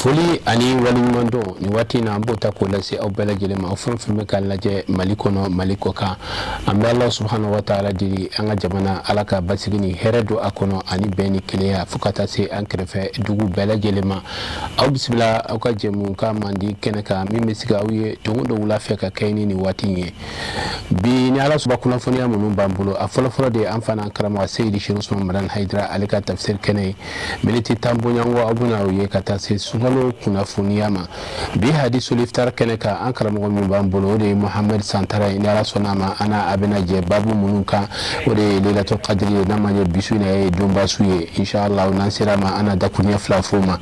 Foli ani waleɲumandɔn nin waati in na, an b'o ta k'o lase aw bɛɛ lajɛlen ma, aw fɛn fɛn bɛ k'an lajɛ Mali kɔnɔ, Mali kɔ kan. An bɛ Ala subahana wa taala deli an ka jamana, Ala ka basigi ni hɛrɛ don a kɔnɔ, ani bɛn ni kelenya, fo ka taa se an kɛrɛfɛ dugu bɛɛ lajɛlen ma. Aw bisimila aw ka jɛmukan mandi kɛnɛ kan, min bɛ sigi aw ye don o don wula fɛ ka kɛɲɛ ni nin waati in ye. Bi, ni Ala sɔnna, kunnafoniya minnu b'an bolo, a fɔlɔfɔlɔ de ye an fana karamɔgɔ Seyidi Sɛki Usman Madani Hayidara, ale ka tafsiri kɛnɛ ye. Miniti 10 bɔɲɔgɔnko, aw bɛna o ye ka taa se sunkalo kunnafoniya ma. Bi hadisul iftar kɛnɛ kan, an karamɔgɔ min b'an bolo, o de ye Mohamed Santara ye. Ni Ala sɔnna a ma, an n'a a bɛna jɛ babu minnu kan, o de ye Lailatul Qadri ye, n'a ma ɲɛ bi su in ye donba su ye, inshallah. N'an sera ma, an na dakuruɲɛ fila f'o ma,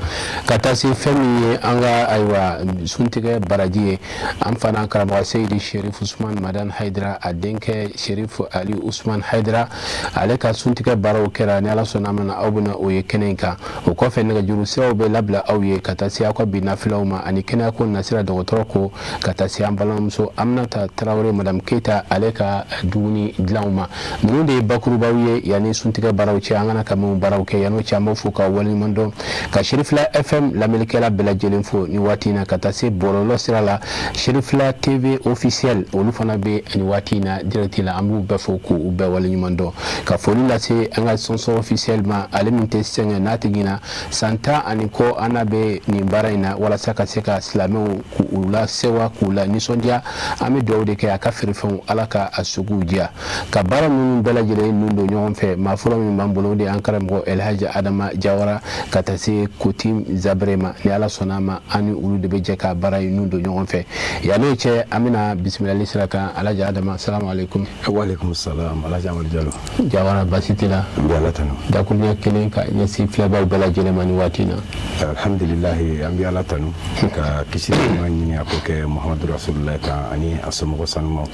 ka taa se fɛn min ye an ka, ayiwa, suntigɛ baraji ye. An fana karamɔgɔ Seyidi Sherif Usman Madan Haidara, a denkɛ Sherif Ali Usman Haidara, ale ka suntigɛ baaraw kɛra. Ni Ala sɔnna ma, aw bɛna o ye kɛnɛ in kan. O kɔfɛ, nɛgɛjuru siraw bɛ labila aw ye ka taa se aw ka bi nafilaw ma, ani kɛnɛyako nasira dɔgɔtɔrɔ ko, ka taa se an balimamuso Aminata Tarawele, Madame Keyita, ale ka dumuni dilanw ma. Ninnu de ye bakurubaw ye yanni suntigɛ baaraw cɛ, an kana ka minnu baaraw kɛ. Yan'o cɛ, an b'aw fo ka waleɲuman dɔn, ka Serifila FM lamɛnnikɛla bɛɛ lajɛlen fo ni waati in na, ka taa se bɔlɔlɔ sira la, Serifila TV officiel, olu fana bɛ nin waati in na direct la. An b'u bɛɛ fo k'u bɛɛ waleɲuman dɔn, ka foli lase an ka sponsor officiel ma, ale min tɛ sɛgɛn n'a tɛ ɲina, san 10 ani kɔ an n'a bɛ nin baara in na, walasa ka se ka silamɛw k'u la sewa, k'u la nisɔndiya. An bɛ dugawu de kɛ, a ka feerefɛnw, Ala ka a suguw diya, ka baara minnu bɛɛ lajɛlen nun don ɲɔgɔn fɛ. Maa fɔlɔ min b'an bolo, o de y'an karamɔgɔ Elhaji Adama Jawara, ka taa se Kotim Zabere ma. Ni Ala sɔnna a ma, an ni olu de bɛ jɛ ka baara in nun don ɲɔgɔn fɛ. Yan'o cɛ, an bɛna bisimilali sira kan. Alhaji Adama, salamu aleykum. Waaleykum salam, Alhaji Amadu Jalo. Jawara, baasi t'i la? N bɛ Ala tanu. Dakuruɲɛ kelen ka ɲɛsin filɛbaaw bɛɛ lajɛlen ma ni waati in na. Alhamdulilahi, an bɛ Ala tanu ka kisi ɲuman ɲini a ko kɛ Muhamadu Rasululahi kan ani a somɔgɔ sanumaw,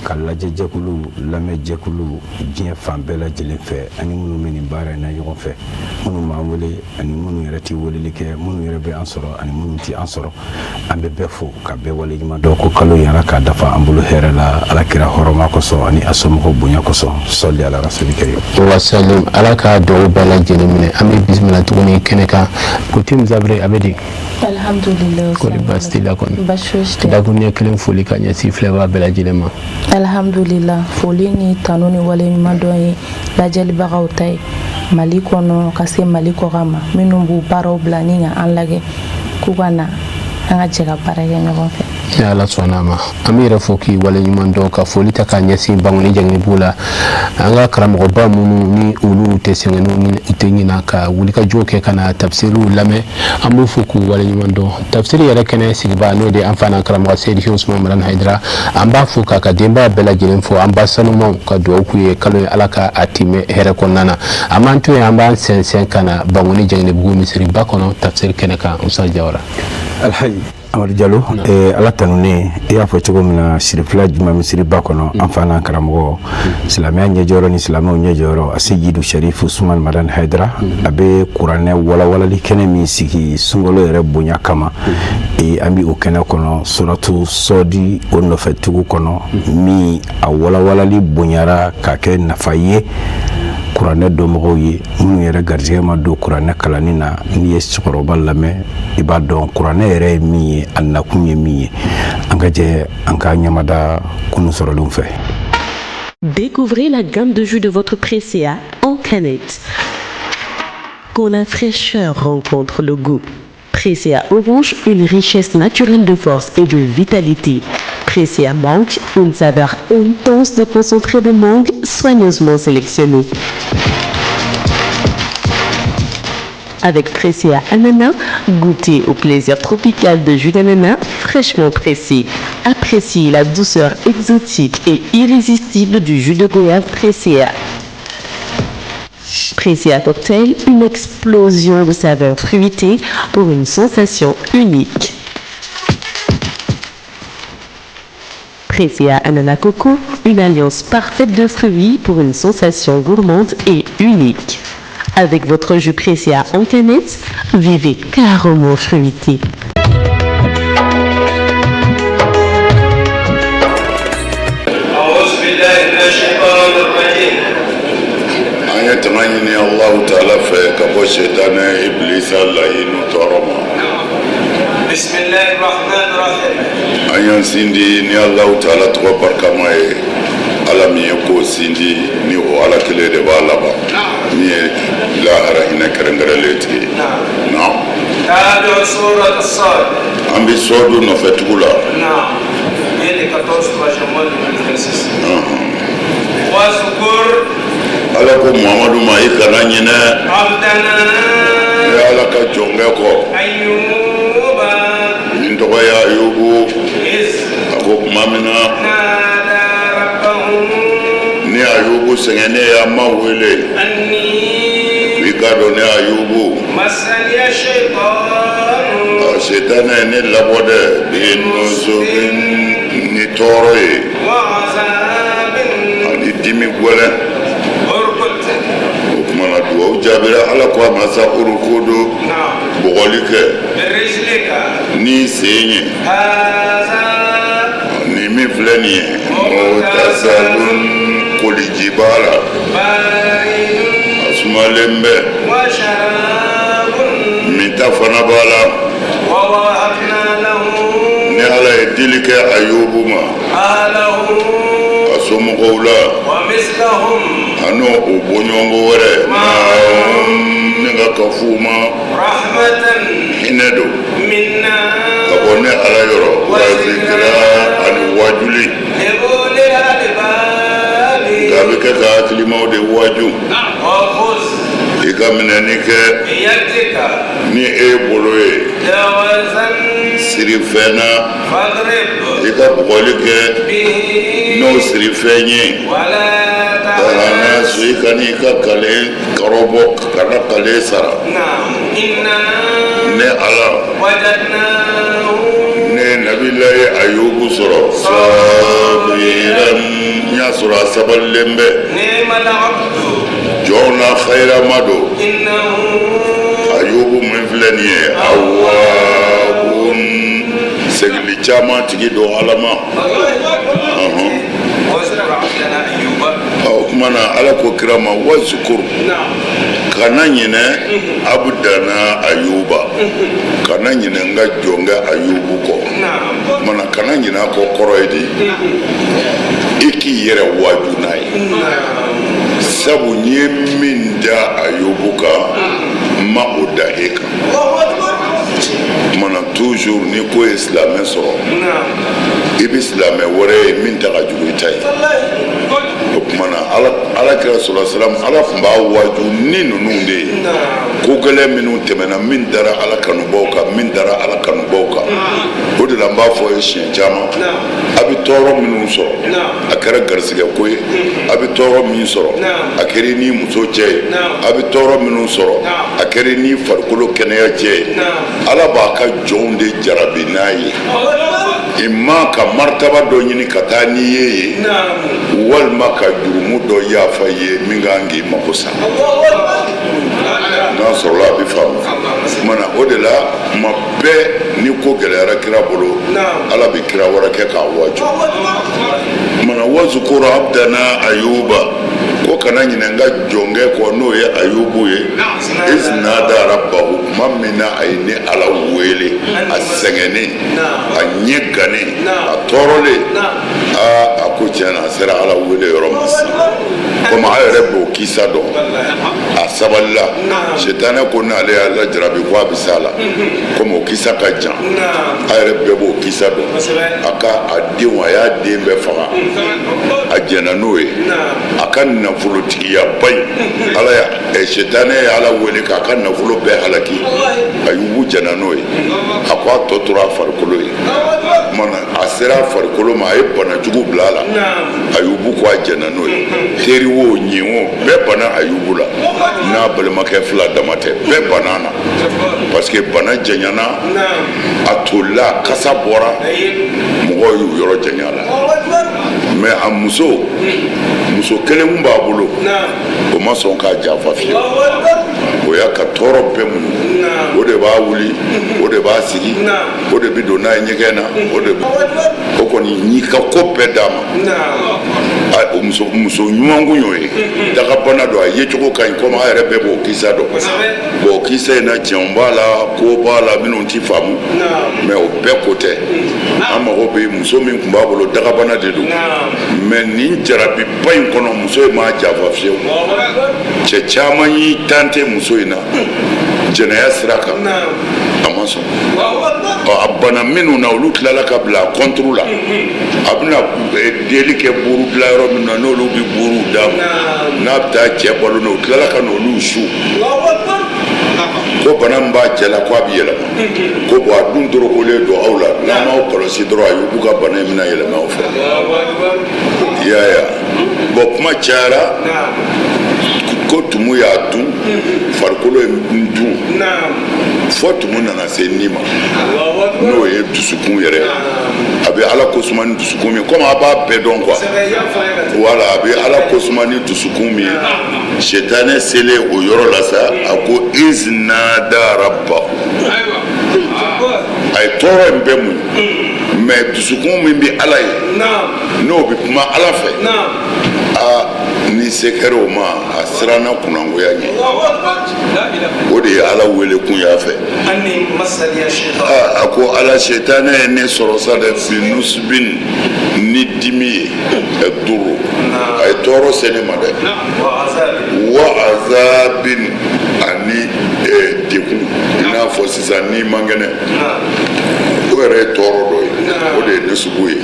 ka lajɛjɛkulu, lamɛnjɛkulu diɲɛ fan bɛɛ lajɛlen fɛ, ani minnu bɛ nin baara in na ɲɔgɔn fɛ, minnu b'an wele ani minnu yɛrɛ tɛ weleli kɛ, minnu yɛrɛ bɛ an sɔrɔ ani minnu tɛ an sɔrɔ. An bɛ bɛɛ fo ka bɛɛ waleɲuman dɔn ko kalo in, Ala k'a dafa an bolo hɛrɛ la, Ala kira hɔrɔma kosɔn ani a somɔgɔw bonya kosɔn. Sɔli ala rasuli karim. Wasalim, Ala ka dugawu bɛɛ lajɛlen minɛ. An bɛ bisimila tuguni kɛnɛ kan. Kotim Zabere, a bɛ di? Alhamdulillah. Kɔni baasi t'i la kɔni? Baasi fosi tɛ. Dakuruɲɛ kelen foli ka ɲɛsin filɛbaa bɛɛ lajɛlen ma. Alhamdulillah, foli ni tanu ni waleɲuman dɔn ye lajɛlibagaw ta ye Mali kɔnɔ ka se Mali kɔkan ma, minnu b'u baaraw bila ni ka an lajɛ k'u ka na an ka jɛ ka baara kɛ ɲɔgɔn fɛ. Ni Ala sɔnna a ma, an bɛ yɛrɛ fo k'i waleɲuman dɔn, ka foli ta k'a ɲɛsin Bankoni Jɛngɛbugu la, an ka karamɔgɔba minnu ni olu tɛ sɛgɛn, n'u tɛ ɲina ka wulikajɔ kɛ ka na tafsiriw lamɛn, an b'u fo k'u waleɲuman dɔn. Tafsiri yɛrɛ kɛnɛ sigibaa, n'o de an fa n'an karamɔgɔ Seyidi Usman Madani Hayidara, an b'a fo k'a ka denbaya bɛɛ lajɛlen fo, an ba sanumaw, ka dugawu k'u ye, kalo ye, Ala ka a timɛ hɛrɛ kɔnɔna na. An b'an to yen, an b'an sɛnsɛn ka na Bankoni Jɛngɛbugu misiriba kɔnɔ, tafsiri kɛnɛ kan. Ustaz Jawara. Alhaji Amadu Jalo, Ala tanunen, i y'a fɔ cogo min na, Sirifila Juma misiriba kɔnɔ, an fa n'an karamɔgɔ, silamɛya ɲɛjɔyɔrɔ ni silamɛw ɲɛjɔyɔrɔ, a Seyidu Sharif Usman Madani Hayidara, a bɛ kuranɛ walawalali kɛnɛ min sigi sunkalo yɛrɛ bonya kama, an bɛ o kɛnɛ kɔnɔ, suratu sɔdi o nɔfɛtugu kɔnɔ, min a walawalali bonyara ka kɛ nafa ye kuranɛ dɔnbagaw ye, minnu yɛrɛ garijɛgɛ ma don kuranɛ kalanni na. N'i ye cɛkɔrɔba lamɛn, i b'a dɔn kuranɛ yɛrɛ ye min ye, a nakun ye min ye. An ka jɛ an ka ɲamada kunun sɔrɔlenw fɛ. Découvrez la gamme de jus de votre Presea en canette. Quand la fraîcheur rencontre le goût. Presea Orange, une richesse naturelle de force et de vitalité. Presea Mangue, une saveur intense de concentré de mangue soigneusement sélectionné. Avec Presea Ananas, goûtez au plaisir tropical de jus d'ananas fraîchement pressé. Appréciez la douceur exotique et irrésistible du jus de goyave Presea. Presea Cocktail, une explosion de saveurs fruitées pour une sensation unique. Presea Ananas Coco, une alliance parfaite de fruits pour une sensation gourmande et unique. Avec votre jus Presea en canette, vivez carrément fruité. An ye tanga ɲini Alahu taala fɛ ka bɔ sitanɛ ibilisa layinu tɔɔrɔ ma. An y'an sindi ni Alahu taala tɔgɔ barikama ye, Ala min ye ko sindi ni o Ala kelen de b'a laban, min ye lahara hinɛ kɛrɛnkɛrɛnlen tigi ye. Naam. An bɛ sɔɔdu nɔfɛ tugu la. Ala ko Muhamadu ma i kana ɲinɛ ne Ala ka jɔnkɛ kɔ min tɔgɔ ye Ayubu. A ko tuma min na ni Ayubu sɛgɛnnen y'a ma wele, i k'a dɔn ne Ayubu, setanɛ ye ne labɔ dɛ, binusobin, ni tɔɔrɔ ye ani dimi gɛlɛn. O tuma na dugawu jaabira. Ala ko a ma sa urukudu, bugɔli kɛ n'i sen ye. Nin min filɛ nin ye, mugutasalun, koliji b'a la, a sumalen bɛ, minta fana b'a la. Ni Ala ye dili kɛ Ayubu ma a somɔgɔw la an'o o bɔɲɔgɔnko wɛrɛ ni ka kafo u ma, hinɛ don ka bɔ ne Ala yɔrɔ, wa zikira, ani wajuli. Nka a bɛ kɛ ka hakilimaw de waju. I ka minɛni kɛ ni e bolo ye sirifɛn na, i ka bugɔli kɛ n'o sirifɛn ye. Tahanasu, i kan'i ka kale kɔrɔbɔ, kana kale sara. Ne Ala, ne nabilayi Ayubu sɔrɔ sabiran, n y'a sɔrɔ a sabalilen bɛ jɔn na hayirama don. Ayubu min filɛ nin ye, awabun, segili caman tigi don Ala ma. O tuma na Ala ko kira ma wazukur, kana ɲinɛ abudana Ayuba, kana ɲinɛ n ka jɔnkɛ Ayubu kɔ. Mana kana ɲinɛ a kɔ kɔrɔ ye di? I k'i yɛrɛ waaju n'a ye, sabu n ye min da Ayubu kan, n ma o da e kan. Mana toujours ni ko ye silamɛ sɔrɔ, i bɛ silamɛ wɛrɛ ye min ta ka jugu i ta ye. O tuma na Ala kira sɔrɔ salam, Ala tun b'a waaju ni ninnu de ye, ko gɛlɛn minnu tɛmɛna, min dara Ala kanubaw kan, min dara Ala kanubaw kan. O de la n b'a fɔ ye siɲɛ caman, a bɛ tɔɔrɔ minnu sɔrɔ, a kɛra garisɛgɛ ko ye, a bɛ tɔɔrɔ min sɔrɔ, a kɛra i n'i muso cɛ ye, a bɛ tɔɔrɔ minnu sɔrɔ, a kɛra i n'i farikolo kɛnɛya cɛ ye, Ala b'a ka jɔnw de jarabi n'a ye. Imma ka martaba dɔ ɲini ka taa n'i ye yen, walima ka jurumu dɔ yafa i ye min kan k'i mako sa. N'a sɔrɔla a bɛ faamu. Tuma na o de la, tuma bɛɛ ni ko gɛlɛyara kira bolo, Ala bɛ kira wɛrɛ kɛ k'a waaju. Tuma na wazukuru abdana Ayuba, ko kana ɲinɛ n ka jɔnkɛ kɔ, n'o ye Ayubu ye, izinada rabbahu, tuma min na a ye ne Ala wele, a sɛgɛnnen, a ɲɛ gannen, a tɔɔrɔlen. Aa, a ko tiɲɛ na, a sera Ala wele yɔrɔ ma sisan. Komi a yɛrɛ b'o kisa dɔn, a sabalila. Sitanɛ ko n'ale y'a lajarabi ko a bɛ s'a la. Komi o kisa ka jan, a yɛrɛ bɛɛ b'o kisa dɔn. A ka a denw, a y'a den bɛɛ faga, a jɛnna n'o ye. A ka nafolotигiyaba in, Ala y'a sitanɛ ye Ala wele k'a ka nafolo bɛɛ halaki, Ayubu jɛnna n'o ye. A ko a tɔ tora a farikolo ye. Tuma a sera a farikolo ma, a ye bana jugu bila a la. Ayubu ko a jɛnna n'o ye. Teri wo, ɲin wo, bɛɛ banna Ayubu la, n'a balimakɛ fila dama tɛ, bɛɛ banna na, parce que bana janyana, a tolila, kasa bɔra, mɔgɔw y'u yɔrɔ janya la. Mais a muso, muso kelen mun b'a bolo, o ma sɔn k'a janfa fiyewu. O nɔgɔya ka tɔɔrɔ bɛɛ muɲu. O de b'a wuli, o de b'a sigi, o de bɛ don n'a ye ɲɛgɛn na, o de o kɔni y'i ka ko bɛɛ d'a ma. O muso muso ɲuman kun y'o ye. Dagabana don, a yecogo ka ɲi komi a yɛrɛ bɛɛ b'o kisa dɔn. Bon, o kisa in na, tiɲɛw b'a la, ko b'a la minnu ti faamu, mais o bɛɛ ko tɛ. An mago bɛ muso min tun b'a bolo, dagabana de don. Mais nin jarabiba in kɔnɔ, muso in m'a janfa fiyewu. Cɛ caman y'i tenter muso in na jɛnɛya sira kan, a ma sɔn. Ɔ, a bana minnu na, olu tilala ka bila a contre la. A bɛna deli kɛ buuru dilan yɔrɔ min na, n'olu bɛ buuru d'a ma, n'a bɛ taa cɛ balo n'o, tilala ka n'olu su ko bana min b'a cɛ la, ko a bɛ yɛlɛma. Ko bon, a dun dorokolen don aw la, n'a m'aw kɔlɔsi dɔrɔn, Ayubu ka bana in bɛna yɛlɛma aw fɛ. I y'a ye wa? Bon, kuma cayara ko tumu y'a dun, farikolo ye n dun, fo tumu nana se ni ma, n'o ye dusukun yɛrɛ ye. A bɛ Ala ko suma ni dusukun min, komi a b'a bɛɛ dɔn quoi. Wala a bɛ Ala ko suma ni dusukun min ye. Sɛtanɛ selen o yɔrɔ la sa, a ko iz nada rabbahu. A ye tɔɔrɔ in bɛɛ muɲu, mais dusukun min bɛ Ala ye, n'o bɛ kuma Ala fɛ, aa, ni se kɛra o ma, a siranna kunnangoya ɲɛ. O de ye Ala wele kun y'a fɛ. A ko Ala, sɛtanɛ ye ne sɔrɔ sa dɛ, bi nusubin, ni dimi ye, duuru, a ye tɔɔrɔ se ne ma dɛ, wa azabin, ani degun. I n'a fɔ sisan n'i man kɛnɛ, o yɛrɛ ye tɔɔrɔ dɔ ye, o de ye nusubu ye.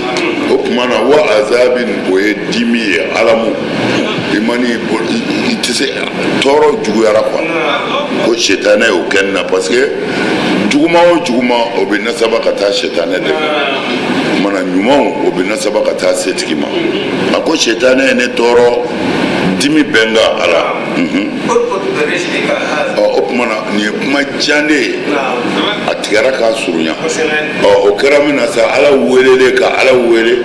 O tuma na, wa azabin, o ye dimi ye, alamu i mani i tɛ se, tɔɔrɔ juguyara quoi. Ko sɛtanɛ y'o kɛ nin na, parce que juguman o juguman, o bɛ nasaba ka taa sɛtanɛ de ma. Mana ɲumanw, o bɛ nasaba ka taa setigi ma. A ko sɛtanɛ ye ne tɔɔrɔ, dimi bɛ n kan, Ala. Ɔ, o tuma na, nin ye kuma jan de ye, a tigɛra k'a surunya. Ɔ, o kɛra min na sa, Ala welelen ka Ala wele,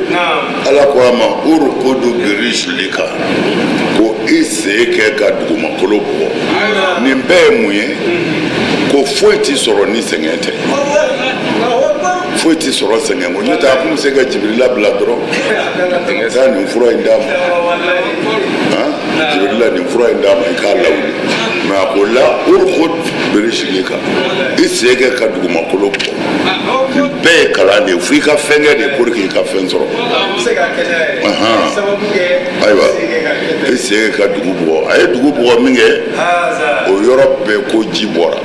Ala ko a ma urukudu birijilika, ko i sen kɛ ka dugumakolo bugɔ. Nin bɛɛ ye mun ye? Ko foyi ti sɔrɔ ni sɛgɛn tɛ, foyi ti sɔrɔ sɛgɛn kɔ. N'o tɛ, a kun bɛ se ka Jibirila bila dɔrɔn, taa nin fura in d'a ma, han, Jibirila, nin fura in d'a ma, i k'a lawuli. Mais a ko la urukud birijilika, i sen kɛ ka dugumakolo bugɔ. Nin bɛɛ ye kalan de ye, fo i ka fɛn kɛ de pour que i ka fɛn sɔrɔ. Ayiwa, i sen kɛ ka dugu bugɔ. A ye dugu bugɔ min kɛ, o yɔrɔ bɛɛ ko ji bɔra,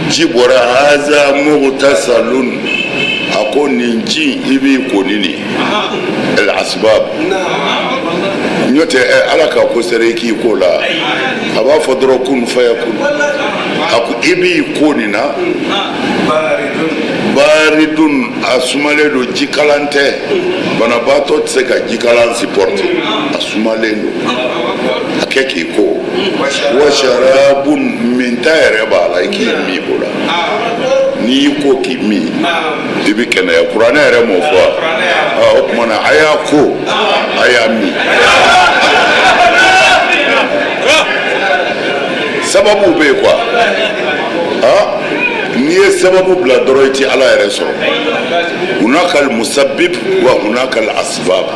ji bɔra. Haza mugtasalun, a ko nin ji, i b'i ko ni nin el asbab. N'o tɛ, Ala ka ko sera i k'i ko la, a b'a fɔ dɔrɔn kun fayakun. A ko i b'i ko nin na, baridun, a sumalen don, jikalan tɛ. Banabaatɔ tɛ se ka jikalan supporter, a sumalen don, a kɛ k'i ko. Wa sharabun, minta yɛrɛ b'a la, i k'i min o la. N'i y'i ko k'i min, i bɛ kɛnɛya. Kuranɛ yɛrɛ m'o fɔ wa? O tuma na, a y'a ko, a y'a min. Sababu bɛ yen quoi. Ah, n'i ye sababu bila dɔrɔn, i ti Ala yɛrɛ sɔrɔ. Hunaka al-musabbib wa hunaka al-asbab.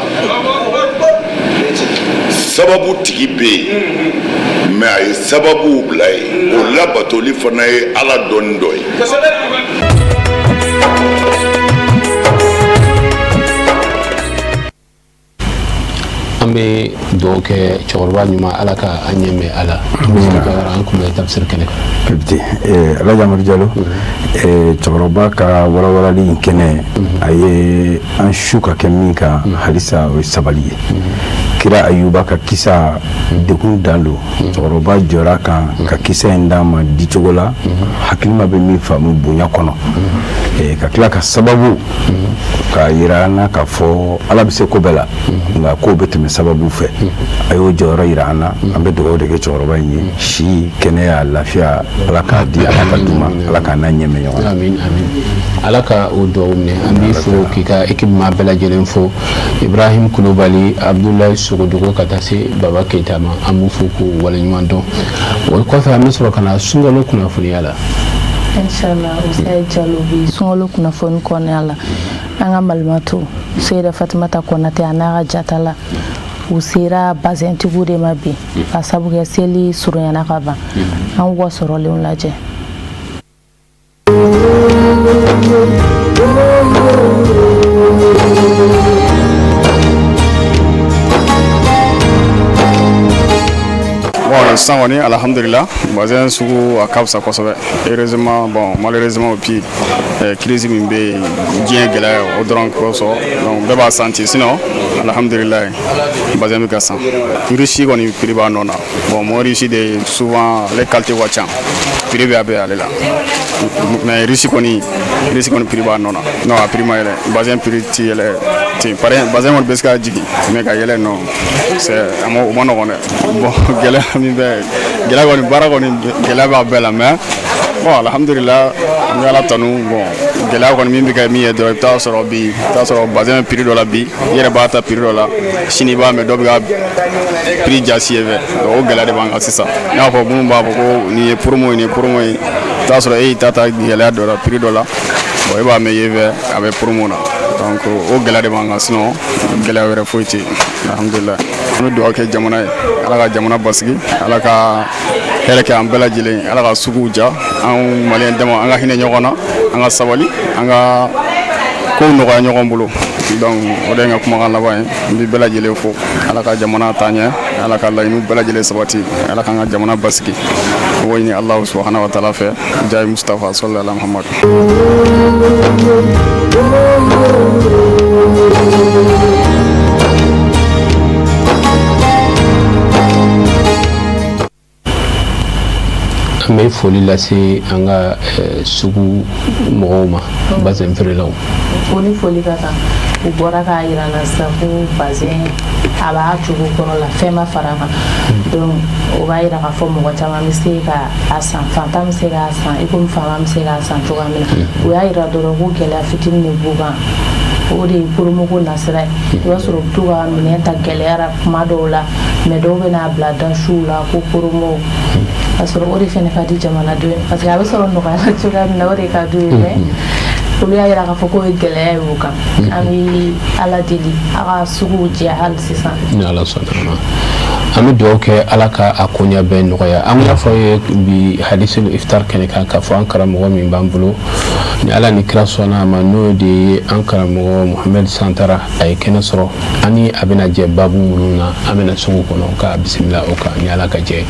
Sababu tigi bɛ yen, mais a ye sababuw bila yen, o labatoli fana ye Ala dɔnni dɔ ye. An bɛ dugawu kɛ cɛkɔrɔba ɲuman, Ala ka an ɲɛ mɛn a la. An tun bɛ tafsir kɛnɛ kan. Alhaji Amadu Jalo, cɛkɔrɔba ka walawalali in kɛnɛ, a ye an su ka kɛ min kan halisa, o ye sabali ye. Kira Ayuba ka kisa degun dan don, cɛkɔrɔba jɔra kan ka kisa in d'a ma dicogo la hakilima bɛ min faamu bonya kɔnɔ. Ka tila ka sababu k'a yira an na k'a fɔ Ala bɛ se ko bɛɛ la, nka kow bɛ tɛmɛ sababu fɛ. A y'o jɔyɔrɔ yira an na. An bɛ dugawu de kɛ cɛkɔrɔba in ye, si, kɛnɛya, lafiya, Ala k'a di, Ala ka d'u ma, Ala k'a n'a ɲɛmɛ ɲɔgɔn na. Amin, amin, Ala ka o dugawu minɛ. An b'i fo k'i ka équipe maa bɛɛ lajɛlen fo, Ibrahim Kulubali, Abdoulaye Sogodogo, ka taa se Baba Keyita ma. An b'u fo k'u waleɲuman dɔn. O kɔfɛ, an bɛ sɔrɔ ka na sunkalo kunnafoniya la. Inshallah, Ustaz Jalo, bi sunkalo kunnafoni kɔnɔna la, an ka malimatu Seyida Fatumata Kɔnatɛ a n'a ka jata la, u sera bazɛntigiw de ma bi ka sabu kɛ seli surunyana ka ban. An k'u ka sɔrɔlenw lajɛ. Bon, sisan kɔni, alhamdulillah, bazɛn sugu a ka fisa kosɛbɛ. Heureusement, bon, malheureusement puis crise min bɛ yen, diɲɛ gɛlɛya, o dɔrɔn kosɔn, donc bɛɛ b'a senti. Sinon alhamdulillah, bazɛn bɛ ka san. Riche kɔni prix b'a nɔ na. Bon, moins riche de, souvent ale qualité ka ca, prix bɛ a bɛ ale la, mais riche kɔni prix b'a nɔ na. Non, a prix ma yɛlɛ, bazɛn prix ti yɛlɛ ten. Bazɛn kɔni bɛ se ka jigin, mais ka yɛlɛ, non, c'est a ma, o ma nɔgɔn dɛ. Bon, gɛlɛya min bɛ, gɛlɛya kɔni, baara kɔni gɛlɛya b'a bɛɛ la, mais bon, alhamdulillah, an bɛ Ala tanu. Bon, gɛlɛya kɔni min bɛ kɛ min ye dɔrɔn, i bɛ taa sɔrɔ bi, i bɛ taa sɔrɔ bazɛn bɛ prix dɔ la bi, i yɛrɛ b'a ta prix dɔ la, sini i b'a mɛn dɔ bɛ ka prix jasi e fɛ. Donc o gɛlɛya de b'an kan sisan. I n'a fɔ minnu b'a fɔ ko nin ye promo ye, nin ye promo ye, i bɛ taa sɔrɔ e y'i ta ta gɛlɛya dɔ la, prix dɔ la, bon, e b'a mɛn yen fɛ a bɛ promo na. Donc o gɛlɛya de b'an kan, sinon gɛlɛya wɛrɛ foyi tɛ yen, alhamdulillah. An bɛ dugawu kɛ jamana ye, Ala ka jamana basigi, Ala ka hɛrɛ kɛ an bɛɛ lajɛlen, Ala ka suguw ja. Anw maliyɛn dama, an ka hinɛ ɲɔgɔn na, an ka sabali, an ka kow nɔgɔya ɲɔgɔn bolo. Donc o de ye n ka kumakan laban ye. N bɛ bɛɛ lajɛlen fo. Ala ka jamana taa ɲɛ, Ala ka laɲiniw bɛɛ lajɛlen sabati, Ala k'an ka jamana basigi. O b'o ɲini Alahu subahana wa taala fɛ, jayi Mustafa sallallahu Muhammad. An bɛ foli lase an ka sugu mɔgɔw ma, bazɛn feerelaw. O ni foli ka kan. U bɔra k'a yira n na sisan ko bazɛn a b'a cogo kɔrɔ la, fɛn ma fara a kan. Donc o b'a yira k'a fɔ mɔgɔ caman bɛ se ka a san, fantan bɛ se k'a san i komi faama bɛ se k'a san cogoya min na. U y'a yira dɔrɔn ko gɛlɛya fitinin de b'u kan, o de ye promo ko nasira ye. I b'a sɔrɔ u bɛ to ka minɛn ta gɛlɛya la kuma dɔw la, mais dɔw bɛ n'a bila dasiw la ko promo, ka sɔrɔ o de fana ka di jamanadenw ye, parce que a bɛ sɔrɔ nɔgɔya la cogoya min na, o de ka d'u ye. Mais olu y'a yira k'a fɔ k'o ye gɛlɛya ye u kan. An bɛ Ala deli a ka suguw diya hali sisan. Ni Ala sɔnna ma, an bɛ dugawu kɛ Ala ka a koɲɛ bɛɛ nɔgɔya. An y'a fɔ ye bi hadisul iftar kɛnɛ kan k'a fɔ an karamɔgɔ min b'an bolo, ni Ala ni kira sɔnna a ma, n'o de ye an karamɔgɔ Muhamɛd Santara. A ye kɛnɛ sɔrɔ, ani a bɛna jɛ babu minnu na, an bɛna sugu kɔnɔ ka bisimila o kan ni Ala ka jɛ.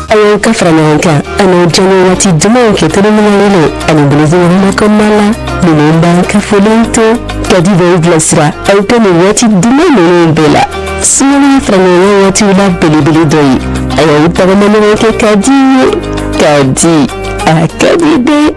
A y'aw ka fara ɲɔgɔn kan ani diyaɲɛ waati dumanw kɛ telimayɛlɛ ani boloziyɔrɔma kɔnɔna la. Ninnu b'an ka foliw to ka di b'aw bilasira aw ka nin waati duman ninnu bɛɛ la. Sunkalo ye fara ɲɔgɔn waatiw la belebele dɔ ye. A y'aw tagama ɲɔgɔn kɛ k'a di ye k'a di, a ka di dɛ.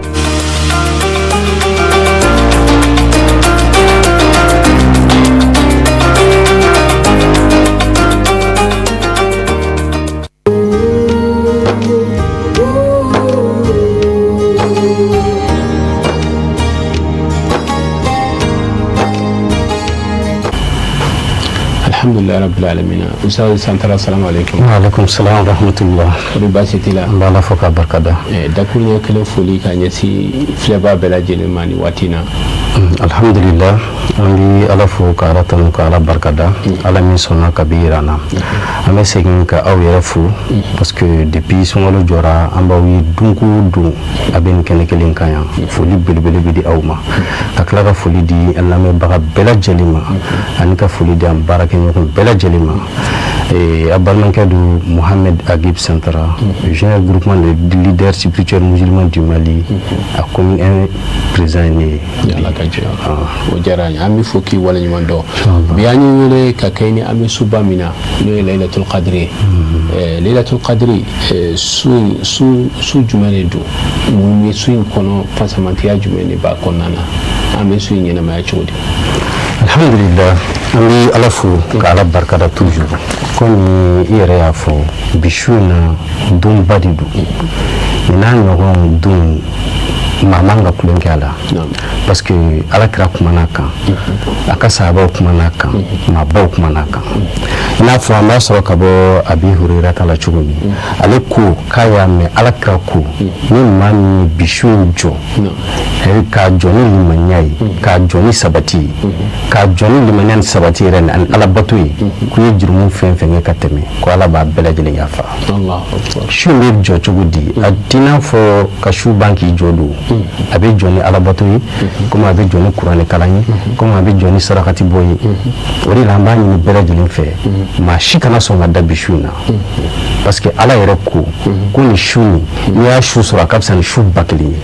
Alhamdulilayi rabbil alamin. Ustaz Santara, salamu alaikum. Wa alaikum salam wa rahmatullah. Kɔri baasi t'i la? N b'Ala fo k'a barika da. Dakuruɲɛ kelen foli ka ɲɛsin filɛbaa bɛɛ lajɛlen ma nin waati in na. Alhamdulillah, an bɛ Ala fo ka Ala tanu ka Ala barika da, Ala min sɔnna ka bi yira an na. An bɛ segin ka aw yɛrɛ fo, parce que depuis sunkalo jɔra, an b'aw ye don o don a bɛ nin kɛnɛ kelen kan yan. Foli belebele bɛ di aw ma, ka tila ka foli di an lamɛnbaga bɛɛ lajɛlen ma, ani ka foli di an baarakɛɲɔgɔn ɲɔgɔn bɛɛ lajɛlen ma. A balimakɛ don Mohamed Agib Santara, jeune groupement de leaders spirituels musulmans du Mali, a commune 1 président ye ne ye. Ala ka jɛ, o diyara an ye, an bɛ fo k'i waleɲuman dɔn. Bi an ye wele ka kɛ ni an bɛ suba min na, n'o ye Laylatul Qadri ye. Laylatul Qadri, su su su jumɛn de don? Mun ye su in kɔnɔ? Fasamantiya jumɛn de b'a kɔnɔna na? An bɛ su in ɲɛnamaya cogo di? Alhamdulillah, an bɛ Ala fo ka Ala barikada toujours. Komi i yɛrɛ y'a fɔ, bi su in na, donba de don. Nin n'a ɲɔgɔn don, maa man ka tulon kɛ a la, parce que Ala kira kumana a kan, a ka sahabaw kumana a kan, maabaw kumana a kan. I n'a fɔ an b'a sɔrɔ ka bɔ Abi Hurera ta la cogo min, ale ko k'a y'a mɛn Ala kira ko ni maa min ye bi su in jɔ, k'a jɔ ni limaniya ye, k'a jɔ ni sabati ye, k'a jɔ ni limaniya ni sabati yɛrɛ ni ani alabato ye, k'u ye jurumu fɛn fɛn kɛ ka tɛmɛ, ko Ala b'a bɛɛ lajɛlen yafa. Su in bɛ jɔ cogo di? A t'i n'a fɔ ka su ban k'i jɔ don. A bɛ jɔ ni alabato ye, komi a bɛ jɔ ni kuranɛ kalan ye, komi a bɛ jɔ ni sarakati bɔ ye. O de la an b'a ɲini bɛɛ lajɛlen fɛ, maa si kana sɔn ka da bi su in na, parce que Ala yɛrɛ ko ko nin su nin, n'i y'a su sɔrɔ, a ka fisa ni su 1000 ye.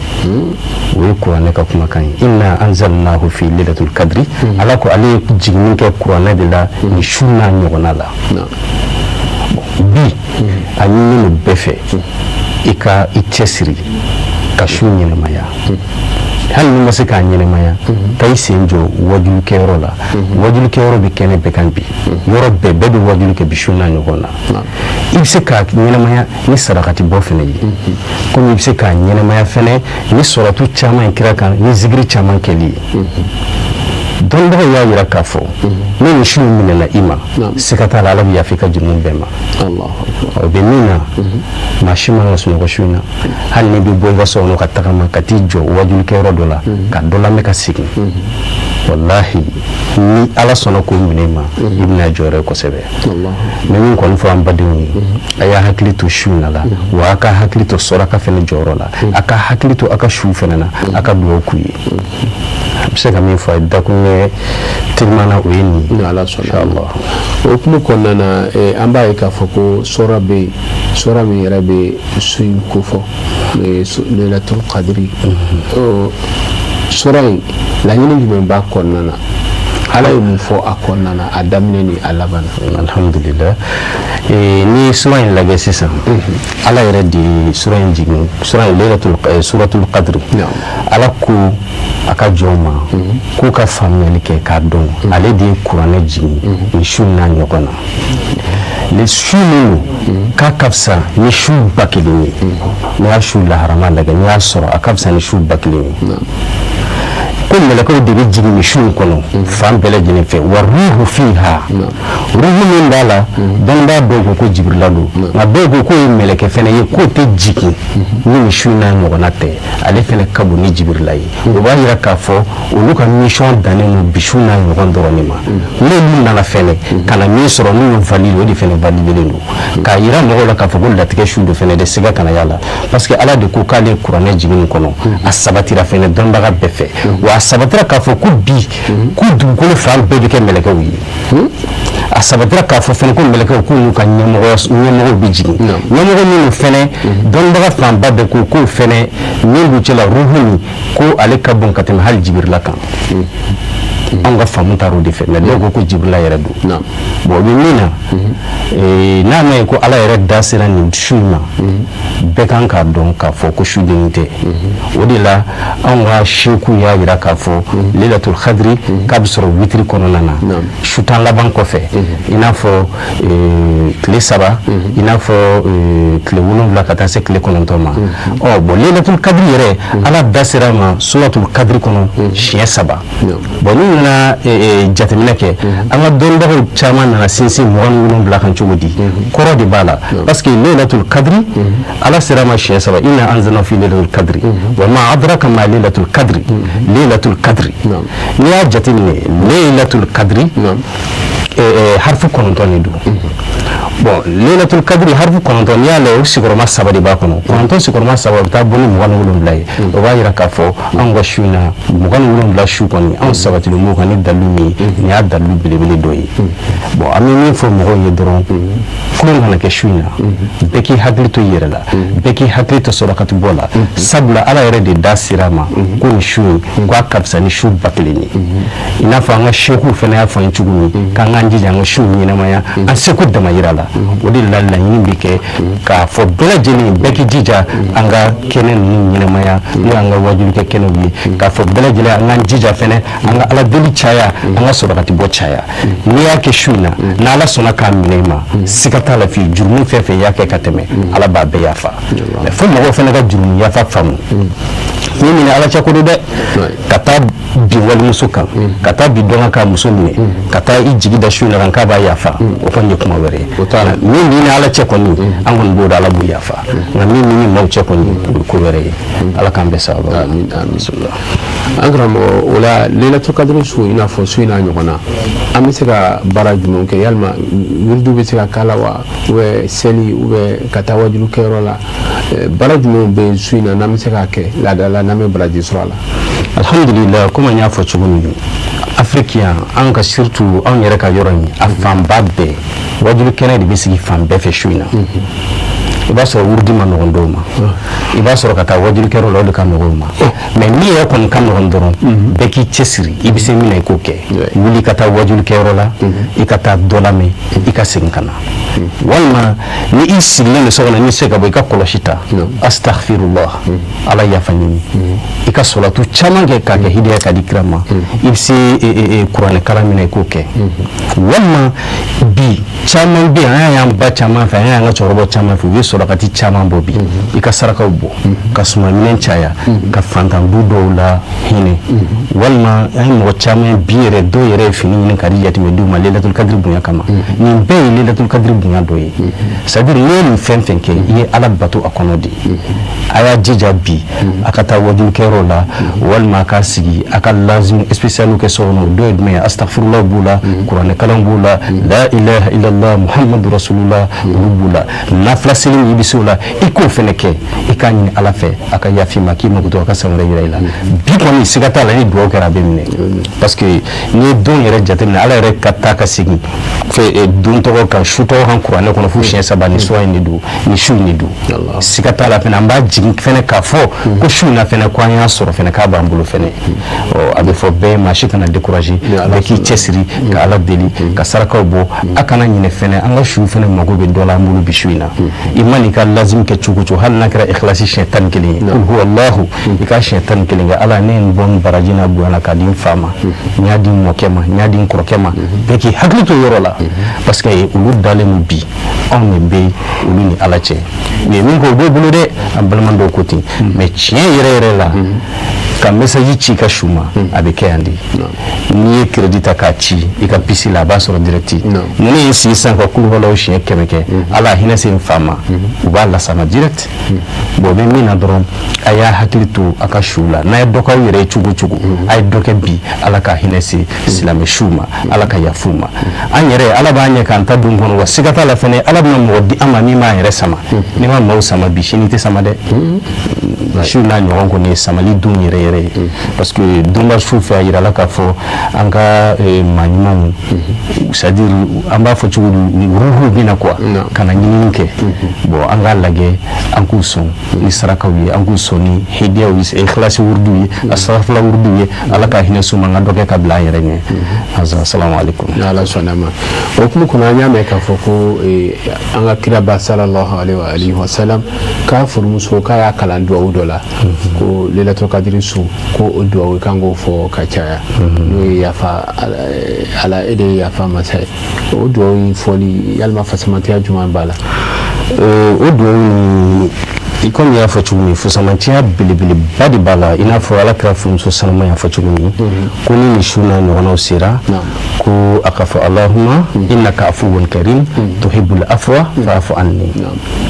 O ye kuranɛ ka kumakan ye: inna anzalnahu fi lailatul kadri. Ala ko ale ye jiginni kɛ kuranɛ de la nin su n'a ɲɔgɔnna la. Bi a ɲininen don bɛɛ fɛ, i ka i cɛsiri ka su ɲɛnamaya. Hali n'i ma se k'a ɲɛnamaya, taa i sen jɔ wajulikɛyɔrɔ la. Wajulikɛyɔrɔ bɛ kɛnɛ bɛɛ kan bi, yɔrɔ bɛɛ, bɛɛ bɛ wajuli kɛ bi su n'a ɲɔgɔn na. I bɛ se k'a ɲɛnamaya ni sarakati bɔ fɛnɛ ye, komi i bɛ se k'a ɲɛnamaya fɛnɛ ni sɔrɔtu caman ye kira kan, ni zikiri caman kɛli ye. Dɔnnibagaw y'a jira k'a fɔ ni nin su in minɛna i ma, siga t'a la, Ala bɛ yafa i ka jurumu bɛɛ ma. O bɛ min na, maa si man ka sunɔgɔ su in na. Hali n'i bɛ bɔ i ka so kɔnɔ ka tagama ka t'i jɔ wajulikɛyɔrɔ dɔ la ka dɔ lamɛn ka segin, walahi, ni Ala sɔnna k'o minɛ i ma, i bɛna jɔyɔrɔ ye kosɛbɛ. N bɛ min kɔni fɔ an badenw ye, a y'a hakili to su in na la, wa a ka hakili to sɔraka fɛnɛ jɔyɔrɔ la, a ka hakili to a ka su fɛnɛ na, a ka dugawu k'u ye. N bɛ se ka min fɔ a ye dakuɲɛ teliman na, o ye nin ye. Ni Ala sɔnna. O hukumu kɔnɔna na, an b'a ye k'a fɔ ko sɔra bɛ yen, sɔra min yɛrɛ bɛ su in kofɔ, n'o ye Laylatul Qadri. Sɔra in, laɲini jumɛn b'a kɔnɔna na? Ala ye mun fɔ a kɔnɔna na, a daminɛ ni a laban na? Alhamdulillah, ni sura in lajɛ sisan, Ala yɛrɛ de ye sura in jigin, sura in Laylatul suratul Qadri. Ala ko a ka jɔnw ma k'u ka faamuyali kɛ k'a dɔn ale de ye kuranɛ jigin nin su n'a ɲɔgɔn na. Ni su min don k'a ka fisa ni su 1000 ye, n'i y'a su laharama lajɛ, n'i y'a sɔrɔ, a ka fisa ni su 1000 ye. Ko mɛlɛkɛw de bɛ jigin nin su in kɔnɔ fan bɛɛ lajɛlen fɛ. Wa ruhu fiha, ruhu min b'a la, dɔnnibaa dɔw ko ko Jibirila don, nka dɔw ko k'o ye mɛlɛkɛ fɛnɛ ye, k'o tɛ jigin ni nin su in n'a ɲɔgɔnna tɛ. Ale fɛnɛ ka bon ni Jibirila ye. O b'a yira k'a fɔ olu ka mission dannen don bi su n'a ɲɔgɔn dɔrɔn de ma. N'olu nana fɛnɛ ka na min sɔrɔ, n'u y'o valide, o de fɛnɛ validelen don, k'a yira mɔgɔw la k'a fɔ ko latigɛ su don fɛnɛ de, siga kana y'a la, parce que Ala de ko k'ale ye kuranɛ jigin nin kɔnɔ. A sabatira fɛnɛ dɔnbaga bɛɛ fɛ, wa a sabatira k'a fɔ ko bi ko dugukolo fan bɛɛ bɛ kɛ mɛlɛkɛw ye. A sabatira k'a fɔ fɛnɛ ko mɛlɛkɛw k'u n'u ka ɲɛmɔgɔw bɛ jigin, ɲɛmɔgɔ minnu fɛnɛ, dɔnnibaga fanba bɛɛ ko k'o fɛnɛ min b'u cɛla, ruhu nin, ko ale ka bon ka tɛmɛ hali Jibirila kan. Anw ka faamu taara o de fɛ, mɛ dɔw ko ko Jibirila yɛrɛ don. Bon, o bɛ min na, n'a ma ye ko Ala yɛrɛ da sera nin su in ma, bɛɛ kan k'a dɔn k'a fɔ ko su dennin tɛ. O de la anw ka seku y'a jira k'a fɔ Lailatul Khadri k'a bɛ sɔrɔ witiri kɔnɔna na, su 10 laban kɔfɛ, i n'a fɔ tile 3, i n'a fɔ tile 7 ka taa se tile 9 ma. Ɔ bon, Lailatul Khadri yɛrɛ, Ala da sera a ma Suratul Kadri kɔnɔ siɲɛ 3. Bon, n'u nana jateminɛ kɛ, an ka dɔnnibagaw caman nana sinsin 27 kan. Cogo di? Kɔrɔ de b'a la, parce que Lailatul Kadri, Ala sera a ma siɲɛ 3: inna anzalna fi Lailatul Kadri, wa ma adraka ma Lailatul Kadri, Lailatul Kadri. N'i y'a jateminɛ, Lailatul Kadri Harifu 9 de don. Bon, Lelatul Kadiri harifu 9, n'i y'a lajɛ, o sigiyɔrɔma saba de b'a kɔnɔ. 9 sigiyɔrɔma saba, o bɛ taa bɔ ni 27 ye. O b'a yira k'a fɔ anw ka su in na, 27 su kɔni, anw sabatilen b'o kan ni dalilu min ye, nin y'a dalilu belebele dɔ ye. Bon, an bɛ min fɔ mɔgɔw ye dɔrɔn, kulon kana kɛ su in na. Bɛɛ k'i hakili to i yɛrɛ la, bɛɛ k'i hakili to sarakati bɔ la, sabula Ala yɛrɛ de da sera a ma ko nin su in, ko a ka fisa ni su 1000 ye. I n'a fɔ an ka sekuw fana y'a fɔ an ye cogo min k'an k'an jija an ka suw ɲɛnamaya an seko damayira la. O de la laɲini bɛ kɛ k'a fɔ bɛɛ lajɛlen, bɛɛ k'i jija an ka kɛnɛ ninnu ɲɛnamaya, n'o y'an ka wajulikɛ kɛnɛw ye, k'a fɔ bɛɛ lajɛlen an k'an jija fɛnɛ an ka Ala deli caya, an ka sarakati bɔ caya. N'i y'a kɛ su in na, n'Ala sɔnna k'a minɛ i ma, siga t'a la fiyewu, jurumu fɛn fɛn i y'a kɛ ka tɛmɛ, Ala b'a bɛɛ yafa. Mais fo mɔgɔw fana ka jurumu yafa faamu. Min minɛ Ala cɛ ko don dɛ, ka taa bin walimuso kan, ka taa bin dɔgɔ ka muso minɛ, ka taa i jigi da su in na kan k'a b'a yafa, o kɔni ye kuma wɛrɛ ye. Min b'i ni Ala cɛ kɔni, an kɔni b'o dɔn, Ala b'o yafa. Nka min b'i ni maaw cɛ kɔni, o ye ko wɛrɛ ye. Ala k'an bɛɛ sababu. Amin, amin. An karamɔgɔ, o la Lelatul Kadiri su, i n'a fɔ su in n'a ɲɔgɔn na, an bɛ se ka baara jumɛn kɛ? Yalima wuridu bɛ se ka k'a la wa, ou bien seli, ou bien ka taa wajulu kɛyɔrɔ la? Baara jumɛnw bɛ su in na n'an bɛ se k'a kɛ laada la, n'an bɛ baraji sɔrɔ a la? Alhamdulillah, komi an y'a fɔ cogo min, Afiriki yan, an ka, surtout anw yɛrɛ ka yɔrɔ in, a fanba bɛɛ wajulu kɛnɛ de bɛ sigi fan bɛɛ fɛ su in na. I b'a sɔrɔ wurudi ma nɔgɔn dɔw ma, i b'a sɔrɔ ka taa wajulikɛyɔrɔ la, o de ka nɔgɔn u ma. Mais min yɛrɛ kɔni ka nɔgɔn dɔrɔn, bɛɛ k'i cɛsiri, i bɛ se min na, i k'o kɛ. Wuli ka taa wajulikɛyɔrɔ la, i ka taa dɔ lamɛn, i ka segin ka na. Walima ni i sigilen don so kɔnɔ, n'i se ka bɔ, i ka kɔlɔsi ta, astaghfirullah, Ala yafa ɲini, i ka sɔlatu caman kɛ k'a kɛ hidaya ka di kira ma. I bɛ se kuranɛ kalan min na, i k'o kɛ. Walima bi caman bɛ yen, an y'a y'an ba caman fɛ, an y'a y'an ka cɛkɔrɔbaw caman fɛ, u ye sarakati caman bɔ bi. I ka sarakaw bɔ, ka sumaminɛn caya, ka fantan du dɔw la hinɛ. Walima an ye mɔgɔ caman ye bi yɛrɛ, dɔw yɛrɛ ye fini ɲini ka di yatimɛdenw ma Lelatul Kadiri bonya kama. Nin bɛɛ ye Lelatul Kadiri bonya dɔ ye. C'est à dire, n'i ye nin fɛn fɛn kɛ, i ye Ala bato a kɔnɔ de. A y'a jija bi a ka taa wajulikɛyɔrɔ la, walima a ka sigi a ka lazim spécial kɛ so kɔnɔ. O dɔ ye jumɛn ye? Astaghfirullah b'o la, kuranɛ kalan b'o la, la ilaha illallah muhammadu rasulullah, olu b'o la. Nafila seli min i bɛ se o la, i k'o fɛnɛ kɛ. I k'a ɲini Ala fɛ a ka yafa i ma, k'i mago to a ka san wɛrɛ yira i la. Bi kɔni, siga t'a la, ni dugawu kɛra, a bɛ minɛ, parce que n'i ye don yɛrɛ jateminɛ, Ala yɛrɛ ka taa ka segin fɛ don tɔgɔ kan, su tɔgɔ kan kuranɛ kɔnɔ fo siɲɛ saba, ni sura in de don, ni su in de don. Siga t'a la fɛnɛ, an b'a jigin fɛnɛ k'a fɔ ko su in na fɛnɛ, ko an y'a sɔrɔ fɛnɛ, k'a b'an bolo fɛnɛ. Ɔ, a bɛ fɔ bɛɛ, maa si kana décourager, bɛɛ k'i cɛsiri ka Ala deli, ka sarakaw bɔ. A kana ɲinɛ fɛnɛ, an ka su fɛnɛ mago bɛ dɔ la an bolo bi su in na. I ma n'i ka lazim kɛ cogo cogo, hali n'a kɛra ikhlasi siɲɛ 11 ye, kul huwa Allahu, i ka siɲɛ 11 kɛ: Ala, ne ye nin bɔ nin baraji n'a bonya la k'a di n fa ma, n y'a di n mɔkɛ ma, n y'a di n kɔrɔkɛ ma. Bɛɛ k'i hakili to yɔrɔ la, parce que olu dalen don bi, anw de bɛ olu ni Ala cɛ. U ye min kɛ, o b'o bolo dɛ. An balima dɔw ko ten, mais tiɲɛ yɛrɛ yɛrɛ la, ka message ci i ka su ma, a bɛ kɛ yan de. N'i ye crédit ta k'a ci i ka puce la, a b'a sɔrɔ direct. Ni ne ye n sigi sisan ka kulubaw siɲɛ 100 kɛ, Ala hinɛ se n fa ma, u b'a lasama direct. Bon, bɛ min na dɔrɔn, a y'a hakili to a ka su la. N'a ye dɔ k'aw yɛrɛ ye cogo o cogo, a ye dɔ kɛ bi. Ala ka hinɛ se silamɛ su ma, Ala ka yafa u ma. An yɛrɛ, Ala b'an ɲɛ k'an ta don kɔnɔ wa. Siga t'a la fɛnɛ, Ala bɛna mɔgɔ di an ma min b'an yɛrɛ sama. N'i ma maaw sama bi, sini tɛ sama dɛ. Su n'a ɲɔgɔn kɔni ye samali don yɛrɛ yɛrɛ ye, parce que donba su fɛ, a yirala k'a fɔ an ka maa ɲumanw, c'est à dire, an b'a fɔ cogo di, ruhu bɛ na quoi, ka na ɲinini kɛ. Bon, an k'a lajɛ, an k'u sɔn ni sarakaw ye, an k'u sɔn ni hidiyaw ye, ikhlasi wurudiw ye, asafula wurudiw ye. Ala ka hinɛ s'u ma, an ka dɔ kɛ ka bila an yɛrɛ ɲɛ. Asalamu aleykum. Ni Ala sɔnna ma, o hukumu kɔnɔ, an y'a mɛn k'a fɔ ko an ka kiraba sallallahu alaihi wa sallam k'a furumuso k'a y'a kalan duwawu dɔ la ko Lailatul Kadiri su, ko o duwawu kan k'o fɔ ka caya, n'o ye yafa Ala, e de ye yafa masa ye. O duwawu in fɔli, yalima fasamantiya jumɛn b'a la? O duwawu ni I komi i y'a fɔ cogo min, fusamanciya belebeleba de b'a la. I n'a fɔ Ala kira furumuso sanuma y'a fɔ cogo min ko ni nin su n'a ɲɔgɔnnaw sera, ko a ka fɔ: "Allahumma innaka afuwun karim tuhibbul afwa fa'fu anni."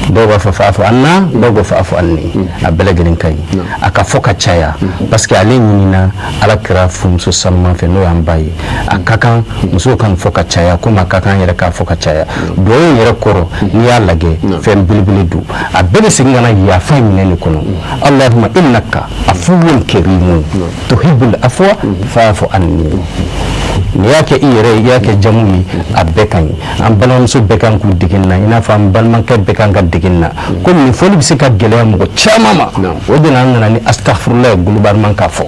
Dɔw b'a fɔ "fa'fu anna", dɔw b'a fɔ "fa'fu anni". A bɛɛ lajɛlen ka ɲi a ka fɔ ka caya, parce que ale ɲinina Ala kira furumuso sanuman fɛ, n'o y'an ba ye. A ka kan musow ka nin fɔ ka caya, komi a ka kan yɛrɛ k'a fɔ ka caya. Duwawu yɛrɛ kɔrɔ, n'i y'a lajɛ, fɛn belebele don. A bɛɛ bɛ segin ka na yafa minɛ nin kɔnɔ: "Allahumma innaka afuwun karimun tuhibbul afwa fa'fu anni." N'i y'a kɛ i yɛrɛ ye, i y'a kɛ jamu ye, a bɛɛ ka ɲi. An balimamuso bɛɛ kan k'u dege nin na, i n'a fɔ an balimakɛ bɛɛ kan ka dege nin na. Komi nin fɔli bɛ se ka gɛlɛya mɔgɔ caman ma, o de la an nana ni astaghfirullah ye globalement k'a fɔ,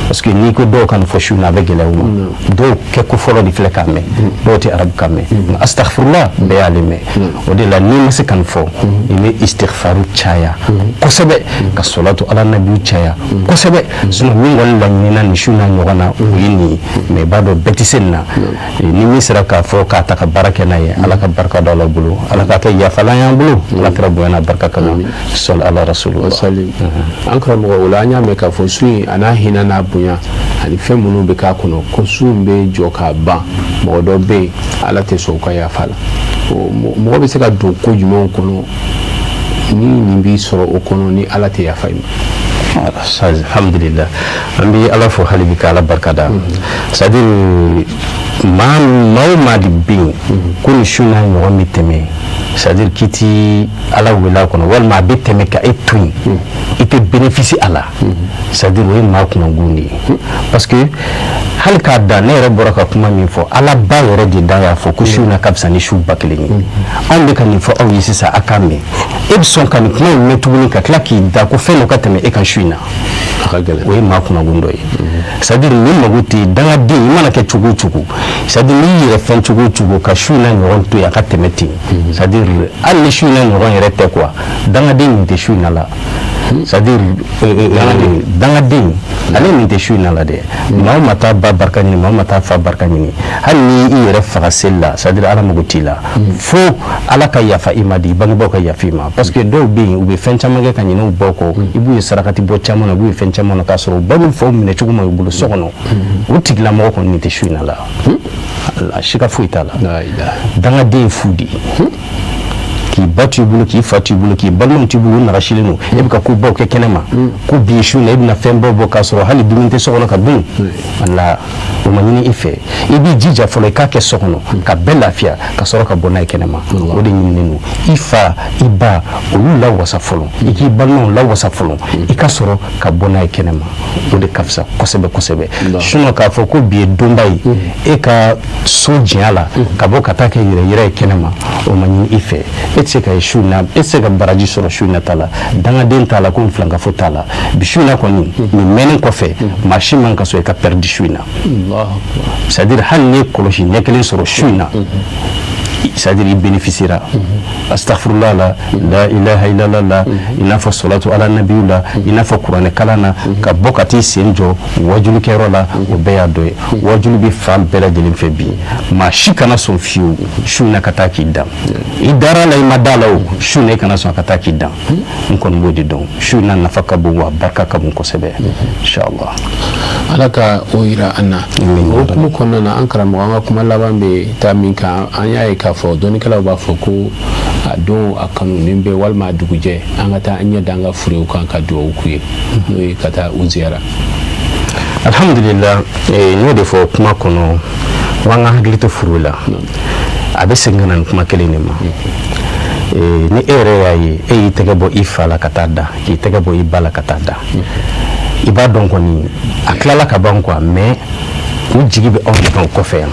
parce que n'i ko dɔw ka nin fɔ su in na, a bɛ gɛlɛya u ma. Dɔw kɛ ko fɔlɔ de filɛ k'a mɛn, dɔw tɛ arabu kan mɛn, nka astaghfirullah bɛɛ y'ale mɛn. O de la, n'i ma se ka nin fɔ, i bɛ istighfaru caya kosɛbɛ, ka salatu ala nabiw caya kosɛbɛ. Sinon min kɔni laɲinina nin su n'a ɲɔgɔn na, o ye nin ye. Mais i b'a dɔn bɛɛ tɛ se nin na. Ni min sera k'a fɔ k'a ta ka baara kɛ n'a ye, Ala ka barika don ala bolo, Ala k'a kɛ yafalan y'an bolo, Ala kɛra bonya n'a barika kama. Sɔli ala rasulullah. Salim, an karamɔgɔ, o la an y'a mɛn k'a fɔ su in a n'a hinɛ n'a bonya ani fɛn minnu bɛ k'a kɔnɔ, ko su in bɛ jɔ k'a ban, mɔgɔ dɔ bɛ yen, Ala tɛ sɔn u ka yafa la. Mɔgɔ bɛ se ka don ko jumɛnw kɔnɔ ni nin b'i sɔrɔ o kɔnɔ, ni Ala tɛ yafa i ma? Alhamdulillah, an bɛ Ala fo hali bi ka Ala barika da. C'est à dire, maa maa o maa de bɛ yen ko nin su n'a ɲɔgɔn bɛ tɛmɛ, c'est à dire k'i ti Ala wele a kɔnɔ, walima a bɛ tɛmɛ ka e to yen, i tɛ bénéfice a la, c'est à dire o ye maa kunnagun de ye. Parce que hali k'a da ne yɛrɛ bɔra ka kuma min fɔ, Ala ba yɛrɛ de da y'a fɔ ko su in na ka fisa ni su 1000 ye. Anw bɛ ka nin fɔ aw ye sisan, a k'a mɛn. E bɛ sɔn ka nin kuma in mɛn tuguni, ka tila k'i da ko fɛn dɔ ka tɛmɛ e kan su in na? A ka gɛlɛn. O ye maa kunnagun dɔ ye. C'est à dire ni mago tɛ dangaden, i mana kɛ cogo o cogo, c'est à dire n'i yɛrɛ fɛn cogo o cogo ka su in na ɲɔgɔn to yen a ka tɛmɛ ten, c'est à dire hali ni su in na ɲɔgɔn yɛrɛ tɛ quoi, dangaden nin tɛ su in na la. C'est à dire dangaden ale nin tɛ su in na la dɛ. Maa o maa t'a ba barika ɲini, maa o maa t'a fa barika ɲini, hali ni i yɛrɛ faga seli la, c'est à dire Ala mago t'i la. Fo Ala ka yafa i ma de, i bangebaaw ka yafa i ma. Parce que dɔw bɛ yen, u bɛ fɛn caman kɛ ka ɲinɛ u baw kɔ. I b'u ye sarakati bɔ caman na, u b'u ye fɛn caman na, k'a sɔrɔ u ba n'u faw minɛ cogo ma u bolo so kɔnɔ. O tigilamɔgɔ kɔni nin tɛ su in na la, a siga foyi t'a la. La ilaha. Dangaden ye fu de ye. K'i ba to i bolo, k'i fa to i bolo, k'i balimaw to i bolo, u nagasilen don, e bɛ ka ko baw kɛ kɛnɛ ma ko bi ye su in na, e bɛna fɛn baw bɔ k'a sɔrɔ hali dumuni tɛ so kɔnɔ ka dun. Wala o ma ɲini i fɛ. I b'i jija fɔlɔ, i k'a kɛ so kɔnɔ ka bɛɛ lafiya, ka sɔrɔ ka bɔ n'a ye kɛnɛ ma. O de ɲininen don. I fa, i ba, olu lawasa fɔlɔ, i k'i balimaw lawasa fɔlɔ, i ka sɔrɔ ka bɔ n'a ye kɛnɛ ma. O de ka fisa kosɛbɛ kosɛbɛ. Sinon k'a fɔ ko bi ye donba ye, e ka so jɛnya la ka bɔ ka taa kɛ yɛrɛ yɛrɛ ye kɛnɛ ma, o ma ɲini i fɛ. E tɛ se ka ye su in na, e tɛ se ka baraji sɔrɔ su in na ta la, dangaden t'a la, ko filankafo t'a la. Bi su in na kɔni, nin mɛnnen kɔfɛ, maa si man ka sɔn i ka perdre su in na. C'est à dire hali n'i ye kɔlɔsi ɲɛ kelen sɔrɔ su in na, c'est à dire i bénéficiera astaghfirullah la, la ilaha illallah la, i n'a fɔ salatu ala nabiyu la, i n'a fɔ kuranɛ kalan na, ka bɔ ka t'i sen jɔ wajulikɛyɔrɔ la, o bɛɛ y'a dɔ ye. Wajulu bɛ fan bɛɛ lajɛlen fɛ bi. Maa si kana sɔn fiyewu su in na ka taa k'i dan. I dara la, i ma da la, o su in na, i kana sɔn ka taa k'i dan. N kɔni b'o de dɔn. Su in na nafa ka bon, wa barika ka bon kosɛbɛ, inshallah. Ala ka o yira an na. O hukumu kɔnɔna na, an karamɔgɔ, an ka kuma laban bɛ taa min kan, an y'a ye k'a fɔ dɔnnikɛlaw b'a fɔ ko a don a kanu ni bɛ, walima a dugujɛ, an ka taa an ɲɛ da an ka furew kan ka dugawu k'u ye, n'o ye ka taa u ziyara. Alhamdulillah, n y'o de fɔ kuma kɔnɔ ko an ka hakili to furu la. A bɛ segin ka na nin kuma kelen de ma. Ni e yɛrɛ y'a ye, e y'i tɛgɛ bɔ i fa la ka taa da, k'i tɛgɛ bɔ i ba la ka taa da, i b'a dɔn kɔni a tilala ka ban quoi. Mais u jigi bɛ aw de kan o kɔfɛ yan.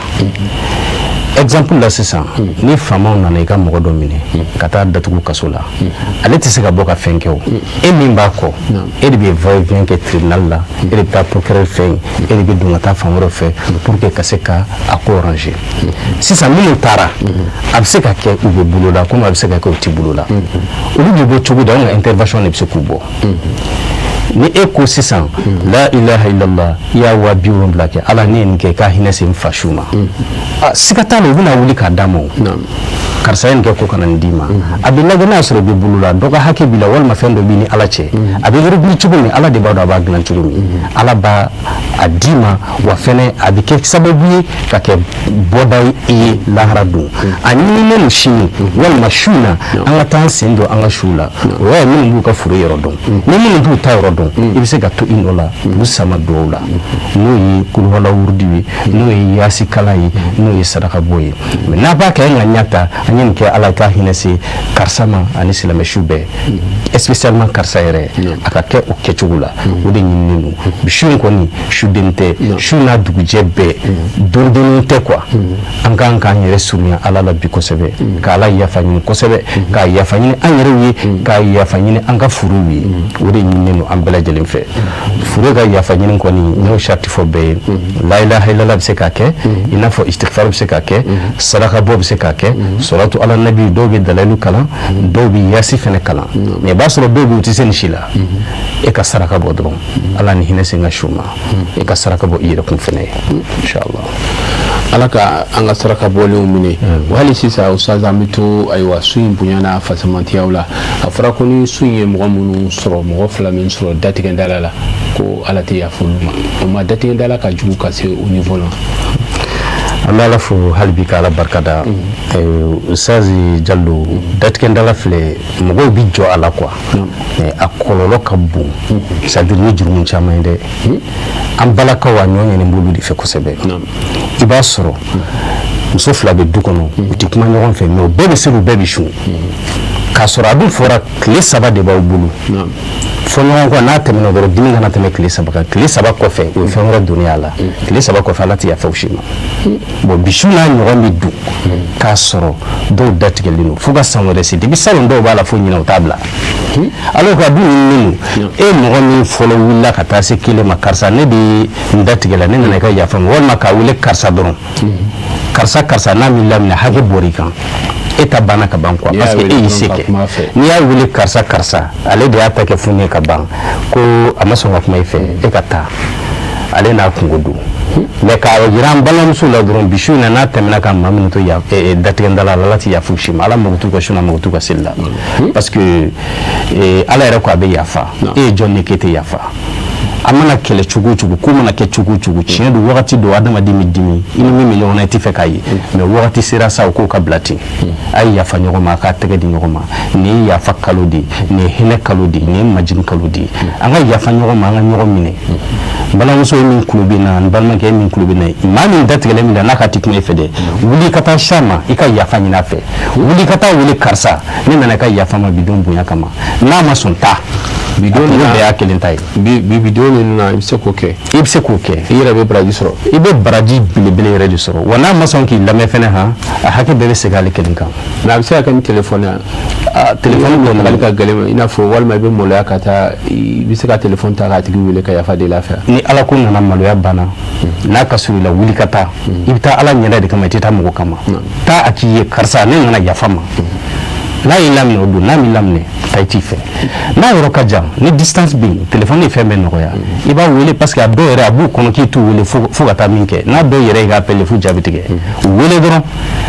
Exemple la sisan, ni faamaw nana i ka mɔgɔ dɔ minɛ ka taa datugu kaso la, ale tɛ se ka bɔ ka fɛn kɛ. O e min b'a kɔ, e de bɛ va et vient kɛ tribunal la, e de bɛ taa procureur fɛ yen, e de bɛ don ka taa fan wɛrɛ fɛ pour que ka se ka a ko ranger. Sisan minnu taara, a bɛ se ka kɛ u bɛ bolo la, komi a bɛ se ka kɛ u tɛ bolo la. Olu bɛ bɔ cogo di? Anw ka intervention de bɛ se k'u bɔ. Ni e ko sisan la ilaha illallah, i y'a 70.000 kɛ, Ala ne ye nin kɛ, i ka hinɛ se n fa su ma, a siga t'a la, u bɛna wuli k'a d'a ma. O Karisa ye nin kɛ ko ka na nin d'i ma, a bɛ lajɛ n'a y'a sɔrɔ i bɛ bolo la, dɔ ka hakɛ b'i la walima fɛn dɔ b'i ni Ala cɛ. A bɛ régler cogo min, Ala de b'a dɔn a b'a dilan cogo min. Ala b'a a d'i ma, wa fɛnɛ a bɛ kɛ sababu ye ka kɛ bɔda ye i ye lahara don. A ɲininen don sini walima su in na, an ka taa an sen don an ka suw la. O y'a ye, minnu b'u ka foro yɔrɔ dɔn ni minnu t'u ta yɔrɔ dɔn, i bɛ se ka to i nɔ la k'u sama duwawu la, n'o ye kuluwala wurudi ye, n'o ye yasi kalan ye, n'o ye saraka bɔ ye. Mais n'a b'a kɛ ŋaniya ta, an ye nin kɛ, Ala ka hinɛ se karisa ma ani silamɛ su bɛɛ, spécialement karisa yɛrɛ, a ka kɛ o kɛcogo la. O de ɲininen don bi. Su in kɔni, su den tɛ, su n'a dugujɛ bɛɛ don dennin tɛ quoi. An kan k'an yɛrɛ surunya Ala la bi kosɛbɛ, ka Ala yafa ɲini kosɛbɛ, k'a yafa ɲini an yɛrɛw ye, k'a yafa ɲini an ka furuw ye. O de ɲininen don an bɛɛ lajɛlen fɛ. Furu ka yafa ɲini kɔni, n y'o sarati fɔ bɛɛ ye. La ilaha illallah bɛ se k'a kɛ, i n'a fɔ istighfar bɛ se k'a kɛ, saraka bɔ bɛ se k'a kɛ, salatu ala nabi, dɔw bɛ dalayilu kalan, dɔw bɛ yasi fɛnɛ kalan. Mais i b'a sɔrɔ dɔw bɛ u tɛ se nin si la. E ka saraka bɔ dɔrɔn, Ala ni hinɛ se n ka su ma. E ka saraka bɔ i yɛrɛ kun fɛnɛ ye, inshallah. Ala ka an ka saraka bɔlenw minɛ. Wa hali sisan, ustaz, an bɛ to ayiwa su in bonya n'a fasamantiyaw la. A fɔra ko ni su in ye mɔgɔ minnu sɔrɔ, mɔgɔ fila min sɔrɔ datigɛndala la, ko Ala tɛ yafa olu ma. O ma datigɛndala ka jugu ka se o niveau la? An bɛ Ala fo hali bi, ka Ala barikada. Ustazi Jalo, datigɛndala filɛ, mɔgɔw bi jɔ a la quoi, mais a kɔlɔlɔ ka bon, c'est à dire ni jurumu caman ye dɛ. An balakaw, a ɲɔ ɲɛnen b'olu de fɛ kosɛbɛ. I b'a sɔrɔ muso fila bɛ du kɔnɔ, u tɛ kuma ɲɔgɔn fɛ, mais u bɛɛ bɛ seli, u bɛɛ bɛ sun, k'a sɔrɔ a dun fɔra tile 3 de b'aw bolo fɔ ɲɔgɔn kɔ. N'a tɛmɛna dɔrɔn, dimi kana tɛmɛ tile 3 kan. Tile 3 kɔfɛ, o ye fɛn wɛrɛ donnen a la. Tile 3 kɔfɛ, Ala tɛ yafa si ma. Bon, bi su n'a ɲɔgɔn bɛ dun k'a sɔrɔ dɔw datigɛlen don fo ka san wɛrɛ se. Depuis salon, dɔw b'a la fo ɲinɛ, u t'a bila, alors que a dun ɲininen don. E mɔgɔ min fɔlɔ wulila ka taa se kelen ma, karisa, ne de ye n datigɛ la, ne nana i ka yafa ma, walima k'a wele karisa dɔrɔn, karisa, karisa, n'a m'i laminɛ, hakɛ bɔr'i kan, e ta banna ka ban quoi, parce que e y'i se kɛ. N'i y'a wele karisa, karisa, ale de y'a ta kɛ fu ye ka ban, ko a ma sɔn ka kuma i fɛ, e ka taa, ale n'a kungo don. Mais k'a jira an balimamuso la dɔrɔn, bi su in na, n'a tɛmɛna ka maa minnu to datigɛndala la, Ala tɛ yafa u si ma. Ala mago t'u ka su na, mago t'u ka seli la, parce que Ala yɛrɛ ko a bɛ yafa. E ye jɔn ye k'e tɛ yafa? A mana kɛlɛ cogo o cogo, ko mana kɛ cogo o cogo, tiɲɛ don, wagati dɔ adamaden bɛ dimi, i ni min bɛ ɲɔgɔn na, i tɛ fɛ k'a ye, mais wagati sera sa, o k'o ka bila ten. A ye yafa ɲɔgɔn ma, a k'a tɛgɛ di ɲɔgɔn ma. Nin ye yafa kalo de ye, nin ye hinɛ kalo de ye, nin ye majigin kalo de ye. An ka yafa ɲɔgɔn ma, an ka ɲɔgɔn minɛ. N balimamuso ye min kulo bɛ na, n balimakɛ ye min kulo bɛ na, maa min datigɛlen min na, n'a ka ti kuma i fɛ dɛ, wuli ka taa s'a ma, i ka yafa ɲini a fɛ. Wuli ka taa wele, karisa, ne nana i ka yafa ma bi don bonya kama. N'a ma sɔn, taa. Bidon bɛɛ y'a kelen ta ye. Bi bidon ninnu na, i bɛ se k'o kɛ. I bɛ se k'o kɛ. I yɛrɛ bɛ baraji sɔrɔ. I bɛ baraji belebele yɛrɛ de sɔrɔ. Wa n'a ma sɔn k'i lamɛn fɛnɛ, han, a hakɛ bɛɛ bɛ segin ale kelen kan. Mais a bɛ se ka kɛ ni telefɔni ye. Aa, telefɔni kɔni tagali ka gɛlɛn, i n'a fɔ walima i bɛ maloya ka taa, i bɛ se ka telefɔni ta k'a tigi wele ka yafa deli a fɛ. Ni Ala ko nana, maloya banna, n'a ka surun i la, wuli ka taa. I bɛ taa Ala ɲɛda de kama, i tɛ taa mɔgɔ kama. Taa a k'i ye, karisa, ne nana yafa ma. N'a y'i laminɛ, o don. N'a m'i laminɛ, taa i t'i fɛ. N'a yɔrɔ ka jan, ni distance bɛ yen, téléphone ye fɛn bɛɛ nɔgɔya, i b'a wele, parce que a dɔw yɛrɛ, a b'u kɔnɔ k'i t'u wele fo ka taa min kɛ. N'a dɔw yɛrɛ y'i ka appel f'u jaabi tigɛ, u wele dɔrɔn.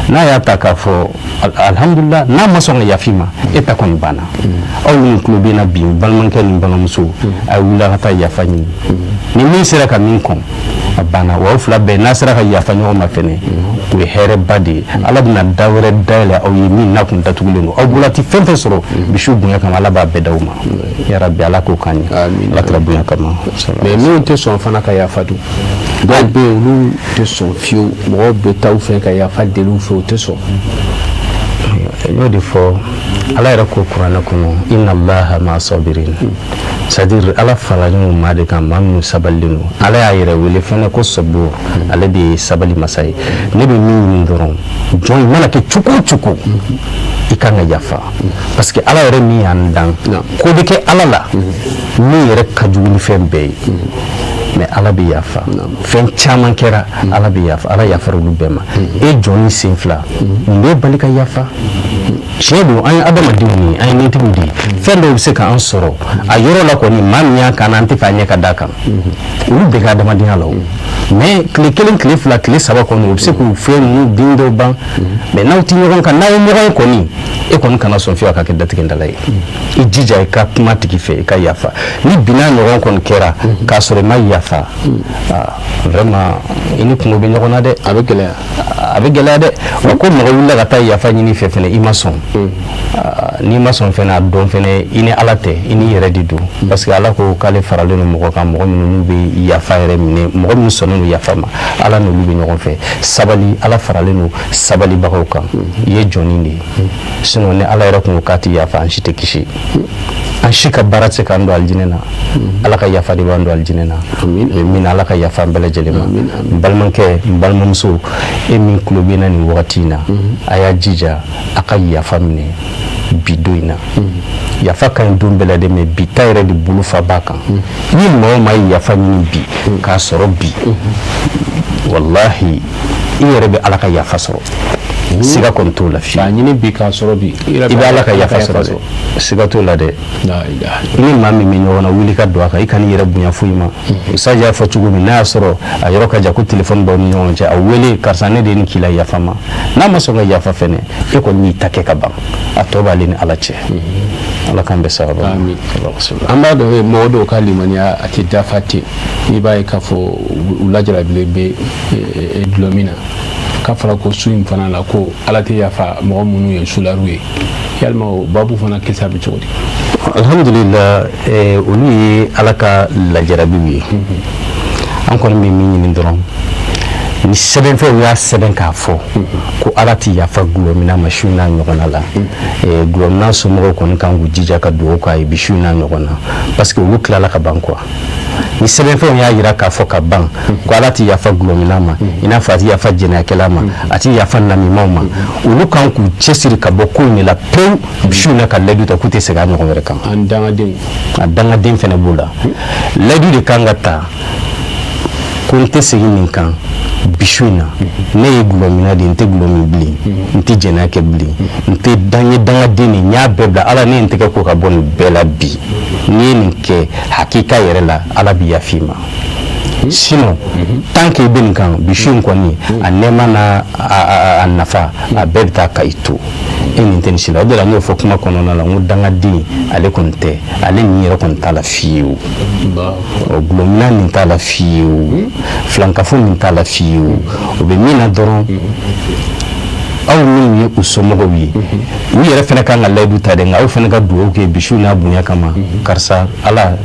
N'a y'a ta k'a fɔ alhamdulillah, n'a ma sɔn ka yafa i ma, e ta kɔni banna. Aw minnu tulo bɛ n na bi, n balimakɛ ni n balimamuso, a ye wuli a ka taa yafa ɲini. Ni min sera ka min kɔn, a banna. Wa aw fila bɛɛ, n'a sera ka yafa ɲɔgɔn ma fɛnɛ, o ye hɛrɛba de ye. Ala bɛna da wɛrɛ dayɛlɛ aw ye min n'a kun datugulen don. Aw bolo ti fɛn fɛn sɔrɔ misiw bonya kama, Ala b'a bɛɛ d'aw ma. Yarabi, Ala k'o k'an ye, Ala kɛra bonya kama. Mais minnu tɛ sɔn fana ka yafa dun, dɔw bɛ yen, olu tɛ sɔn fiyewu. Mɔgɔw bɛ taa u fɛ ka yafa deli u fɛ, u tɛ sɔn. N y'o de fɔ, Ala yɛrɛ ko kuranɛ kɔnɔ, inna allaha ma sabirin, c'est à dire Ala faralen don maa de kan, maa minnu sabalilen don. Ala y'a yɛrɛ wele fɛnɛ ko sabur, ale de ye sabali masa ye. Ne bɛ min ɲini dɔrɔn, jɔn i mana kɛ cogo o cogo, i kan ka yafa, parce que Ala yɛrɛ min y'an dan, ko bɛ kɛ Ala la min yɛrɛ ka jugu ni fɛn bɛɛ ye, mais Ala bɛ yafa. Fɛn caman kɛra, Ala bɛ yafa, Ala yafara olu bɛɛ ma. E jɔn ni sen fila, mun b'e bali ka yafa? Tiɲɛ don, an ye adamadenw ye, an ye nitigiw de ye. Fɛn dɔw bɛ se k'an sɔrɔ a yɔrɔ la kɔni, maa min y'a kan, an tɛ fɛ a ɲɛ ka d'a kan. Olu bɛɛ ka adamadenya la o. Mais tile 1, tile 2, tile 3 kɔni, u bɛ se k'u fɛn ninnu den dɔw ban. Mais n'aw tɛ ɲɔgɔn kan, n'aw ye ɲɔgɔn ye kɔni, e kɔni kana sɔn fiyewu a ka kɛ datigɛndala ye. I jija i ka kuma tigi fɛ, i ka yafa. Ni binna ɲɔgɔn kɔni kɛra k'a sɔrɔ i ma yafa, vraiment, i ni kungo bɛ ɲɔgɔn na dɛ. A bɛ gɛlɛya. A bɛ gɛlɛya dɛ. Wa ko mɔgɔ wulila ka taa yafa ɲini fɛ fɛnɛ, i ma sɔn, n'i ma sɔn fɛnɛ, a dɔn fɛnɛ i ni Ala tɛ, i n'i yɛrɛ de don, parce que Ala ko k'ale faralen don mɔgɔ kan, mɔgɔ minnu n'u bɛ yafa yɛrɛ minɛ, mɔgɔ minnu sɔnnen don yafa ma, Ala n'olu bɛ ɲɔgɔn fɛ. Sabali, Ala faralen don sabalibagaw kan. I ye jɔnni de ye. Sinon ni Ala yɛrɛ kun ko k'a tɛ yafa, an si tɛ kisi. An si ka baara tɛ se k'an don alijinɛ na. Ala ka yafa de b'an don alijinɛ na. Min Ala ka yafa an bɛɛ lajɛlen ma. N balimakɛ, n balimamuso, e min tulo bɛ n na nin wagati in na, a y'a jija a ka yafa minɛ bi don in na. Yafa ka ɲi don bɛɛ la dɛ, mais bi ta yɛrɛ de bolo fa b'a kan. Ni maa o maa ye yafa ɲini bi k'a sɔrɔ bi, walahi, i yɛrɛ bɛ Ala ka yafa sɔrɔ, siga kɔni t'o la fiyewu. K'a ɲini bi k'a sɔrɔ bi. I bɛ Ala ka yafa sɔrɔ dɛ, siga t'o la dɛ. I ni maa min bɛ ɲɔgɔn na, wuli ka don a kan. I kan'i yɛrɛ bonya foyi ma. Usaji y'a fɔ cogo min, n'a y'a sɔrɔ a yɔrɔ ka jan, ko telefɔni b'aw ni ɲɔgɔn cɛ, a wele: "Karisa, ne de ye nin k'i la, yafa ma." N'a ma sɔn ka yafa fɛnɛ, e kɔni y'i ta kɛ ka ban, a tɔ b'ale ni Ala cɛ. Ala k'an bɛɛ sababa. An b'a dɔn mɔgɔ dɔw ka limaniya a tɛ dafa ten. N'i b'a ye k'a fɔ u lajarabilen bɛ dulɔ min na, k'a fɔra ko su in fana la ko Ala tɛ yafa mɔgɔ minnu ye sulariw ye, yalima o babu fana kisa bɛ cogo di? Alhamdulillah, olu ye Ala ka lajarabiw ye. An kɔni bɛ min ɲini dɔrɔn, ni sɛbɛnfɛnw y'a sɛbɛn k'a fɔ ko Ala tɛ yafa gulɔmina ma su n'a ɲɔgɔnna la, gulɔmina somɔgɔw kɔni kan k'u jija ka dugawu k'a ye bi su n'a ɲɔgɔn na, parce que olu tilala ka ban quoi. Ni sɛbɛnfɛnw y'a jira k'a fɔ ka ban ko Ala tɛ yafa gulɔmina ma, i n'a fɔ a tɛ yafa jɛnɛyakɛla ma, a tɛ yafa namimaw ma, olu kan k'u cɛsiri ka bɔ ko in de la pewu su in na, ka layidu ta k'u tɛ segin a ɲɔgɔn wɛrɛ kan. An dangadenw. A dangaden fɛnɛ b'o la. Layidu de kan ka ta ko n tɛ segin nin kan bi su in na. Ne ye gulɔmina de ye, n tɛ gulɔ min bilen, n tɛ jɛnɛya kɛ bilen, n tɛ dan ye dangaden de, n y'a bɛɛ bila. Ala, ne ye n tɛgɛ ko ka bɔ nin bɛɛ la bi. N'i ye nin kɛ hakika yɛrɛ la, Ala bɛ yafa i ma. Sinon, tant que i bɛ nin kan bi su in kɔni, a nɛɛma n'a a nafa, a bɛɛ bɛ taa ka i to e nin tɛ nin si la. O de la n y'o fɔ kuma kɔnɔna la, n ko dangaden ale kɔni tɛ, ale nin yɛrɛ kɔni t'a la fiyewu, gulɔmina nin t'a la fiyewu, filankafo nin t'a la fiyewu. O bɛ min na dɔrɔn, aw minnu ye u somɔgɔw ye, u yɛrɛ fana kan ka layidu ta dɛ. Nka aw fana ka dugawu kɛ bi su n'a bonya kama: karisa, Ala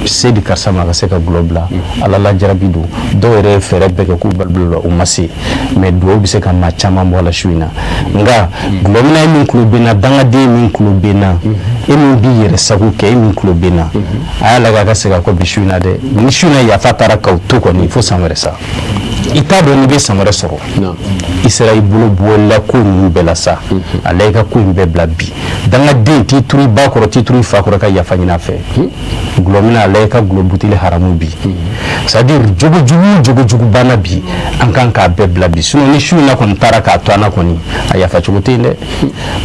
se di karisa ma a ka se ka gulɔ bila. Ala lajarabi don. Dɔw yɛrɛ ye fɛɛrɛ bɛɛ kɛ k'u balo la, u ma se. Mais dugawu bɛ se ka maa caman bɔ a la su in na. Nka gulɔmina, e min tulo bɛ n na, dangaden min tulo bɛ n na, e min b'i yɛrɛ sago kɛ, e min tulo bɛ n na, a y'a lajɛ a ka segin a kɔ bi su in na dɛ. Ni su in na yafa taara k'aw to kɔni, fo san wɛrɛ sa, i t'a dɔn n'i bɛ san wɛrɛ sɔrɔ. I sera i bolo bɔla ko ninnu bɛɛ la sa, a la i ka ko in bɛɛ bila bi. Dangaden, t'i turu i ba kɔrɔ, t'i turu i fa kɔrɔ, ka yafa ɲini a fɛ. Gulɔmina, a la i ka gulɔ buteli haramu bi. C'est à dire, jogo jugu, jogo jugu banna bi, an kan k'a bɛɛ bila bi. Sinon ni su in na kɔni taara k'a to an na kɔni, a yafa cogo tɛ yen dɛ,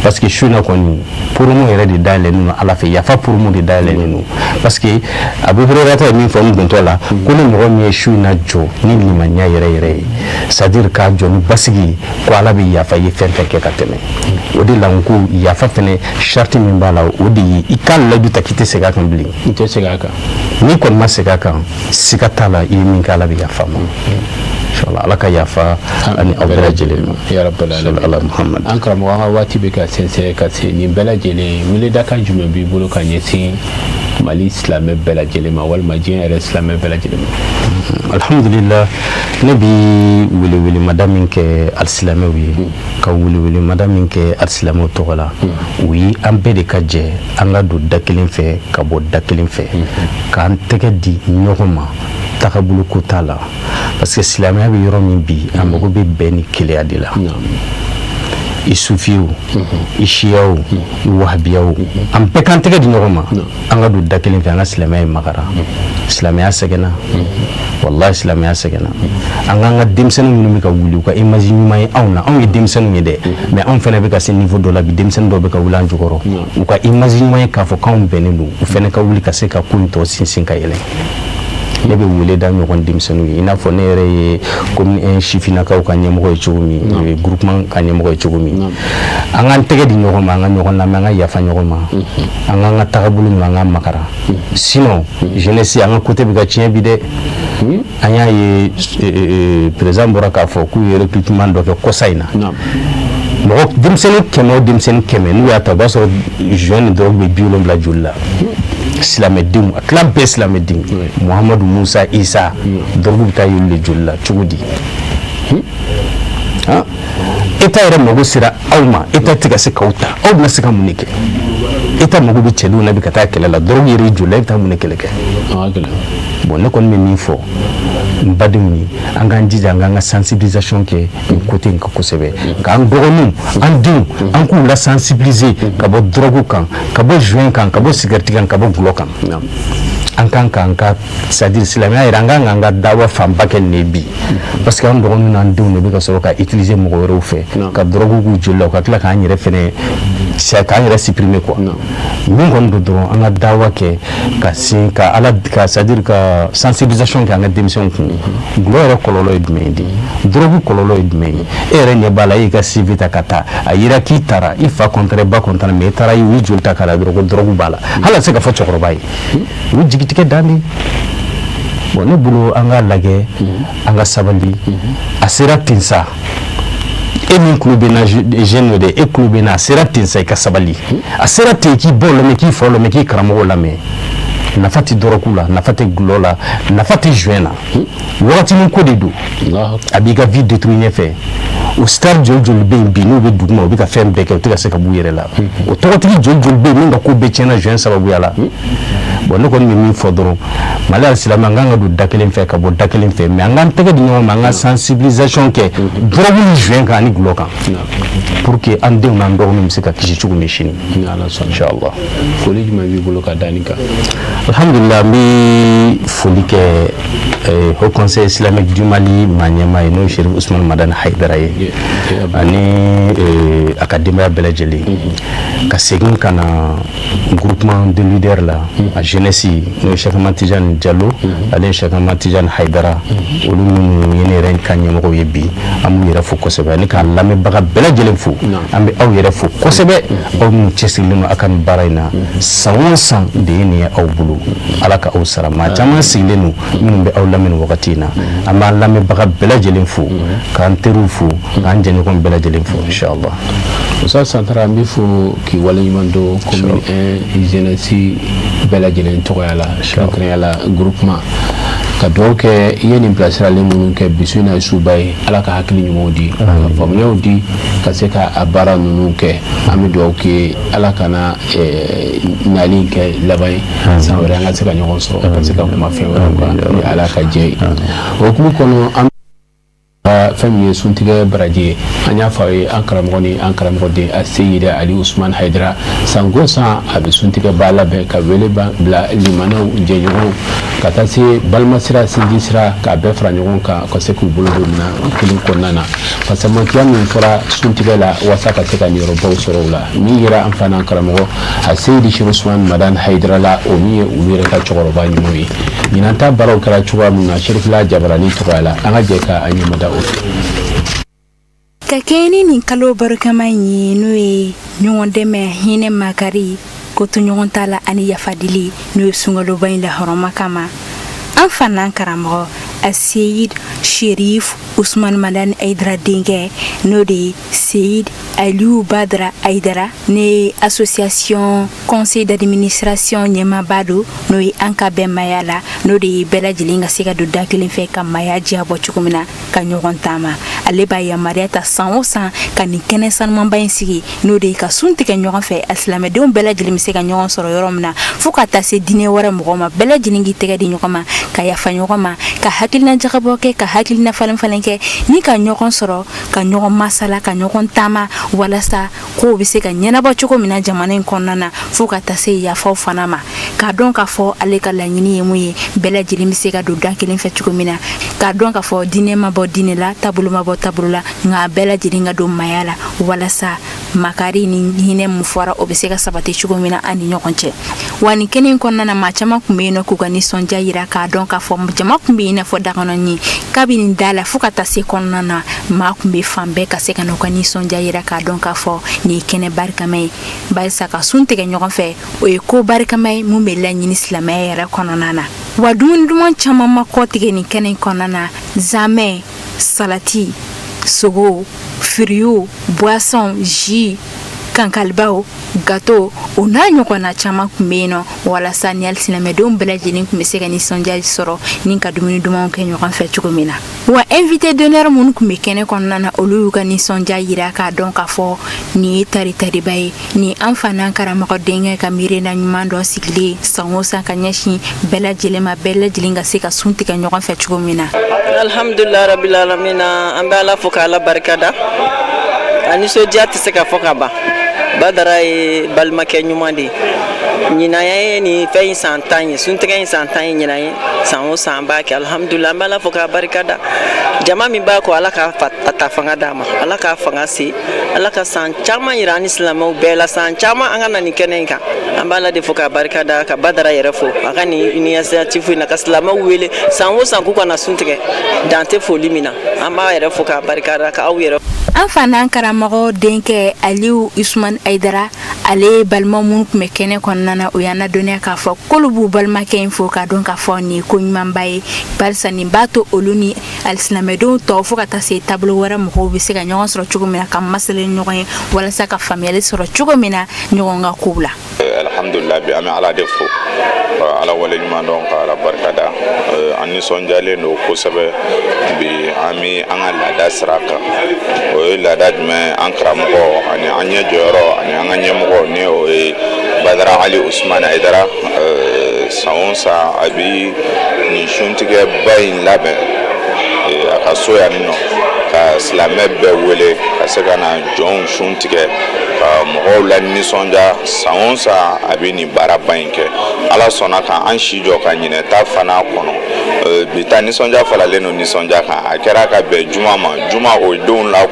parce que su in na kɔni, promo yɛrɛ de dayɛlɛnnen don Ala fɛ, yafa promo de dayɛlɛnnen don. Parce que Abu Hurayra ye min fɔ n dontɔ la, ko ni mɔgɔ min ye su in na jɔ ni limaniya yɛrɛ yɛrɛ ye, c'est à dire k'a jɔ ni basigi ye, ko Ala bɛ yafa i ye fɛn fɛn kɛ ka tɛmɛ. O de la n ko yafa fɛnɛ, sarati min b'a la, o de ye i ka layidu ta k'i tɛ segin a kan bilen. I tɛ segin a kan. N'i kɔni ma segin a kan, siga t'a la, i ye min kɛ, Ala bɛ yafa ma inshallah. Ala ka yafa ani aw bɛɛ lajɛlen ma. Ya rabbal alamin. Ala Muhammad. An karamɔgɔ, an ka waati bɛ ka sɛnsɛn ka se nin bɛɛ lajɛlen. Weledakan jumɛn b'i bolo ka ɲɛsin Mali silamɛ bɛɛ lajɛlen ma, walima diɲɛ yɛrɛ silamɛ bɛɛ lajɛlen ma? Alhamdulillah, ne bi welewelemada min kɛ alisilamɛw ye, ka welewelemada min kɛ alisilamɛw tɔgɔ la, o ye an bɛɛ de ka jɛ an ka don da kelen fɛ ka bɔ da kelen fɛ, k'an tɛgɛ di ɲɔgɔn ma, tagabolo ko t'a la, parce que silamɛya bɛ yɔrɔ min bi, a mago bɛ bɛn ni kelenya de la. I sufiw, i siyaw, i wahabiyaw, an bɛɛ k'an tɛgɛ di ɲɔgɔn ma, an ka don da kelen fɛ, an ka silamɛya ye magara. Silamɛya sɛgɛnna, wallahi, silamɛya sɛgɛnna. An k'an ka denmisɛnnin minnu bɛ ka wuli, u ka image ɲuman ye anw na. Anw ye denmisɛnninw ye dɛ, mais anw fana bɛ ka se niveau dɔ la bi, denmisɛnnin dɔw bɛ ka wuli an jukɔrɔ, u ka image ɲuman ye k'a fɔ k'anw bɛnnen don, u fana ka wuli ka se ka ko in tɔ sinsin ka yɛlɛ. Ne bɛ wele da ɲɔgɔn denmisɛnninw ye, i n'a fɔ ne yɛrɛ ye commune 1 sifinnakaw ka ɲɛmɔgɔ ye cogo min, groupement ka ɲɛmɔgɔ ye cogo min, an k'an tɛgɛ di ɲɔgɔn ma, an ka ɲɔgɔn lamɛn, an ka yafa ɲɔgɔn ma, an k'an ka tagabolo ninnu, an ka makara. Sinon jeunesse, an ka côté bɛ ka tiɲɛ bi dɛ. An y'a ye, président bɔra k'a fɔ k'u ye recrutement dɔ kɛ kɔsa in na. Mɔgɔ denmisɛnnin 100 o denmisɛnnin 100, n'u y'a ta, o b'a sɔrɔ joint ni drogue bɛ 70 joli la. Silamɛdenw, a tila bɛɛ silamɛden, Muhamadu, Musa, Isa, drogue bɛ taa y'olu de joli la cogo di? État yɛrɛ mago sera aw ma, État tɛ ka se k'aw ta, aw bɛna se ka mun de kɛ? État mago bɛ cɛdenw na bi ka taa kɛlɛ la, drogue yɛrɛ y'i joli la, e bɛ taa mun de kɛlɛ kɛ? Bon, ne kɔni bɛ min fɔ n badenw ye, an k'an jija, an k'an ka sensibilisation kɛ nin côté in kan kosɛbɛ, k'an dɔgɔninw, an denw, an k'u la sensibiliser ka bɔ drogue kan, ka bɔ joint kan, ka bɔ cigarette kan, ka bɔ gulɔ kan. An kan k'an ka, c'est à dire silamɛya yɛrɛ, an kan k'an ka dawa fanba kɛ nin ye bi, parce que an dɔgɔninw n'an denw de bɛ ka sɔrɔ ka utiliser mɔgɔ wɛrɛw fɛ ka drogue k'u joli la, u ka tila k'an yɛrɛ fɛnɛ, k'an yɛrɛ supprimer quoi. Min kɔni don dɔrɔn, an ka dawa kɛ ka sin ka ala ka, c'est à dire ka sensibilisation kɛ an ka denmisɛnw kun. Gulɔ yɛrɛ kɔlɔlɔ ye jumɛn ye de? Drogue kɔlɔlɔ ye jumɛn ye? E yɛrɛ ɲɛ b'a la, e y'i ka CV ta ka taa, a yira k'i taara, i fa kɔntara, i ba kɔntara, mais i taara, u ye joli ta k'a la dɔrɔn ko drogue b'a la. Hali a tɛ se ka fɔ cɛkɔrɔba ye, o ye jigitigɛ dan de ye. Bon, ne bolo, an k'a lajɛ, an ka sabali. A sera ten sa, e min tulo bɛ na, jeune dɛ, e tulo bɛ na, a sera ten sa, i ka sabali. A sera ten, k'i baw lamɛn, k'i faw lamɛn, k'i karamɔgɔw lamɛn. Nafa tɛ drogue la, nafa tɛ gulɔ la, nafa tɛ joint na. Wagatinin ko de don, a b'i ka vie détruire ɲɛfɛ. O star joli joli bɛ yen bi, n'u bɛ duguma, u bɛ ka fɛn bɛɛ kɛ, u tɛ ka se ka b'u yɛrɛ la. O tɔgɔtigi joli joli bɛ yen min ka ko bɛɛ tiɲɛna joint sababuya la? Bon, ne kɔni bɛ min fɔ dɔrɔn, Mali alisilamɛ, an kan ka don da kelen fɛ ka bɔ da kelen fɛ, mais an k'an tɛgɛ di ɲɔgɔn ma, an ka sensibilisation kɛ drogue ni joint kan ani gulɔ kan, pour que an denw n'an dɔgɔninw bɛ se ka kisi cogo min sini, inchallah. Foli jumɛn b'i bolo ka da nin kan? Alhamdulillah, n bɛ foli kɛ Haut Conseil islamique du Mali maa ɲɛmaa ye, n'o ye Chérif Ousmane Madani Haidara ye, ani a ka denbaya bɛɛ lajɛlen. Ka segin ka na groupement de leaders la, a jeunesse, n'o ye Cheikh Ahmad Tidiane Diallo ale ye Cheikh Ahmad Tidiane Haidara, olu minnu ye ne yɛrɛ ka ɲɛmɔgɔw ye bi, an b'u yɛrɛ fo kosɛbɛ, ani k'a lamɛnbaga bɛɛ lajɛlen fo. An bɛ aw yɛrɛ fo kosɛbɛ, aw minnu cɛsirilen don aw ka nin baara in na san o san de ye nin ye aw bolo. Ala ka aw sara. Maa caman sigilen don minnu bɛ aw lamɛn nin wagati in na. An b'an lamɛnbaga bɛɛ lajɛlen fo, k'an teriw fo, k'an jɛɲɔgɔn bɛɛ lajɛlen fo, inchallah. Musa Santara, an bɛ fo k'i waleɲuman dɔn commune 1 jeunesse bɛɛ lajɛlen tɔgɔya la, kɛrɛnkɛrɛnya la groupement. Ka dugawu kɛ i ye nin bilasirali minnu kɛ bi su in na ye suba ye. Ala ka hakili ɲumanw di, ka faamuyaw di, ka se ka a baara ninnu kɛ. An bɛ dugawu kɛ, Ala kana nali kɛ laban ye, san wɛrɛ an ka se ka ɲɔgɔn sɔrɔ, ka se ka kuma fɛn wɛrɛw kan ni Ala ka jɛ ye. O hukumu kɔnɔ, an fɛn min ye suntigɛ baraji ye, an y'a fɔ aw ye, an karamɔgɔ ni an karamɔgɔden a Seyidi Ali Usman Hayidara, sanko san a bɛ suntigɛ ba labɛn ka wele bila limanaw, jɛɲɔgɔnw, ka taa se balimasira, sinji sira, k'a bɛɛ fara ɲɔgɔn kan ka se k'u bolo don minɛn kelen kɔnɔna na. Fasamantiya min fɔra suntigɛ la walasa ka se ka niyɔrɔbaw sɔrɔ o la, min yera an fana karamɔgɔ a Seyidi Sherif Usman Madani Hayidara la, o min ye olu yɛrɛ ka cɛkɔrɔba ɲumanw ye. Ɲinan ta baaraw kɛra cogoya min na Serifila Jabarani tɔgɔya la, an ka jɛ ka a ɲɛmada o fɛ. Ka kɛɲɛ ni nin kalo barikama in ye, n'o ye ɲɔgɔn dɛmɛ, hinɛ, makari, ko to ɲɔgɔn ta la ani yafadili, n'o ye sunkaloba in lahɔrɔma kama, an fa n'an karamɔgɔ Aseyid Sherif Usman Madani Ayidara denkɛ, n'o de ye Seyid Aliou Badara Ayidara, ne ye association conseil d'administration ɲɛmaaba don, n'o ye an ka bɛn maya la, n'o de ye bɛɛ lajɛlen ka se ka don da kelen fɛ ka maya diya bɔ cogo min na, ka ɲɔgɔn taama. Ale b'a yamaruya ta san o san ka nin kɛnɛ sanumanba in sigi, n'o de ye ka sun tigɛ ɲɔgɔn fɛ, a silamɛdenw bɛɛ lajɛlen bɛ se ka ɲɔgɔn sɔrɔ yɔrɔ min na, fo ka taa se diinɛ wɛrɛ mɔgɔw ma, bɛɛ lajɛlen k'i tɛgɛ di ɲɔgɔn ma, ka yafa ɲɔgɔn ma, ka hakilina jagabɔ kɛ, ka hakilina falen falen kɛ, ni ka ɲɔgɔn sɔrɔ, ka ɲɔgɔn masala, ka ɲɔgɔn taama, walasa kow bɛ se ka ɲɛnabɔ cogo min na jamana in kɔnɔna na, fo ka taa se yafaw fana ma. K'a dɔn k'a fɔ ale ka laɲini ye mun ye, bɛɛ lajɛlen bɛ se ka don da kelen fɛ cogo min na, k'a dɔn k'a fɔ diinɛ ma bɔ diinɛ la, taabolo ma bɔ taabolo la, nka bɛɛ lajɛlen ka don maya la walasa Makari ni hinɛ mun fɔra, o bɛ se ka sabati cogo min na an ni ɲɔgɔn cɛ. Wa nin kɛnɛ in kɔnɔna na, maa caman tun bɛ yen nɔ k'u ka nisɔndiya yira, k'a dɔn k'a fɔ jama tun bɛ i n'a fɔ dakɔnɔɲin. Kabini da la fo ka taa se kɔnɔna na, maa tun bɛ fan bɛɛ ka se ka n'u ka nisɔndiya yira, k'a dɔn k'a fɔ nin ye kɛnɛ barikama ye, barisa ka sun tigɛ ɲɔgɔn fɛ, o ye ko barikama ye mun bɛ laɲini silamɛya yɛrɛ kɔnɔna na. Wa dumuni duman caman ma kɔ tigɛ nin kɛnɛ in kɔnɔna na: zamɛ, salati, sogo, fruits, boisson, jus, kankalibaw, gâteau, o n'a ɲɔgɔnna caman tun bɛ yen nɔ, walasa ni alisilamɛdenw bɛɛ lajɛlen tun bɛ se ka nisɔndiya sɔrɔ ni ka dumuni dumanw kɛ ɲɔgɔn fɛ cogo min na. Wa invité d'honneur minnu tun bɛ kɛnɛ kɔnɔna na, olu y'u ka nisɔndiya yira, k'a dɔn k'a fɔ nin ye taritariba ye, ni an fa n'an karamɔgɔ denkɛ ka miirina ɲuman dɔ sigilen san o san ka ɲɛsin bɛɛ lajɛlen ma, bɛɛ lajɛlen ka se ka sun tigɛ ɲɔgɔn fɛ cogo min na. Alhamdulilah rabil alamina. An bɛ Ala fo k'Ala barika da. A nisɔndiya tɛ se ka fɔ ka ban. Badara ye balimakɛ ɲuman de ye. Ɲinan ye nin fɛn in san 10 ye, suntigɛ in san 10 ye ɲinan ye. San o san an b'a kɛ. Alhamdulilah, an bɛ Ala fo k'a barika da. Jama min b'a kɔ, Ala k'a ta fanga d'a ma, Ala k'a fanga se, Ala ka san caman yira an ni silamɛw bɛɛ la, san caman an ka na nin kɛnɛ in kan. An b'a la de fo k'a barika da, ka Badara yɛrɛ fo a ka nin initiative in na, ka silamɛw wele san o san k'u ka na sun tigɛ. Dan tɛ foli min na, an b'a yɛrɛ fo k'a barika da, ka aw yɛrɛ. An fa n'an karamɔgɔ denkɛ Aliyu Usman Ayidara, ale balima minnu tun bɛ kɛnɛ kɔnɔna na, o y'an ladɔnniya k'a fɔ k'olu b'u balimakɛ in fo, k'a dɔn k'a fɔ nin ye ko ɲumanba ye, barisa nin b'a to olu ni alisilamɛdenw tɔw fo ka taa se taabolo wɛrɛ mɔgɔw bɛ se ka ɲɔgɔn sɔrɔ cogo min na, ka masala ɲɔgɔn ye, walasa ka faamuyali sɔrɔ cogo min na ɲɔgɔn ka kow la. Alhamdulillah, bi an bɛ Ala de fo, ka Ala waleɲuman dɔn, ka Ala barika da. An nisɔndiyalen don kosɛbɛ. Bi an bɛ an ka laada sira kan. O ye laada jumɛn? An karamɔgɔ ani an ɲɛ jɔyɔrɔ ani an ka ɲɛmɔgɔ, ni o ye Badara Ali Usumani Ayidara, san o san a bi nin suntigɛba in labɛn a ka so yan nɔ, ka silamɛ bɛɛ wele ka se ka na jɔnw sun tigɛ, ka mɔgɔw la nisɔndiya. San o san a bɛ nin baaraba in kɛ. Ala sɔnna ka an si jɔ ka ɲinɛ ta fana kɔnɔ. Bi ta nisɔndiya faralen don nisɔndiya kan. A kɛra ka bɛn juma ma. Juma, o ye denw la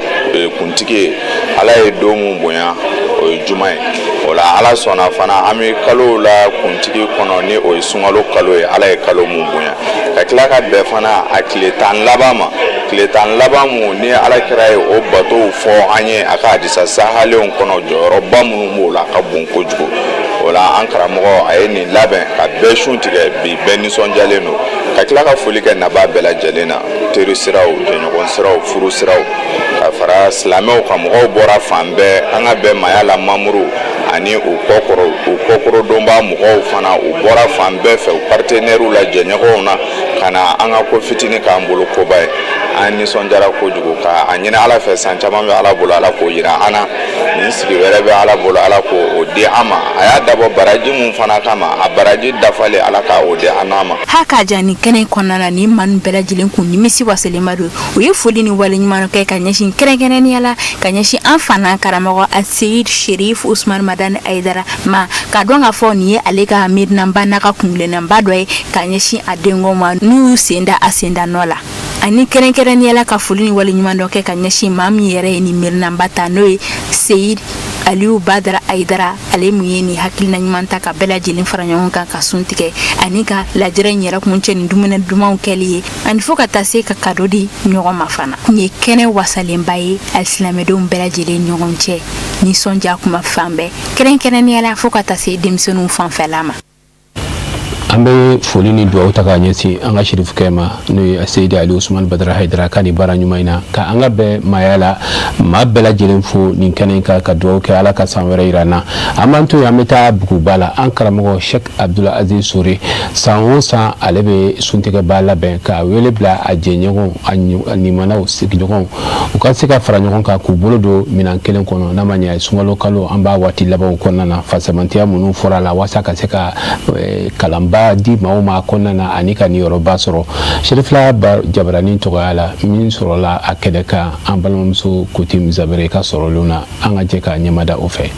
kuntigi ye. Ala ye don mun bonya, o ye juma ye. O la, Ala sɔnna fana, an bɛ kalow la kuntigi kɔnɔ, ni o ye sunkalo kalo ye. Ala ye kalo mun bonya, ka tila ka bɛn fana a tile 10 laban ma, tile 10 laban mun ni Ala kira ye o batow fɔ an ye a ka hadisa sahalenw kɔnɔ, jɔyɔrɔba minnu b'o la ka bon kojugu. O la, an karamɔgɔ a ye nin labɛn ka bɛɛ sun tigɛ. Bi bɛɛ nisɔndiyalen don, ka tila ka foli kɛ nabaa bɛɛ lajɛlen na, teri siraw, jɛɲɔgɔn siraw, furu siraw, ka fara silamɛw kan. Mɔgɔw bɔra fan bɛɛ. An ka bɛn maaya la, mamuru ani u kɔkɔrɔ, u kɔkɔrɔdonba mɔgɔw fana, u bɔra fan bɛɛ fɛ, u partenaires la, jɛɲɔgɔnw na, ka na an ka ko fitinin k'an bolo koba ye. An nisɔndiyara kojugu, ka a ɲini Ala fɛ, san caman bɛ Ala bolo, Ala k'o yira an na. Nin sigi wɛrɛ bɛ Ala bolo, Ala k'o di an ma. A y'a dabɔ baraji mun fana kama, a baraji dafalen, Ala k'o di an n'a ma. Ha k'a ja nin kɛnɛ kɔnɔna na, ni maa bɛɛ lajɛlen kun nimisi wasalenba don. U ye foli ni waleɲuman kɛ ka ɲɛsin, kɛrɛnkɛrɛnnenya la ka ɲɛsin an fa n'an karamɔgɔ Aseyid Sherif Usman Madani Ayidara ma, k'a dɔn k'a fɔ nin ye ale ka miirinaba n'a ka kuntilennaba dɔ ye ka ɲɛsin a denkɛw ma, n'u y'u sen da a senda nɔ la, ani kɛrɛnkɛrɛnnenya la ka foli ni waleɲuman dɔ kɛ ka ɲɛsin maa min yɛrɛ ye nin miirinaba ta, n'o ye Seyid Aliyu Badara Ayidara, ale mun ye nin hakilina ɲuman ta ka bɛɛ lajɛlen fara ɲɔgɔn kan ka sun tigɛ ani ka lajɛrɛ in yɛrɛ kuncɛ ni dumuni dumanw kɛli ye, ani fo ka taa se ka cadeau di ɲɔgɔn ma fana. Nin ye kɛnɛ wasalenba ye alisilamɛdenw bɛɛ lajɛlen ɲɔgɔn cɛ. Nisɔndiya kuma fan bɛɛ, kɛrɛnkɛrɛnnenya la fo ka taa se denmisɛnninw fanfɛla ma. An bɛ foli ni dugawu ta k'a ɲɛsin an ka sirifukɛ ma, n'o ye Seyidi Ali Usumani Badara Hayidara, ka nin baara ɲuman in na, ka an ka bɛn maaya la maa bɛɛ lajɛlen fo nin kɛnɛ in kan, ka dugawu kɛ, Ala ka san wɛrɛ yira an na. An b'an to yen, an bɛ taa buguba la. An karamɔgɔ Sheikh Abdul Aziz Sore, san o san ale bɛ suntigɛba labɛn, ka wele bila a jɛɲɔgɔnw, a limanaw, sigiɲɔgɔnw, u ka se ka fara ɲɔgɔn kan k'u bolo don minɛn kelen kɔnɔ. N'a ma ɲɛ, sunkalo kalo, an b'a waati labanw kɔnɔna na, fasamantiya minnu fɔra a la, walasa ka se ka kalanba di maaw ma kɔnɔna na ani ka niyɔrɔba sɔrɔ. Serifila Jabarani tɔgɔya la, min sɔrɔla a kɛnɛ kan, an balimamuso Koti Zabere ka sɔrɔlenw na, an ka jɛ ka ɲɛmada o fɛ.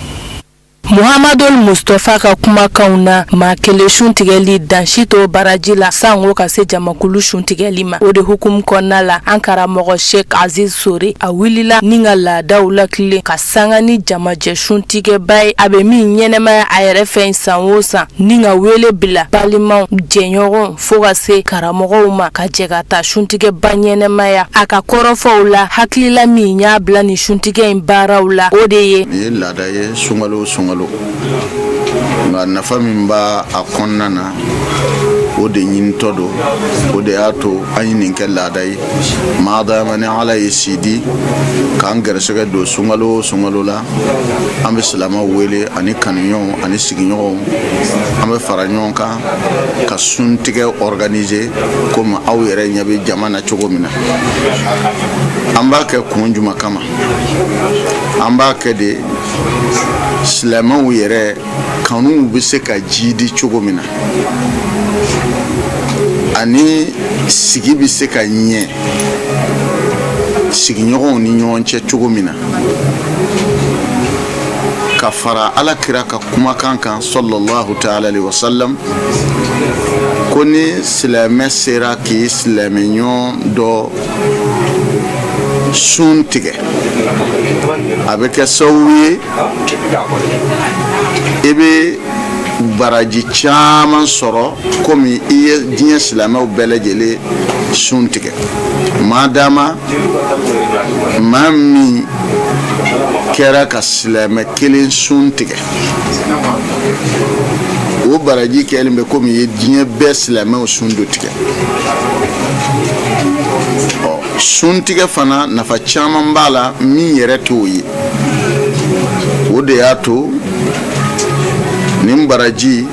Muhamadul Mustafa ka kumakanw na, maa kelen sun tigɛli dan si t'o baraji la sango ka se jamakulu sun tigɛli ma. O de hukumu kɔnɔna la, an karamɔgɔ Sheikh Aziz Sore a wulila ni ka laadaw latilen ka sanga ni jamajɛ suntigɛba ye, a bɛ min ɲɛnɛmaya a yɛrɛ fɛ san o san, ni ka wele bila balimaw, jɛɲɔgɔnw fo ka se karamɔgɔw ma ka jɛ ka taa suntigɛba ɲɛnɛmaya. A ka kɔrɔfɔw la, hakilila min y'a bila nin suntigɛ in baaraw la, o de ye: Nin ye laada ye sunkalo o sunkalo, nka nafa min b'a a kɔnɔna na, o de ɲinitɔ don. O de y'a to an ye nin kɛ laada ye. Maadama ni Ala ye si di k'an gɛrɛsɛgɛ don sunkalo o sunkalo la, an bɛ silamɛw wele ani kanuɲɔgɔnw ani sigiɲɔgɔnw, an bɛ fara ɲɔgɔn kan ka suntigɛ organiser komi aw yɛrɛ ɲɛ bɛ jama na cogo min na. An b'a kɛ kun jumɛn kama? An b'a kɛ de silamɛw yɛrɛ kanuw bɛ se ka jiidi cogo min na, ani sigi bɛ se ka ɲɛ sigiɲɔgɔnw ni ɲɔgɔn cɛ cogo min na, ka fara Ala kira ka kumakan kan sallallahu taala alaihi wasallam, ko ni silamɛ sera k'i silamɛ ɲɔgɔn dɔ sun tigɛ, a bɛ kɛ sababu ye i bɛ baraji caman sɔrɔ komi i ye diɲɛ silamɛw bɛɛ lajɛlen sun tigɛ. Maadama maa min kɛra ka silamɛ kelen sun tigɛ, o baraji kɛlen bɛ komi i ye diɲɛ bɛɛ silamɛw sun dɔ tigɛ. Ɔ, suntigɛ fana nafa caman b'a la min yɛrɛ t'o ye. O de y'a to nin baraji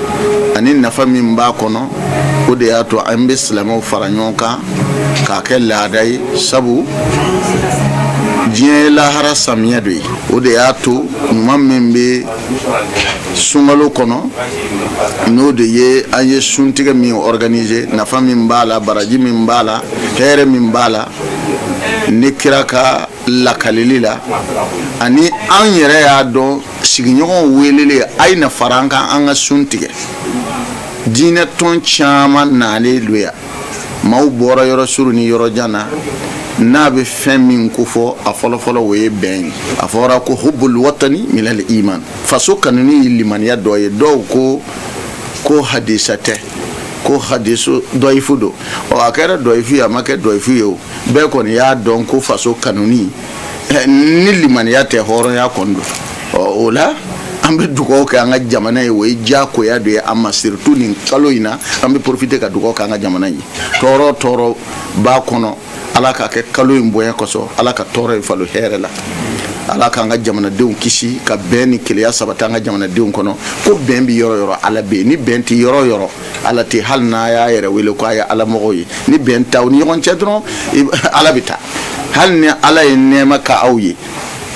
ani nafa min b'a kɔnɔ, o de y'a to an bɛ silamɛw fara ɲɔgɔn kan k'a kɛ laada ye, sabu diɲɛ ye lahara samiyɛ dɔ ye. O de y'a to ɲuman min bɛ sunkalo kɔnɔ, n'o de ye an ye suntigɛ min organiser, nafa min b'a la, baraji min b'a la, hɛrɛ min b'a la, ni kira ka lakalili la, ani an yɛrɛ y'a dɔn sigiɲɔgɔnw welelen a ye na fara an kan an ka sun tigɛ. Diinɛ tɔn caman nalen don yan, maaw bɔra yɔrɔ surun ni yɔrɔ jan na. N'a bɛ fɛn min kofɔ, a fɔlɔfɔlɔ o ye bɛn ye. A fɔra ko hubbul watani minal iman, faso kanuni ye limaniya dɔ ye. Dɔw ko ko hadisa tɛ, ko hadisu dɔyifu don. Ɔ, a kɛra dɔyifu ye, a ma kɛ dɔyifu ye, o bɛɛ kɔni y'a dɔn ko faso kanuni ni limaniya tɛ, hɔrɔnya kɔni don. Ɔ, o la an bɛ dugawu kɛ an ka jamana ye, o ye diyagoya dɔ ye an ma, surtout nin kalo in na. An bɛ profiter ka dugawu kɛ an ka jamana ye. Tɔɔrɔ tɔɔrɔ b'a kɔnɔ, Ala k'a kɛ kalo in bonya kosɔn, Ala ka tɔɔrɔ in falen hɛrɛ la. Ala k'an ka jamanadenw kisi, ka bɛn ni kelenya sabati an ka jamanadenw kɔnɔ. Ko bɛn bɛ yɔrɔ yɔrɔ, Ala bɛ yen. Ni bɛn tɛ yɔrɔ yɔrɔ, Ala tɛ. Hali n'a y'a yɛrɛ wele ko a ye Ala mɔgɔw ye, ni bɛn t'aw ni ɲɔgɔn cɛ dɔrɔn, Ala bɛ taa. Hali ni Ala ye nɛɛma ka aw ye,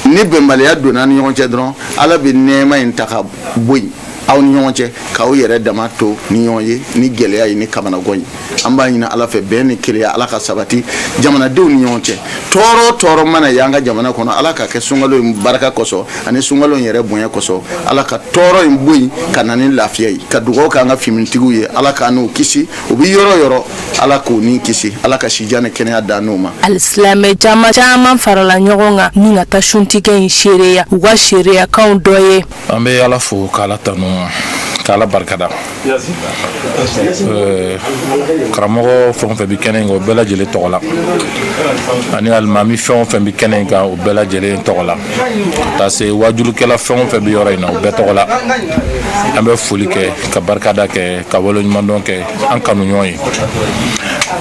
ni bɛnbaliya donna ni ɲɔgɔn cɛ dɔrɔn, Ala bɛ nɛɛma in ta ka bɔ yen aw ni ɲɔgɔn cɛ, k'aw yɛrɛ dama to ni ɲɔgɔn ye ni gɛlɛya ye ni kamanagan ye. An b'a ɲini Ala fɛ, bɛn ni kelenya, Ala ka sabati jamanadenw ni ɲɔgɔn cɛ. Tɔɔrɔ tɔɔrɔ mana ye an ka jamana kɔnɔ, Ala ka kɛ sunkalo in barika kosɔn ani sunkalo in yɛrɛ bonya kosɔn, Ala ka tɔɔrɔ in bɔ yen ka na ni lafiya ye. Ka dugawu kɛ an ka finitigiw ye, Ala k'an n'u kisi. U bɛ yɔrɔ yɔrɔ, Ala k'u ni kisi, Ala ka sijan ni kɛnɛya d'an n'u ma. Alisilamɛ jama caman farala ɲɔgɔn kan ni ka taa suntigɛ in seereya. U ka seereyakanw dɔ ye: An bɛ Ala fo k'Ala tanu, k'Ala barikada. Karamɔgɔ fɛn o fɛn bɛ kɛnɛ in kan, o bɛɛ lajɛlen tɔgɔ la, ani alimami fɛn o fɛn bɛ kɛnɛ in kan, o bɛɛ lajɛlen tɔgɔ la, ka se wajulukɛla fɛn o fɛn bɛ yɔrɔ in na, o bɛɛ tɔgɔ la, an bɛ foli kɛ, ka barikada kɛ, ka waleɲumandɔn kɛ an kanuɲɔgɔn ye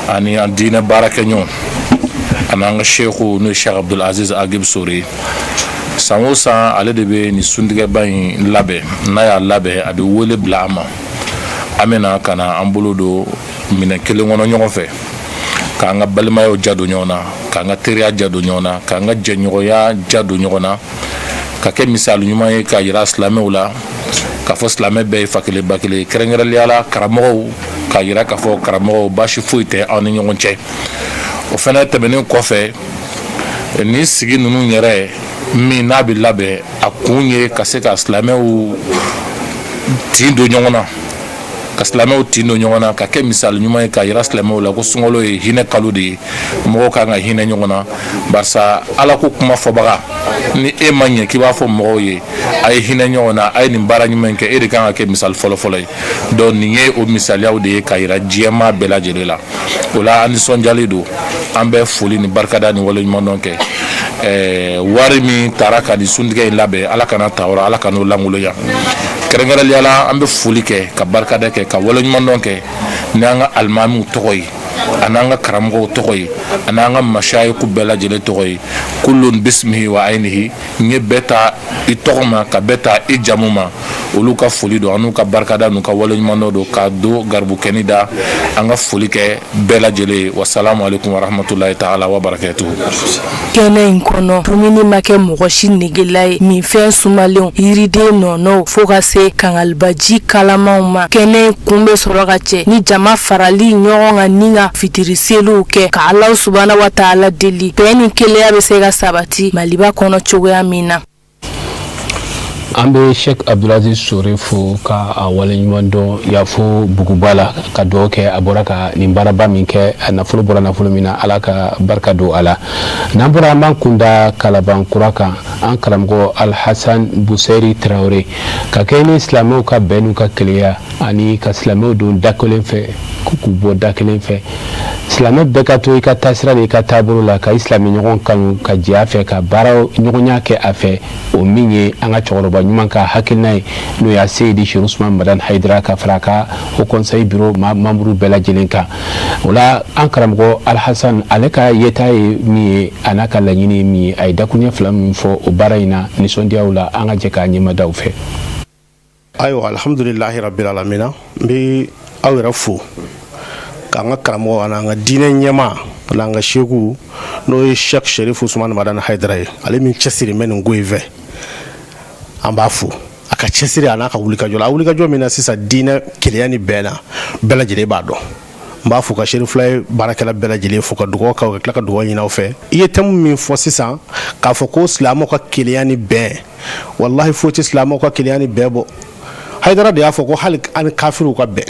ani an diinɛ baarakɛɲɔgɔn ani an ka seku, n'o ye Sheikh Abdul Aziz Agib Sore ye. San o san, ale de bɛ nin suntigɛba in labɛn. N'a y'a labɛn, a bɛ wele bila an ma, an bɛna ka na an bolo don minɛn kelen kɔnɔ ɲɔgɔn fɛ, k'an ka balimayaw ja don ɲɔgɔn na, k'an ka teriya ja don ɲɔgɔn na, k'an ka jɛɲɔgɔnya ja don ɲɔgɔn na, ka kɛ misali ɲuman ye k'a yira silamɛw la k'a fɔ silamɛ bɛɛ ye fa kelen ba kelen, kɛrɛnkɛrɛnnenya la karamɔgɔw, k'a yira k'a fɔ karamɔgɔw baasi foyi tɛ aw ni ɲɔgɔn cɛ. O fana tɛmɛnen kɔfɛ, nin sigi ninnu yɛrɛ Min n'a bɛ labɛn, a kun ye ka se ka silamɛw tin don ɲɔgɔn na, ka silamɛw tin don ɲɔgɔn na, ka kɛ misali ɲuman ye, ka yira silamɛw la ko sunkalo ye hinɛ kalo de ye, mɔgɔw kan ka hinɛ ɲɔgɔn na. Barisa Ala ko kuma fɔbaga, ni e ma ɲɛ k'i b'a fɔ mɔgɔw ye a ye hinɛ ɲɔgɔn na, a ye nin baara ɲuman in kɛ, e de kan ka kɛ misali fɔlɔfɔlɔ ye. Donc nin ye o misaliyaw de ye ka yira diɲɛmaa bɛɛ lajɛlen la. O la, an nisɔndiyalen don, an bɛ foli ni barikada ni waleɲumandɔn kɛ. Wari min taara ka nin suntigɛ in labɛn, Ala kana ta yɔrɔ, Ala ka n'o lankolonya. Kɛrɛnkɛrɛnnenya la, an bɛ foli kɛ, ka barikada kɛ, ka waleɲumandɔn kɛ ni an ka alimamiw tɔgɔ ye, ani an ka karamɔgɔw tɔgɔ ye, ani an ka masayiku bɛɛ lajɛlen tɔgɔ ye. Kulun bisimihi wa ayinihi, n ye bɛɛ ta i tɔgɔ ma, ka bɛɛ ta i jamu ma. Olu ka foli don, an'u ka barikada n'u ka waleɲumandɔn don, ka don garibukɛni da. An ka foli kɛ bɛɛ lajɛlen ye. Wasalamu aleykum warahmatulahi taala wa barakatuhu. Kɛnɛ in kɔnɔ, dumuni ma kɛ mɔgɔ si negela ye. Minfɛn sumalenw, yiriden nɔnɔw, fo ka se kangalibaji kalamanw ma. Kɛnɛ in kun bɛ sɔrɔ ka cɛ ni jama farali ɲɔgɔn kan ni ka fitiri seliw kɛ, ka Ala subahana wa taala deli bɛn ni kelenya bɛ se ka sabati Maliba kɔnɔ cogoya min na. An bɛ Sheikh Abdulaziz Sore fo ka a waleɲuman dɔn yafo buguba la, ka dugawu kɛ. A bɔra ka nin baaraba min kɛ, a nafolo bɔra nafolo min na, Ala ka barika don a la. N'an bɔra, an b'an kunda Kalaban Kura kan. An karamɔgɔ Alhasan Busɛri Tarawele, ka kɛ ni silamɛw ka bɛn n'u ka kelenya, ani ka silamɛw don da kelen fɛ, k'u bɔ da kelen fɛ, silamɛ bɛɛ ka to i ka taasira ni i ka taabolo la, ka i silamɛ ɲɔgɔn kanu, ka jɛ a fɛ, ka baara ɲɔgɔnya kɛ a fɛ, o min ye an ka cɛkɔrɔba ɲuman ka hakilina ye, n'o y'a Seyidi Seri Usman Madani Hayidara, ka fara a ka Haut Conseil bureau membre bɛɛ lajɛlen kan. O la, an karamɔgɔ Alhasan, ale ka yeta ye min ye, a n'a ka laɲini ye min ye, a ye dakuruɲɛ fila min fɔ o baara in na nisɔndiyaw la, an ka jɛ k'a ɲɛmadaw fɛ. Ayiwa, alhamdulilahi rabbil alamina. N bɛ aw yɛrɛ fo, k'an ka karamɔgɔ an'an ka diinɛ ɲɛmaa an'an ka seku, n'o ye Sheikh Sherif Usman Madani Hayidara ye, ale min cɛsiri bɛ nin ko in fɛ, an b'a fo a ka cɛsiri a n'a ka wulikajɔ la. A wulikajɔ min na sisan, diinɛ kelenya ni bɛn na, bɛɛ lajɛlen b'a dɔn. N b'a fo, ka Cherifla baarakɛla bɛɛ lajɛlen fo, ka dugawu k'aw, ka tila ka dugawu ɲini aw fɛ. I ye thème min fɔ sisan, k'a fɔ ko silamɛw ka kelenya ni bɛn, walahi, foyi tɛ silamɛw ka kelenya ni bɛn bɔ. Hayidara de y'a fɔ ko hali ani kafiriw ka bɛn,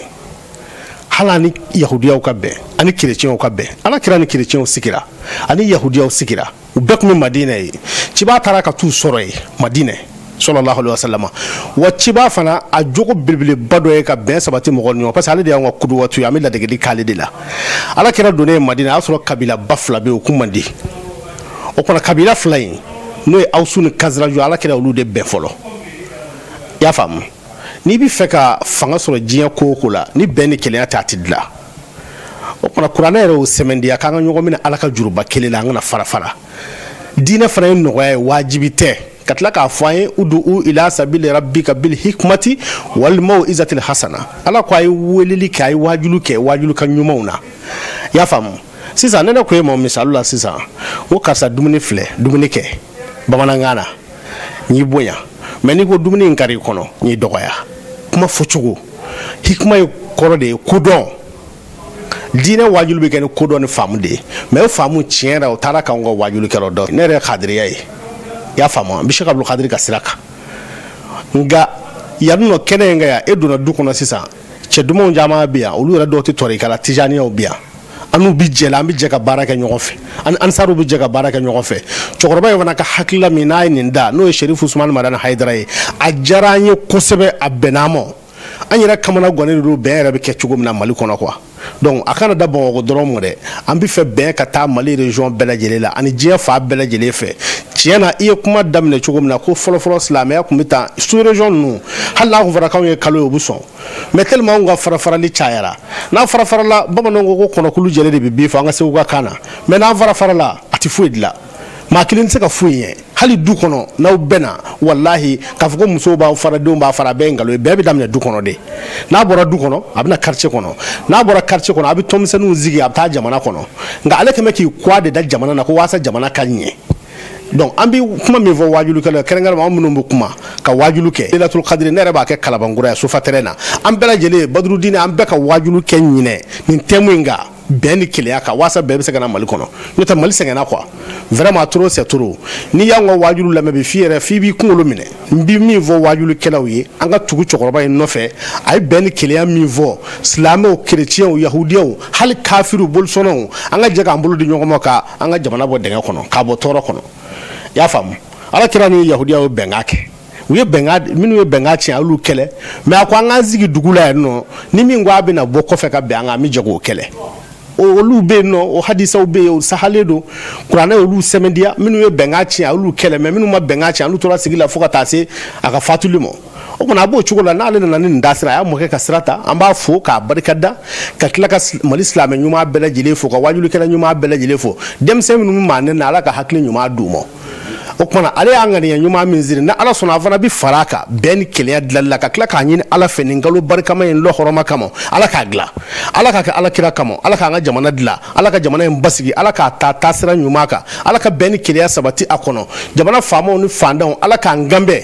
hali ani yahudiyaw ka bɛn, ani kerecɛnw ka bɛn. Ala kira ni kerecɛnw sigira, ani yahudiyaw sigira, u bɛɛ tun bɛ Madinɛ ye. Ciba taara ka t'u sɔrɔ yen Madinɛ, sallallahu alaihi wasallam. Wa ciba fana, a jogo belebeleba dɔ ye ka bɛn sabati mɔgɔ ni ɲɔgɔn, parce que ale de y'an ka kuduwatu ye, an bɛ ladegeli k'ale de la. Ala kira donnen Madinɛ, a y'a sɔrɔ kabilaba fila bɛ yen, u kun man di. O kɔnɔ, kabila fila in, n'o ye Awusu ni Kaziraju, ala kira olu de bɛn fɔlɔ. I y'a faamu? N'i bɛ fɛ ka fanga sɔrɔ diɲɛ ko o ko la, ni bɛn ni kelenya tɛ, a tɛ dilan. O kumana, kuranɛ yɛrɛ y'o sɛmɛntiya k'an ka ɲɔgɔn minɛ Ala ka juruba kelen la, an kana fara fara. Diinɛ fana ye nɔgɔya ye, wajibi tɛ. Ka tila k'a fɔ an ye: udu ila sabili rabbika bil hikmati wal mau'izatil hasana. Ala ko a ye weleli kɛ, a ye waajulu kɛ, waajulu ka ɲumanw na. I y'a faamu? Sisan ne ko e ma, misali la sisan, ko karisa, dumuni filɛ, dumuni kɛ, bamanankan na, n y'i bonya. Mais n'i ko dumuni in kari i kɔnɔ, n y'i dɔgɔya. Kuma fɔcogo, hikima ye kɔrɔ de ye, kodɔn. Diinɛ waajulu bɛ kɛ ni kodɔn ni faamu de ye. Mais o faamu tiɲɛ yɛrɛ, o taara k'anw ka waajulu kɛra dɔ. Ne yɛrɛ ye kadiriya ye, i y'a faamu? N bɛ Sɛki Abdul Kadiri ka sira kan. Nka yan nɔ, kɛnɛ in kan yan, e donna du kɔnɔ sisan, cɛ dumanw caman bɛ yan, olu yɛrɛ dɔw tɛ tɔrikala tijaniyaw bɛ yan, an n'u bɛ jɛ la, an bɛ jɛ ka baara kɛ ɲɔgɔn fɛ, an ansaruw bɛ jɛ ka baara kɛ ɲɔgɔn fɛ. Cɛkɔrɔba in fana ka hakilila min n'a ye nin da, n'o ye Sɛrifu Usumani Madani Hayidara ye, a diyara an ye kosɛbɛ, a bɛnna an ma. An yɛrɛ kamana gannen de don, bɛn yɛrɛ bɛ kɛ cogo min na Mali kɔnɔ quoi. Donc a kana da Bamakɔ dɔrɔn ma dɛ, an bɛ fɛ bɛn ka taa Mali région bɛɛ lajɛlen la, ani diɲɛ fan bɛɛ lajɛlen fɛ. Tiɲɛ na, i ye kuma daminɛ cogo min na, ko fɔlɔfɔlɔ silamɛya tun bɛ taa sous région ninnu, hali n'a kun fɔra k'anw ye kalo ye, u bɛ sɔn. Mais tellement anw ka farafarali cayara, n'an farafarala, bamananw ko ko kɔnɔkulu jɛlen de bɛ bin fɔ an ka Segu ka kan na. Mais n'an farafarala, a tɛ foyi dilan, maa kelen tɛ se ka foyi ɲɛ. Hali du kɔnɔ, n'aw bɛnna, walahi, k'a fɔ ko musow b'aw fara, denw b'a fara, a bɛɛ ye nkalon ye. Bɛɛ bɛ daminɛ du kɔnɔ de. N'a bɔra du kɔnɔ, a bɛna quartier kɔnɔ. N'a bɔra quartier kɔnɔ, a bɛ tɔnmisɛnninw sigi, a bɛ taa jamana kɔnɔ. Nka ale kɛmɛ k'i kɔ de da jamana na ko waasa jamana ka ɲɛ. Donc an bɛ kuma min fɔ waajulukɛlaw, kɛrɛnkɛrɛnma anw minnu bɛ kuma ka waajulu kɛ Lailatul Kadiri, ne yɛrɛ b'a kɛ Kalabankura yan, Sofa terrain na, an bɛɛ lajɛlen Badurudini, an bɛɛ ka waajulu kɛ ɲinɛ nin thème in kan. bɛn ni kelenya kan walasa bɛn bɛ se ka na Mali kɔnɔ n'o tɛ Mali sɛgɛnna quoi vraiment trop c'est trop. N'i y'anw ka waajulu lamɛn bi, f'i yɛrɛ f'i b'i kunkolo minɛ. N bi min fɔ waajulikɛlaw ye, an ka tugu cɛkɔrɔba in nɔfɛ. A ye bɛn ni kelenya min fɔ, silamɛw, kereciyɛnw, yahudiyaw, hali kafiriw, bolisɔnnaw, an ka jɛ k'an bolo di ɲɔgɔn ma ka an ka jamana bɔ dingɛ kɔnɔ, k'a bɔ tɔɔrɔ kɔnɔ. I y'a faamu? Ala kira ni yahudiyaw ye bɛnkan kɛ, u ye bɛnkan minnu ye bɛnkan tiɲɛ, a y'olu kɛlɛ. Mais a ko an k'an sigi dugu la yan nɔ, ni min ko a bɛna bɔ kɔfɛ ka bɛn an kan, an bɛ jɛ k'o kɛlɛ. Olu bɛ yen nɔ, o hadisaw bɛ yen, o sahalen don, kuranɛ y'olu sɛmɛntiya. Minnu ye bɛnkan tiɲɛ, a y'olu kɛlɛ, mais minnu ma bɛnkan tiɲɛ, olu tora sigi la fo ka taa se a ka fatuli ma. O kumana a b'o cogo la. N'ale nana ni nin taasira, a y'a mɔkɛ ka sira ta, an b'a fo k'a barika da, ka tila ka Mali silamɛ ɲuman bɛɛ lajɛlen fo, ka waajulikɛla ɲuman bɛɛ lajɛlen fo. Denmisɛn minnu bɛ maa nɛni na, Ala ka hakili ɲuman d'u ma. O kumana ale y'a ŋaniya ɲuman min siri, ni Ala sɔnna, a fana bɛ fara a kan bɛn ni kelenya dilanli la, ka tila k'a ɲini Ala fɛ nin kalo barikama in lɔhɔrɔma kama, Ala k'a dilan, Ala k'a kɛ Ala kira kama, Ala k'an ka jamana dilan, Ala ka jamana in basigi, Ala k'a ta taasira ɲuman kan, Ala ka bɛn ni kelenya sabati a kɔnɔ, jamana faamaw ni faantanw, Ala k'an kanbɛn.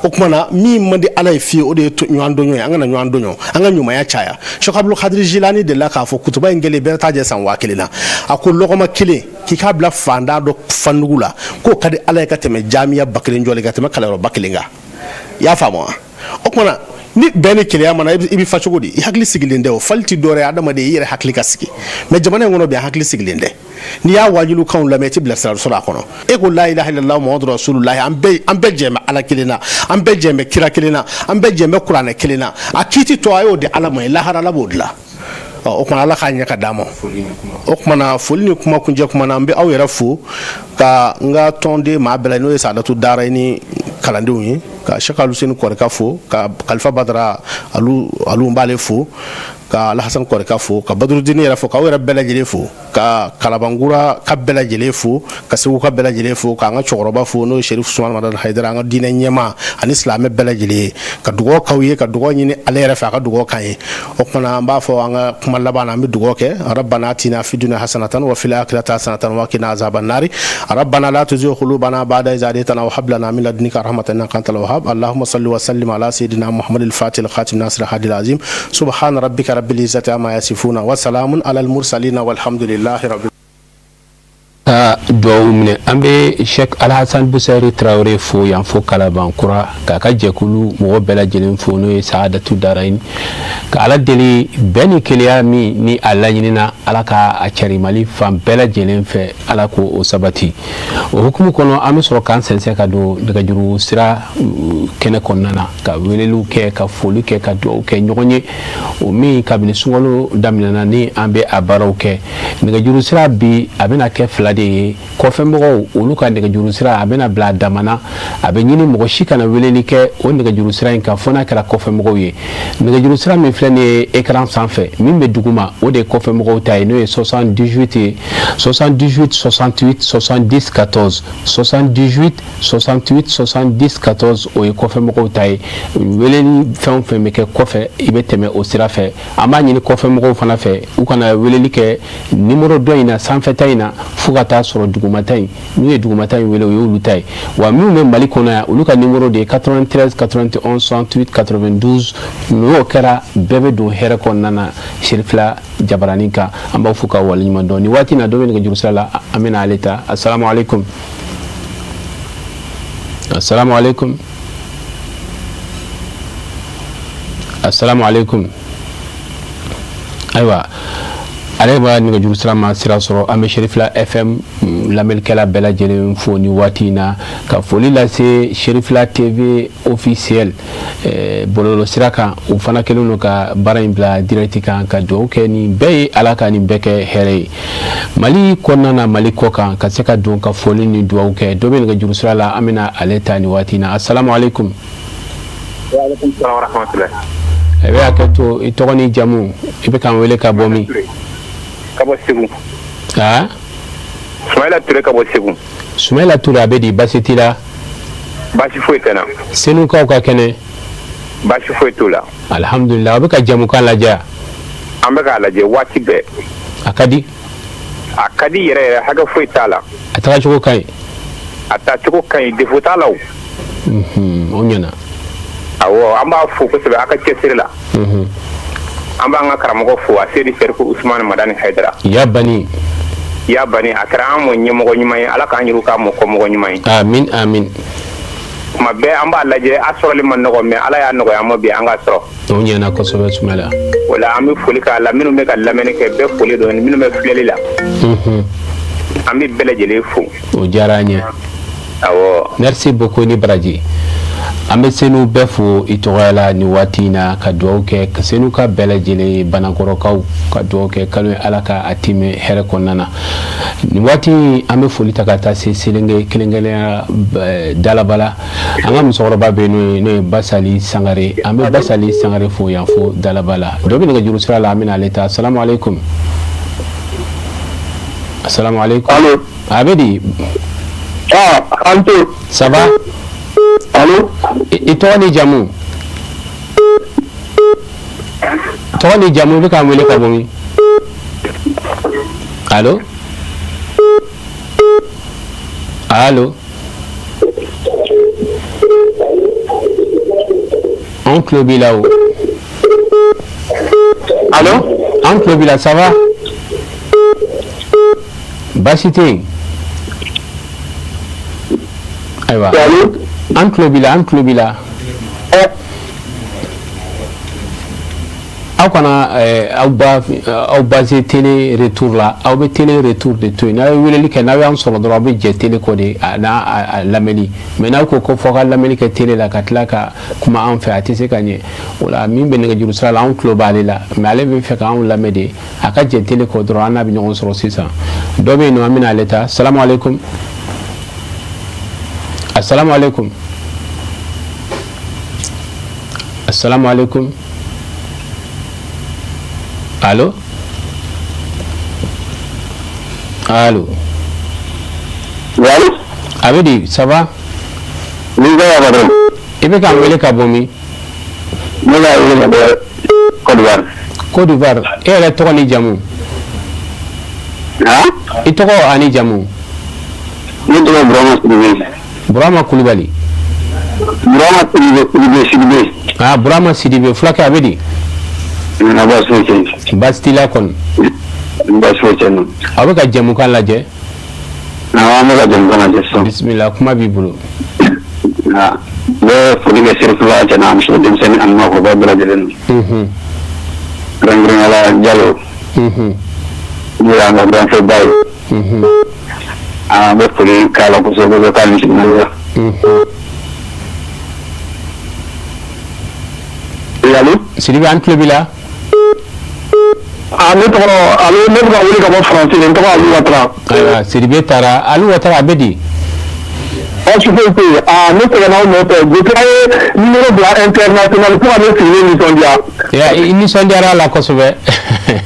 O tuma na, min man di Ala ye fiyewu, o de ye ɲɔgɔn tɔɲɔ ye. An kana ɲɔgɔn tɔɲɔ, an ka ɲumanya caya. Cheikh Abdul Kadir Jilani delila k'a fɔ, kutuba in kɛlen bɛɛ t'a jɛ san 1000 na, a ko lɔgɔma kelen k'i k'a bila fantan dɔ fandugu la, k'o ka di Ala ye ka tɛmɛ jamiya 1000 jɔli, ka tɛmɛ kalanyɔrɔ 1000 kan. I y'a faamu wa? O tuma na, ni bɛn ni kelenya ma na, i bɛ fa cogo di? I hakili sigilen tɛ. O fali tɛ dɔwɛrɛ ye, adamaden i yɛrɛ hakili ka sigi. Mais jamana in kɔnɔ bi, an hakili sigilen tɛ. N'i y'a wajulikanw lamɛn, i tɛ bilasirali sɔrɔ a kɔnɔ. E ko la ilaha illallah muhammadu rasulullah, an bɛɛ jɛn bɛ Ala kelen na, an bɛɛ jɛn bɛ kira kelen na, an bɛɛ jɛn bɛ kuranɛ kelen na. A kiiti tɔ, a y'o di Ala ma, lahara Ala b'o dilan. O tuma Ala k'a ɲɛ ka d'an ma. O tuma na, foli ni kuma kuncɛ kuma na, an bɛ aw yɛrɛ fo, ka n ka tɔnden maa bɛɛ la, n'o ye Sadatu Daarayini kalandenw ye, ka Sɛki Aluseni Kɔrika fo, ka Kalifa Badara alu alu n b'ale fo, ka Alhasan Kɔrika fo, ka Badurudini yɛrɛ fo, k'aw yɛrɛ bɛɛ lajɛlen fo, ka Kalabankura ka bɛɛ lajɛlen fo, ka Segu ka bɛɛ lajɛlen fo, k'an ka cɛkɔrɔba fo, n'o ye Serif Usumani Madani Hayidara, an ka diinɛ ɲɛmaa ani silamɛ bɛɛ lajɛlen ye, ka dugawu k'aw ye, ka dugawu ɲini ale yɛrɛ fɛ, a ka dugawu k'an ye. O tuma na, an b'a fɔ an ka kuma laban na, an bɛ dugawu kɛ: rabbana atina fi dunya hasanatan wa fil akhirati hasanatan wa qina azaban nari, rabbana la tuzigh qulubana ba'da idh hadaytana wa hab lana min ladunka rahmatan innaka antal wahhab, allahumma salli wa sallim ala sayyidina muhammadil fatihil khatim nasir hadil azim, subhana rabbika rabbil izzati amma yasifuna wa salamun alal mursalina walhamdulillahi rabbil Ka dugawu minɛ. An bɛ Sheikh Alhasan Busayiri Tarawele fo yan fo Kalabankura, k'a ka jɛkulu mɔgɔ bɛɛ lajɛlen fo, n'o ye Saadatu Darayini, ka Ala deli bɛn ni kelenya min ni a laɲinina, Ala ka a cari Mali fan bɛɛ lajɛlen fɛ, Ala ko o sabati. O hukumu kɔnɔ, an bɛ sɔrɔ k'an sɛnsɛn ka don nɛgɛjuru sira kɛnɛ kɔnɔna na, ka weleliw kɛ, ka foli kɛ, ka dugawu kɛ ɲɔgɔn ye. O min kabini sunkalo daminɛna ni an bɛ a baaraw kɛ, nɛgɛjuru sira bi a bɛna kɛ fila de ye. Kɔfɛmɔgɔw, olu ka nɛgɛjuru sira a bɛna bila a damana. A bɛ ɲini mɔgɔ si kana weleli kɛ o nɛgɛjuru sira in kan fo n'a kɛra kɔfɛmɔgɔw ye. Nɛgɛjuru sira min filɛ nin ye écran sanfɛ, min bɛ duguma, o de ye kɔfɛmɔgɔw ta ye, n'o ye 78 ye, 78 68 70 14, 78 68 70 14. O ye kɔfɛmɔgɔw ta ye. Weleli fɛn o fɛn bɛ kɛ kɔfɛ, i bɛ tɛmɛ o sira fɛ. An b'a ɲini kɔfɛmɔgɔw fana fɛ, u kana weleli kɛ nimoro dɔ in na, sanfɛta in na, fo ka taa sɔrɔ dugumata in. N'u ye dugumata in wele, o y'olu ta ye. Wa minnu bɛ Mali kɔnɔ yan, olu ka nimoro de ye 93 91 68 92. N'o kɛra, bɛɛ bɛ don hɛrɛ kɔnɔna na Serifila jabaranin kan. An b'aw fo ka waleɲuman dɔn. Nin waati na, dɔ bɛ nɛgɛjuru sira la, an bɛna ale ta. Asalamu aleykum. Asalamu aleykum. Asalamu aleykum. Ayiwa, ale b'a nɛgɛjuru sira ma sira sɔrɔ. An bɛ Serifila FM lamɛnnikɛla bɛɛ lajɛlen fo ni waati in na, ka foli lase Serifila TV officiel bɔlɔlɔ sira kan. U fana kɛlen don ka baara in bila direct kan, ka dugawu kɛ nin bɛɛ ye, Ala ka nin bɛɛ kɛ hɛrɛ ye Mali kɔnɔna na, Mali kɔ kan, ka se ka don ka foli ni dugawu kɛ. Dɔ bɛ nɛgɛjuru sira la, an bɛna ale ta nin waati in na. Asalamu aleykum. I bɛ hakɛ to, i tɔgɔ ni jamu, i bɛ k'an wele ka bɔ min? Ka bɔ Segu. Aa? Sumayila Ture ka bɔ Segu. Sumayila Ture, a bɛ di, baasi t'i la? Baasi foyi tɛ n na. Senukaw ka kɛnɛ? Baasi foyi t'u la. Alihamudulila. Aw bɛ ka jamukan lajɛ? An bɛ k'a lajɛ waati bɛɛ. A ka di? A ka di yɛrɛ yɛrɛ, hakɛ foyi t'a la. A tagacogo ka ɲi? A taacogo ka ɲi, défaut t'a la o. O ɲɛna. Awɔ, an b'a fo kosɛbɛ a ka cɛsiri la. An b'an ka karamɔgɔ fo a Seyidi Serifu Usumani Madani Hayidara. Ya bani. Ya bani, a kɛra an mɔ ɲɛmɔgɔ ɲuman ye, Ala k'an yɛrɛw k'a mɔ kɔmɔgɔ ɲuman ye. Amin amin. Tuma bɛɛ an b'a lajɛ, a sɔrɔli man nɔgɔ, mais Ala y'a nɔgɔya an ma bi an k'a sɔrɔ. O ɲɛna kosɛbɛ Sumayila. O la an bɛ foli k'a la, minnu bɛ ka lamɛnni kɛ bɛɛ foli don, minnu bɛ filɛli la. An bɛ bɛɛ lajɛlen fo. O diyara an ye. Awɔ. Merci beaucoup ni baraji. An bɛ Senu bɛɛ fo i tɔgɔya la nin waati in na, ka dugawu kɛ Senu ka bɛɛ lajɛlen ye, Banankɔrɔkaw ka dugawu kɛ kalo in Ala ka a timɛ hɛrɛ kɔnɔna na. Nin waati in an bɛ foli ta ka taa se Selenge kelenkelen Dalaba la. An ka musokɔrɔba bɛ yen, n'o ye Basali Sangare. An bɛ Basali Sangare fo yan fo Dalaba la. Dɔ bɛ nɛgɛjuru sira la, an bɛna ale ta. Asalamu aleykum. Asalamu aleykum. Allo. A bɛ di? Ah, Ante. Ça va? Allo. I tɔgɔ ni jamu? Tɔgɔ ni jamu, i bɛ k'an wele ka bɔ min? Allo? Allo? An tulo b'i la o. Allo? An tulo b'i la, ça va? Baasi tɛ yen. Ayiwa. An tulo b'i la, an tulo b'i la. Aw kana aw ba aw base télé retour la, aw bɛ télé retour de to yen. N'aw ye weleli kɛ, n'aw y'an sɔrɔ dɔrɔn, aw bɛ jɛ télé kɔ de n'a lamɛnni. Mais n'aw ko ko fɔ ka lamɛnni kɛ télé la ka tila ka kuma an fɛ, a tɛ se ka ɲɛ. O la min bɛ nɛgɛjuru sira la, anw tulo b'ale la, mais ale bɛ fɛ k'anw lamɛn de. A ka jɛ télé kɔ dɔrɔn, an n'a bɛ ɲɔgɔn sɔrɔ sisan. Dɔ bɛ yen nɔ, an bɛna ale ta. Salamu aleykum. Asalamu aleykum. Asalamu aleykum. Allo. Allo. Allo. A bɛ di, ça va? Ni bɛ ka I bɛ k'an wele ka bɔ min? Ne b'a wele ka bɔ Côte d'Ivoire. Côte d'Ivoire, e yɛrɛ tɔgɔ ni jamu? Han? I tɔgɔ ani jamu? Ne tɔgɔ Burama Sidibe. Burama Kulubali. Burama Sidibe Sidibe Sidibe. Ah, Burama Sidibe, fulakɛ a bɛ di? Na baasi foyi tɛ yen. Baasi t'i la kɔni? Baasi foyi tɛ yen. Aw bɛ ka jɛmukan lajɛ? Awɔ, an bɛ ka jɛmukan lajɛ sisan. Bisimila, kuma b'i bolo. N bɛ foli kɛ Serifula cɛ n'a muso, denmisɛnnin ani maakɔrɔba bɛɛ lajɛlen na. Kɛrɛnkɛrɛnnenya la Jalo. N'o y'an ka grand frère ba ye. An bɛ foli k'a la kosɛbɛ k'a ni sigi la. Allo Sidibe, an tulo b'i la. Ah, ne tɔgɔ allo, ne bɛ ka wele ka bɔ Faransi, n tɔgɔ Alu Watara. Ayiwa, Sidibe taara. Alu Watara, a bɛ di? Baasi foyi tɛ yen. Ah, ne sɛgɛnna aw nɔfɛ depuis aw ye numéro bila international fo ka ne sigilen nisɔndiya. Ya, i nisɔndiyara a la kosɛbɛ.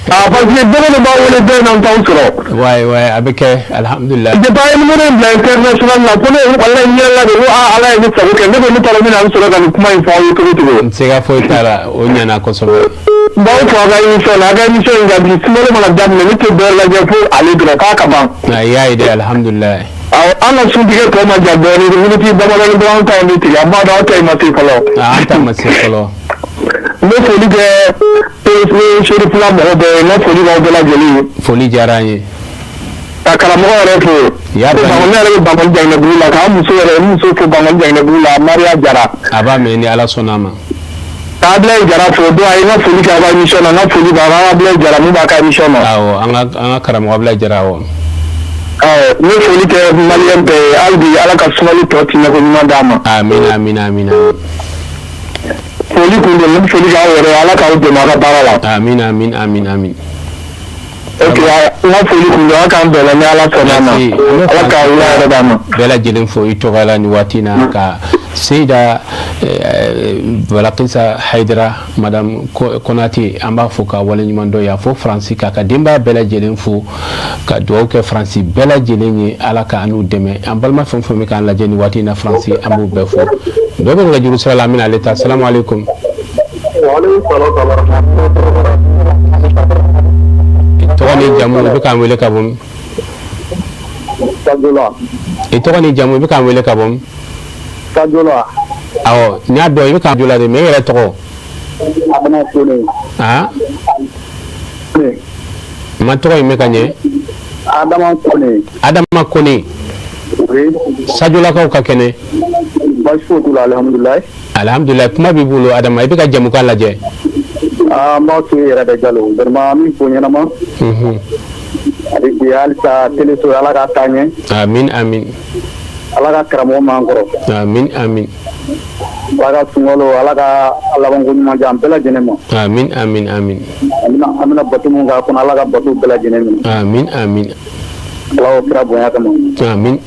Ah, parce que don o don b'aw wele don in na n t'aw sɔrɔ. Wayi wayi, a bɛ kɛ, alhamdulilayi. Depuis aw ye numéro in bila international la, ko ne walayi n yɛlɛla de ko aa Ala ye ne sago kɛ, ne ko ne t'a dɔn n bɛna n sɔrɔ ka nin kuma in fɔ aw ye cogo cogo. Siga foyi t'a la, o ɲɛna kosɛbɛ. N b'aw fo aw ka émission na, aw ka émission in ka di, sunkalo mana daminɛ ne tɛ dɔ lajɛ fo ale dɔrɔn k'a ka ban. I y'a ye dɛ, alhamdulilayi. Awɔ, an ka suntigɛ tɔ ma jan dɔɔnin, miniti damadɔni dɔrɔn an ta in bɛ tigɛ, an b'a dɔn aw ta in ma se fɔlɔ. An ta ma se fɔlɔ. N bɛ foli kɛ Serifula mɔgɔ bɛɛ ye, n ka foli b'aw bɛɛ lajɛlen ye. Foli diyara an ye. Ka karamɔgɔ yɛrɛ fo. Ya bani. Ne yɛrɛ bɛ Bankɔni Jaginɛbugu la, k'an muso yɛrɛ, n muso fo Bankɔni Jaginɛbugu la, Mariya Jara. A b'a mɛn ni Ala sɔnna a ma. Ka Ablaye Jara fo, don a ye n ka foli kɛ aw ka émission na, n ka foli b'a kan, Ablaye Jara mun b'a ka émission na. Awɔ, an ka karamɔgɔ Ablaye Jara, awɔ. Awɔ, n bɛ foli kɛ maliyɛn bɛɛ ye, hali bi Ala ka sunkalo tɔ timɛko ɲuman d'an ma. Amina amina amina. Foli kun don, n bɛ foli k'aw yɛrɛ ye, Ala k'aw dɛmɛ aw ka baara la. Amina amina amina amina. Ok, n ka foli kun don, Ala k'an bɛn la ni Ala sɔnna a ma. Ala ka wula hɛrɛ d'an ma. Bɛɛ lajɛlen fo i tɔgɔ la nin waati in na, ka Seyida Balakisa Hayidara, madame Konate, an b'a fo ka waleɲuman dɔn yan fo Faransi, k'a ka denbaya bɛɛ lajɛlen fo, ka dugawu kɛ Faransi bɛɛ lajɛlen ye, Ala ka an n'u dɛmɛ. An balima fɛn o fɛn bɛ k'an lajɛ nin waati in na Faransi, an b'u bɛɛ fo. Dɔ bɛ nɛgɛjuru sira la, an bɛna ale ta. Salamu aleykum. Tɔgɔ ni jamu, i bɛ k'an wele ka bɔ min? I tɔgɔ ni jamu, i bɛ k'an wele ka bɔ min? Kajola. Awɔ, n y'a dɔn i bɛ k'an Jola de, mais e yɛrɛ tɔgɔ? Abana Kone. Ah, n ma tɔgɔ in mɛn ka ɲɛ. Adama Kone. Adama Kone. Oui. Sajolakaw ka kɛnɛ? Baasi foyi t'u la, alihamudulilayi. Alihamudulilayi. Kuma b'i bolo, Adama. I bɛ ka jɛmukan lajɛ. An b'aw to yɛrɛ de, Jalo. Vraiment, an b'i fo ɲɛnama. Hali bi, halisa teleso, Ala k'a taa ɲɛ. Amin, amin. Ala ka karamɔgɔ m'an kɔrɔ. Amin, amin. Ala ka sunkalo, Ala ka labanko ɲuman di an bɛɛ lajɛlen ma. Amin, amin, amin. An bɛna bato mun k'a kɔnɔ, Ala ka bato bɛɛ lajɛlen minɛ. Amin, amin. Ala kira bonya kama. Amin.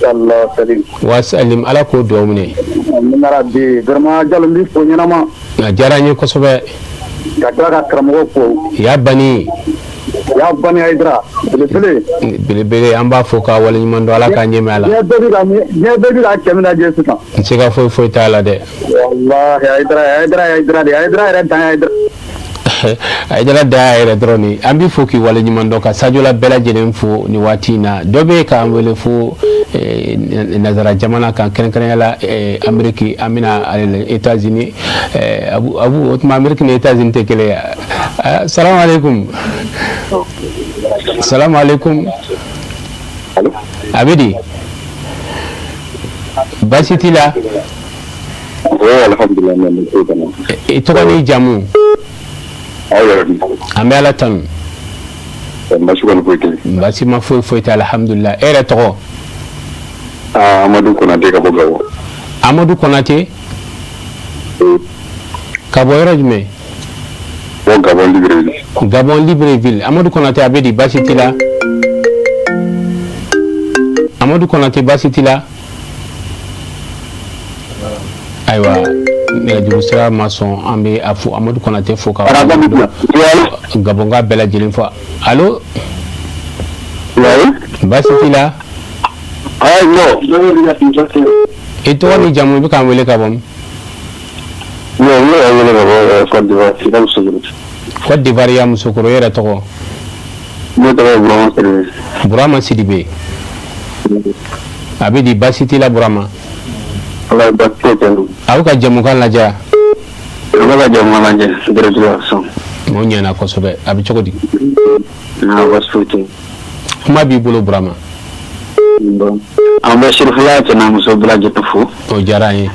Allah salim. Wasalim, Ala k'o dugawu minɛ. Amina rabi. Vraiment, Jalo, n b'i fo ɲɛnama. A diyara n ye kosɛbɛ. Ka tila ka karamɔgɔ fo. Ya bani. Ya bani Hayidara, belebele. Belebele, an b'a fo k'a waleɲuman dɔn. Ala k'a ɲɛmɛ a la. Diɲɛ bɛɛ bɛ ka cɛ min lajɛ sisan. N se ka foyi foyi t'a la dɛ. Walahi, Hayidara, Hayidara, Hayidara de, Hayidara yɛrɛ dan ye Hayidara. Hayidara da y'a yɛrɛ dɔrɔn de. An b'i fo k'i waleɲuman dɔn, ka Sajola bɛɛ lajɛlen fo nin waati in na. Dɔ bɛ k'an wele fo nazara jamana kan, kɛrɛnkɛrɛnya la Ameriki. An bɛna ale États-Unis. Abu, Abu, o tuma Ameriki ni États-Unis tɛ kelen ye. Salamu aleykum, salamu aleykum. A bɛ di? Baasi t'i la? I tɔgɔ n'i jamu? An bɛ Ala tanu. Baasi ma foyi foyi tɛ, alhamdulilah. E yɛrɛ tɔgɔ? Amadu Konate ka bɔ Gabon. Amadu Konate ka bɔ yɔrɔ jumɛn? Bɔ Gabon, Libreville. Gabon, Libreville. Amadu Konate, a bɛ di? Baasi t'i la? Amadu Konate, baasi t'i la? Ayiwa, nɛgɛjuru sira ma sɔn. An bɛ a fo, Amadu Konate fo, ka Gabɔnka bɛɛ lajɛlen fo. Allo, baasi t'i la? I tɔgɔ ni jamu, i bɛ k'an wele ka bɔ min? Côte d'Ivoire, Yamoussoukro. Côte d'Ivoire, Yamoussoukro. E yɛrɛ tɔgɔ? Ne tɔgɔ ye Burama Sidibe. Burama Sidibe, a bɛ di? Baasi t'i la, Burama? Ala ye baasi foyi tɛ. A bɛ ka jɛmukan lajɛ? A bɛ ka jɛmukan lajɛ direct la sisan. O ɲɛna kosɛbɛ. A bɛ cogo di? Aa, baasi foyi tɛ. Kuma b'i bolo, Burama. Bon, an bɛ Sirifila cɛ n'a muso bɛɛ lajɛlen fo. O diyara an ye.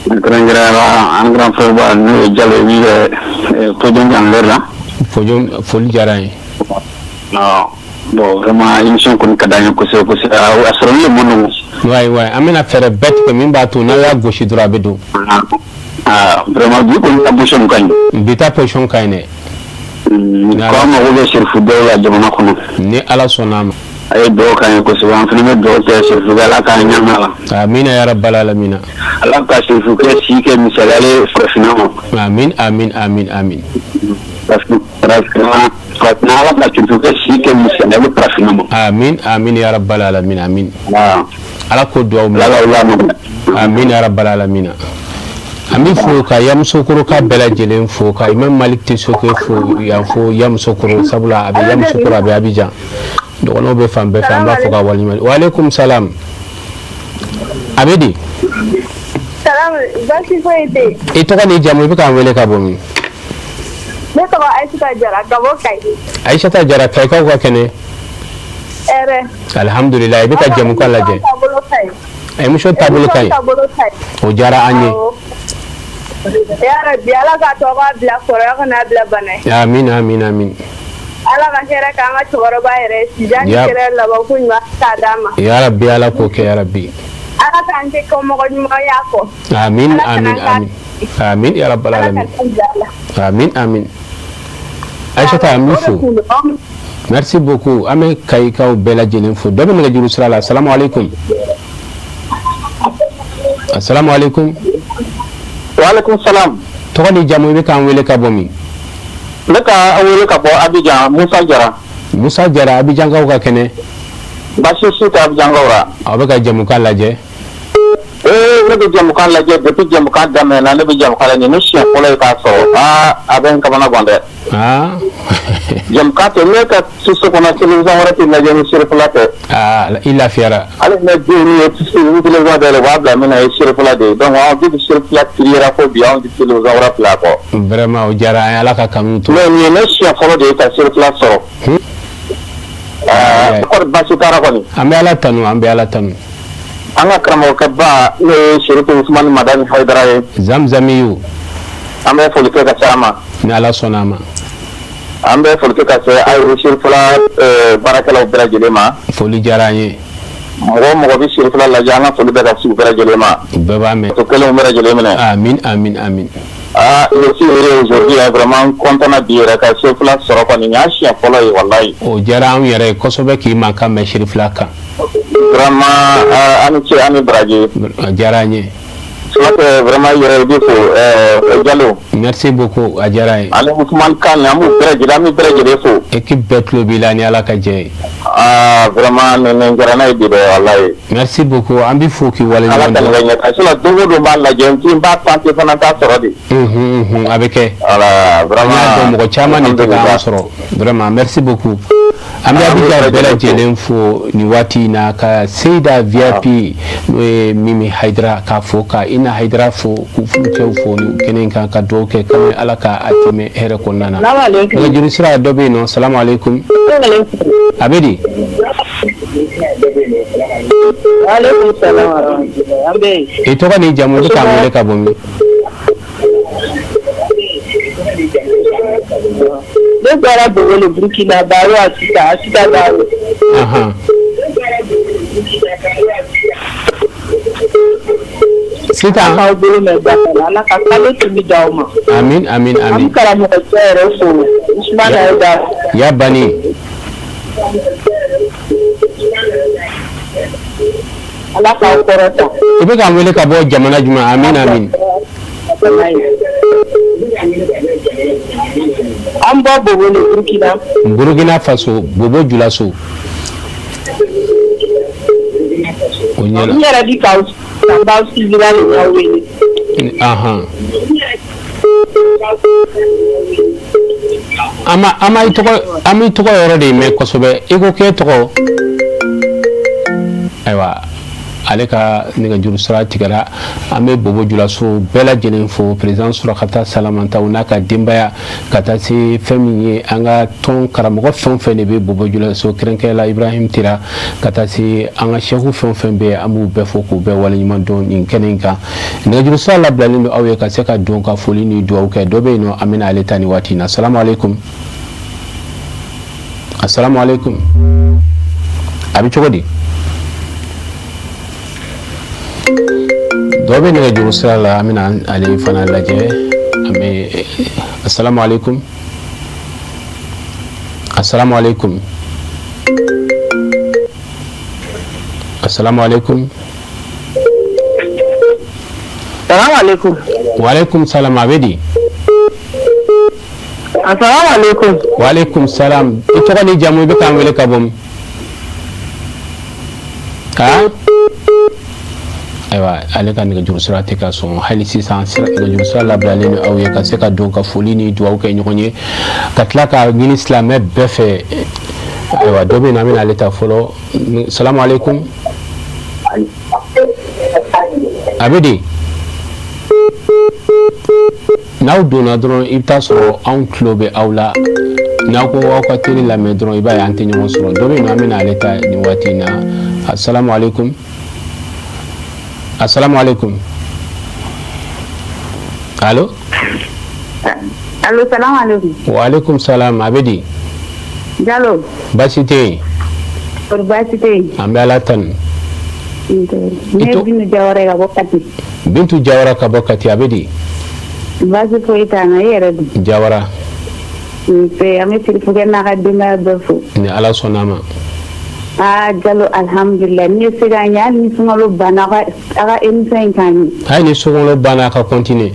Kɛrɛnkɛrɛnnenya la, an grand frère ba, n'o ye Jalo ye, min bɛ podium kan l'heure la. Podium, foli diyara an ye. Bon, vraiment, émission kɔni ka d'an ye kosɛbɛ kosɛbɛ. A sɔrɔli le man nɔgɔn. Wayi wayi, an bɛna fɛɛrɛ bɛɛ tigɛ min b'a to n'a y'a gosi dɔrɔn, a bɛ don. Aa, vraiment, bi kɔni ta position ka ɲi. Bi ta position ka ɲi dɛ. Ko an mago bɛ Sirifu dɔw la jamana kɔnɔ. Ni Ala sɔnna a ma. A ye dugawu k'an ye kosɛbɛ. An fana bɛ dugawu kɛ Sirifu, Ala k'an ɲɛ la. Amina ya rabbal alamina. Ala ka Sirifu kɛ si kɛ misaliya ye farafinna ma. Amin, amin, amin, amin. Parce que farafinna, farafinna, Ala ka Sirifu kɛ si kɛ misaliya ye farafinna ma. Amin, amin ya rabbal alamina, amin. Ala k'o dugawu minɛ. Ala k'aw lamɛn. Amin ya rabbal alamina. An bɛ fo ka Yamusokoro ka bɛɛ lajɛlen fo, ka Imam Malik Tesoke fo yan, fo Yamusokoro, sabula a bɛ Yamusokoro, a bɛ Abidjan, dɔgɔnɔw bɛ fan bɛɛ fɛ. An b'a fɔ ka waleɲuman. Waaleykum salam, a bɛ di? Salam, baasi foyi tɛ yen. I tɔgɔ n'i jamu, i bɛ k'an wele ka bɔ min? Ne tɔgɔ Ayisata Jara ka bɔ Kayi. Ayisata Jara, Kayikaw ka kɛnɛ? Hɛrɛ. Alihamudulila. I bɛ ka jɛmukan lajɛ? Taabolo ka ɲi. Émission taabolo ka ɲi. Taabolo ka ɲi. O diyara an ye. Awɔ. Ya Rabi, Ala k'a tɔgɔ bila kɔrɔya kana bila bana ye. Amin, amin, amin. Ala ka hɛrɛ k'an ka cɛkɔrɔba yɛrɛ si ni kɛra laban ko ɲuman k'a d'a ma. Ya Rabbi, Ala k'o kɛ, ya Rabbi. Ala k'an kɛ kɔmɔgɔ ɲuman y'a kɔ. Amin, amin, amin, amin ya rabbal alamin. Amin, amin. Aïssata, an b'i fo, merci beaucoup. An bɛ Kayikaw bɛɛ lajɛlen fo. Dɔ bɛ nɛgɛjuru sira la. Asalamu aleykum, asalamu aleykum. Waaleykum salam. Tɔgɔ ni jamu, i bɛ k'an wele ka bɔ min? Ne ka wele ka bɔ Abidjan, Musa Jara. Musa Jara, Abidjankaw ka kɛnɛ? Baasi si tɛ Abidjankaw la. Aw bɛ ka jɛmukan lajɛ? Ee. Ne bɛ jɛmukan lajɛ depuis jɛmukan daminɛna, ne bɛ jɛmukan lajɛ, ne siɲɛ fɔlɔ ye k'a sɔrɔ. Aa, a bɛ n kamana gan dɛ. Jɛmukan tɛ ne ka so kɔnɔ, télévision wɛrɛ tɛ lajɛ ni Serifula tɛ. Aa, i lafiyara. Hali ne denw ye télévision dayɛlɛ, u b'a bila min na, ye Serifula de ye. Donc anw depuis Serifula créera fo bi, anw tɛ télévision wɛrɛ bila a kɔ. Vraiment, o diyara an ye, Ala ka kanu to. Mais nin ye ne siɲɛ fɔlɔ de ye ka Serifula sɔrɔ. Kɔri baasi t'a kɔni? An bɛ Ala tanu, an bɛ Ala tanu. An ka karamɔgɔkɛba, n'o ye Serifu Usumani Madani Hayidara ye. Zamzamiyu. An bɛ foli kɛ ka se a ma. Ni Ala sɔnna a ma. An bɛ foli kɛ ka se ayi Serifula baarakɛlaw bɛɛ lajɛlen ma. Foli diyara an ye. Mɔgɔ o mɔgɔ bɛ Serifula lajɛ, an ka foli bɛ ka se u bɛɛ lajɛlen ma. U bɛɛ b'a mɛn. O kelenw bɛɛ lajɛlen minɛ. Amin, amin, amin. Ah, je suis heureux aujourd'hui, vraiment n content na bi yɛrɛ ka Serifula sɔrɔ kɔni, nin y'a siɲɛ fɔlɔ ye walayi. O diyara anw yɛrɛ ye kosɛbɛ k'i mankan mɛn Serifula kan. Vraiment, a ni ce, a ni baraji. A diyara an ye. Sula vraiment yɛrɛ i bɛ fo Jalo. Merci beaucoup, a diyara an ye. Ani Usumani Kan, an b'u bɛɛ lajɛlen, an bɛ bɛɛ lajɛlen fo. Équipe bɛɛ tulo b'i la ni Ala ka jɛ ye. Aa, vraiment nin diyara n'a ye bi dɛ walayi. Merci beaucoup, an b'i fo k'i waleɲuman dɔn. Ala ka nin kɛ ɲɛ sinon don o don n b'a lajɛ n b'a tenter fana, n t'a sɔrɔ de. A bɛ kɛ. Voilà vraiment. An y'a dɔn mɔgɔ caman de tɛ k'an sɔrɔ, vraiment merci beaucoup. An bɛ Abijan bɛɛ lajɛlen fo nin waati in na, ka Seyida VIP n'o ye Mimi Hayidara k'a fo, ka Ina Hayidara fo, k'u furucɛw fo nin kɛnɛ in kan, ka dugawu kɛ k'an Ala ka a tɛmɛ hɛrɛ kɔnɔna na. Nɛgɛjuru sira dɔ bɛ yen nɔ. Salamu aleykum. A bɛ di? I tɔgɔ ni jamu, i bɛ k'an wele ka bɔ min? Ne bɔra Bobole Burkina Baro Asita Asita Baro. Sitan. K'aw bolo mɛn baara la, Ala ka kalo tumi d'aw ma. Amin, amin, amin. An bɛ karamɔgɔcɛ yɛrɛ fo Usumana Hayidara. Ya bani. Ala k'aw kɔrɔta. I bɛ k'an wele ka bɔ jamana jumɛn? Amin, amin. An bɔ Bobole Burkina. Burkina Faso, Bobo Julaso. O ɲɛna. N yɛrɛ bi k'aw an b'aw suivre de k'aw wele. Ahan. An ma an ma i tɔgɔ, an m'i tɔgɔ yɔrɔ de mɛn kosɛbɛ. I ko k'e tɔgɔ? Ayiwa, ale ka nɛgɛjuru sira tigɛra. An bɛ Bobo Julaso bɛɛ lajɛlen fo, président Surakata Salamantaw n'a ka denbaya, ka taa se fɛn min ye an ka tɔn karamɔgɔ fɛn o fɛn de bɛ Bobo Julaso, kɛrɛnkɛrɛn la Ibrahim Tira, ka taa se an ka sɛku fɛn o fɛn bɛ yen, an b'u bɛɛ fo k'u bɛɛ waleɲuman dɔn nin kɛnɛ in kan. Nɛgɛjuru sira labilalen don aw ye ka se ka don ka foli ni dugawu kɛ. Dɔ bɛ yen nɔ, an bɛna ale ta nin waati in na. Salamu aleykum. Asalamu aleykum. A bɛ cogo di? Dɔ bɛ nɛgɛjuru sira la, an bɛna ale fana lajɛ. An bɛ asalamu aleykum. Asalamu aleykum. Asalamu aleykum. Salamu aleykum. Wa aleykum salam, a bɛ di? Asalamu aleykum. Wa aleykum salam. I tɔgɔ ni jamu, i bɛ k'an wele ka bɔ min? Ha? Ayiwa, ale ka nɛgɛjuru sira tɛ ka sɔn hali sisan. Nɛgɛjuru sira labilalen don aw ye ka se ka don ka foli ni dugawu kɛ ɲɔgɔn ye, ka tila ka ɲini silamɛ bɛɛ fɛ. Ayiwa, dɔ bɛ yen, an bɛna ale ta fɔlɔ. Salamu aleykum. A bɛ di? N'aw donna dɔrɔn, i bɛ taa sɔrɔ anw tulo bɛ aw la. N'aw ko aw ka télé lamɛn dɔrɔn, i b'a ye an tɛ ɲɔgɔn sɔrɔ. Dɔ bɛ yen nɔ, an bɛna ale ta nin waati in na. Asalamu aleykum. Asalamu aleykum. Allo. Allo, salamu aleykum. Wa aleykum salam, a bɛ di? Jalo. Baasi tɛ yen. Kɔri baasi tɛ yen? An bɛ Ala tanu. Ne ye Bintu Jawara ye ka bɔ Kati. Bintu Jawara ka bɔ Kati, a bɛ di? Baasi foyi t'an na, i yɛrɛ dun? Jawara. Nse, an bɛ Sirifukɛ n'a ka denbaya bɛɛ fo. Ni Ala sɔnna a ma. Aa Jalo, alihamudulila, n'i ye se k'an ye, hali ni sunkalo banna, aw ka émission in k'an ye. Hali ni sunkalo banna, a ka continuer.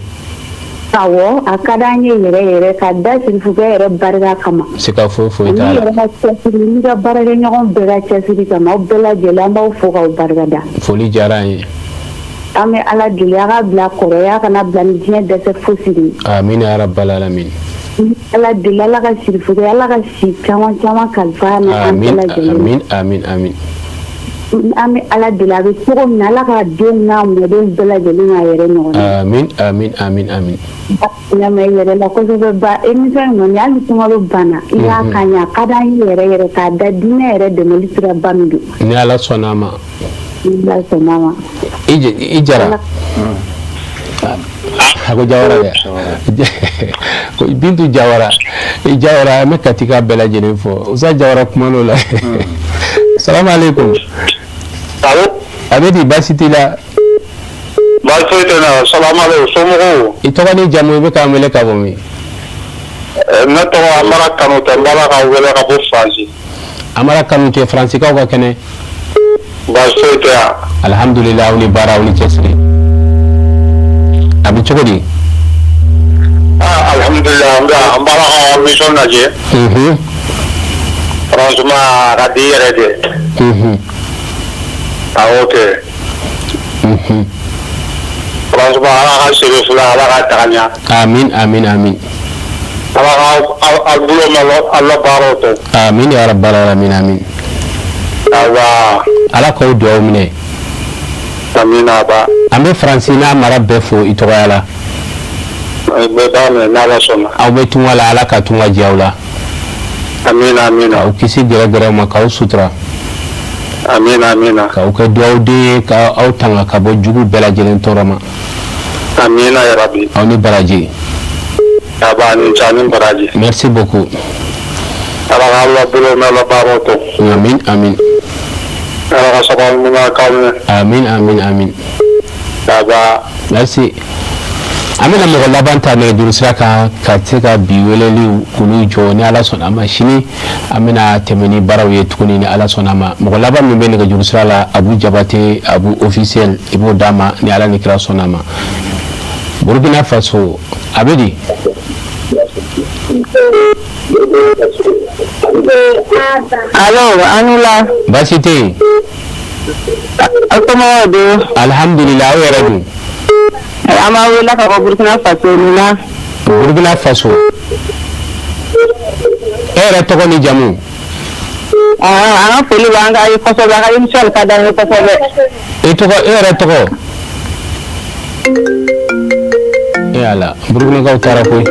Awɔ, a ka di an ye yɛrɛ yɛrɛ ka da Sirifukɛ yɛrɛ barika kama. Siga foyi foyi t'a la. N'i yɛrɛ ka cɛsiri, n'i ka baarakɛɲɔgɔn bɛɛ ka cɛsiri kama, aw bɛɛ lajɛlen, an b'aw fo k'aw barika da. Foli diyara an ye. An bɛ Ala deli a ka bila kɔrɔya kana bila ni diɲɛ dɛsɛ fosi de ye. Amina ya rabbal alamin. Ala deli Ala ka sirifugu Ala ka si caman caman kalifa na an bɛɛ lajɛlen. Amin amin amin. An bɛ Ala deli a bɛ cogo min na Ala ka denw n'a mɔdenw bɛɛ lajɛlen k'a yɛrɛ ɲɔgɔn ye. Amin amin amin amin. Ɲama i yɛrɛ la kosɛbɛ ba émission in kɔni hali ni sunkalo banna i b'a k'an ye a ka d'an ye yɛrɛ yɛrɛ k'a da diinɛ yɛrɛ dɛmɛli siraba min don. Ni Ala sɔnna a ma. Ni Ala sɔnna a ma. I Jara. A ko Jawara dɛ. Ko Bintu Jawara. I Jawara an bɛ Katika bɛɛ lajɛlen fo. Usa Jawara kuman'o la. Salamu aleykum. Allo. A bɛ di baasi t'i la? Baasi foyi tɛ n na salaamaaleykum somɔgɔw. I tɔgɔ n'i jamu i bɛ k'an wele ka bɔ min? Ne tɔgɔ Amara Kanutɛ n b'a la k'aw wele ka bɔ Faransi. Amara Kanutɛ Faransikaw ka kɛnɛ. Baasi foyi tɛ yan. Alihamudulila aw ni baara aw ni cɛsiri. A bɛ cogo di? Aa alihamudulila an bɛ an b'a la ka émission lajɛ. Unhun. Franchement a ka di yɛrɛ de. Unhun. Awɔ kɛ. Franchement Ala ka sɛbɛ fila Ala k'a taga ɲɛ. Amin amin amin. Ala ka aw bolo mɛn aw baaraw to. Amin ya rabbal alamin amin. Aba. Ala k'aw dugawu minɛ. Amina aba. An bɛ Faransi n'a mara bɛɛ fo i tɔgɔya la. Bɛɛ b'a minɛ n'Ala sɔnna. Aw bɛ tunga la Ala ka tunga diya aw la. Amina amina. K'aw kisi gɛrɛgɛrɛw ma k'aw sutura. Amina amina. K'aw kɛ duwawuden ye k'aw tanga ka bɔ jugu bɛɛ lajɛlen tɔɔrɔ ma. Amina yarabi. Aw ni baraji. Aba ni ce ni baraji. Merci beaucoup. Ala k'aw bolo mɛn aw baaraw to. Amin amin. Ala ka sababu ɲuman k'aw ye. Amin amin amin. Aba. Merci. An bɛna mɔgɔ laban ta nɛgɛjuru sira kan ka se ka bi weleliw k'olu jɔ ni Ala sɔnna a ma sini an bɛna tɛmɛ ni baaraw ye tuguni ni Ala sɔnna a ma mɔgɔ laban min bɛ nɛgɛjuru sira la Abu Jabate Abu officiel i b'o d'a ma ni Ala ni kira sɔnna a ma Burkina Faso a bɛ di. Allo aw ni wula. Baasi tɛ yen. Aw somɔgɔw dun? Alihamudulila aw yɛrɛ dun? An b'aw wele ka bɔ Burkina Faso Nina. Burkina Faso. E yɛrɛ tɔgɔ ni jamu? An ka foli b'an ka ye kosɛbɛ a ka émission ka d'an ye kosɛbɛ. I tɔgɔ e yɛrɛ tɔgɔ? E ala Burkinakaw taara koyi.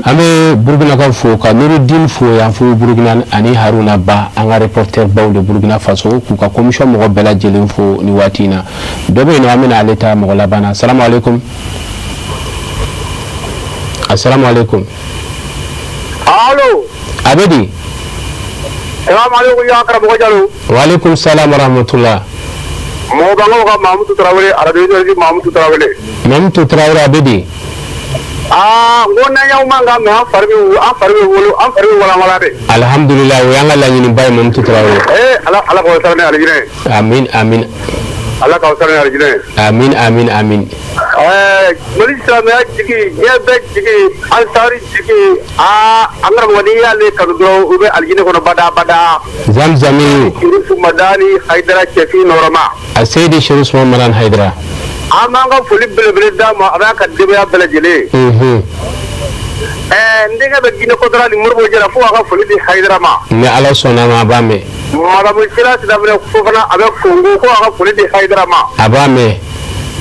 An bɛ Burkinakaw fo ka Nurudin fo yan fo Burkina ani Haruna Ba an ka reporter baw de Burkina Faso k'u ka commission mɔgɔ bɛɛ lajɛlen fo ni waati in na. Dɔ bɛ yen nɔ an bɛna ale ta mɔgɔ laban na salamu aleykum asalamu aleykum. Allo. A bɛ di. Salamu aleykum ya karamɔgɔ Jalo. Waaleykum salam wa rahmatulah. Mɔgɔbankaw ka Mamutu Tarawele arajo énergie Mamutu Tarawele. Mamutu Tarawele a bɛ di. Aa n ko n'an y'aw mankan mɛn an fari bɛ an fari bɛ wolo an fari bɛ walanwalan de. Alihamudulila o y'an ka laɲiniba ye Mamutu Tarawele. Ee Ala Ala k'aw sara ni alijinɛ ye. Amin amin. Ala k'aw sara ni alijinɛ ye. Amin amin amin. Ɛɛ Mali silamɛya jigi diɲɛ bɛɛ jigi ansari jigi aa an karamɔgɔ n'i y'ale kanu dɔrɔn u bɛ alijinɛ kɔnɔ bada bada. Zamzami. Sirifu Madani Hayidara cɛfin nɔrɔma. A Seyidi Sherif Usman Madani Hayidara. An b'an ka foli belebele d'a ma a n'a ka denbaya bɛɛ lajɛlen. Unhun. Ɛɛ n denkɛ bɛ Guinée Conakry ni Modibo Jara fo k'a ka foli di Hayidara ma. Ni Ala sɔnna a ma a b'a mɛn. Madame Sira Sidaminɛ Fofana a bɛ Congo ko a ka foli di Hayidara ma. A b'a mɛn.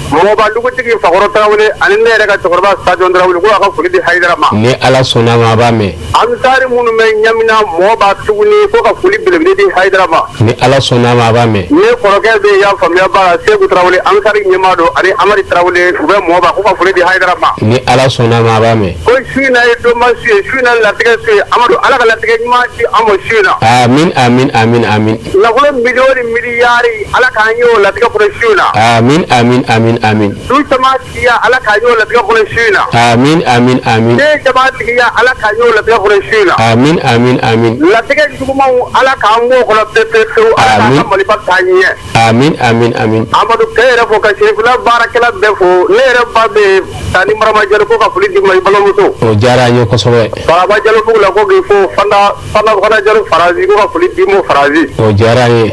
Mɔgɔba dugutigi Fakɔrɔ Tarawele ani ne yɛrɛ ka cɛkɔrɔba Sajɔn Tarawele ko a ka foli di Hayidara ma. Ni Ala sɔnna a ma a b'a mɛn. Ansari minnu bɛ Ɲamina Mɔba tuguni ko ka foli belebele di Hayidara ma. Ni Ala sɔnna a ma a b'a mɛn. Ne kɔrɔkɛ bɛ yan faamuya b'a la Seku Tarawele Ansari ɲɛmaa don ani Amadi Tarawele u bɛ Mɔba ko ka foli di Hayidara ma. Ni Ala sɔnna a ma a b'a mɛn. Ko su in na ye donba su ye su in na latigɛ su ye Amadu Ala ka latigɛ ɲuman di an ma su in na. Amin amin amin amin. Nafolo miliyɔn ni miliyari Ala k'an ye o latigɛ kɔnɔ su in na. Amin amin amin amin. Du caman tigiya Ala k'an ye o latigɛ kɔnɔ su in na. Amin amin amin. Den caman tigiya Ala k'an ye o latigɛ kɔnɔ su in na. Amin amin amin. Latigɛ jugumanw Ala k'an b'o kɔnɔ pewu pewu pewu Ala k'an ka Maliba taa ɲɛ. Amin amin amin. Amadu k'e yɛrɛ fo ka Serifula baarakɛla bɛɛ fo ne yɛrɛ ba bɛ yen Tani Marama Jalo ko ka foli d'i ma i balimamuso. O diyara an ye kosɛbɛ. Baraba Jalo Fugula ko k'i fo Fana Fana Fana Jalo Faransi ko ka foli d'i ma Faransi. O diyara an ye.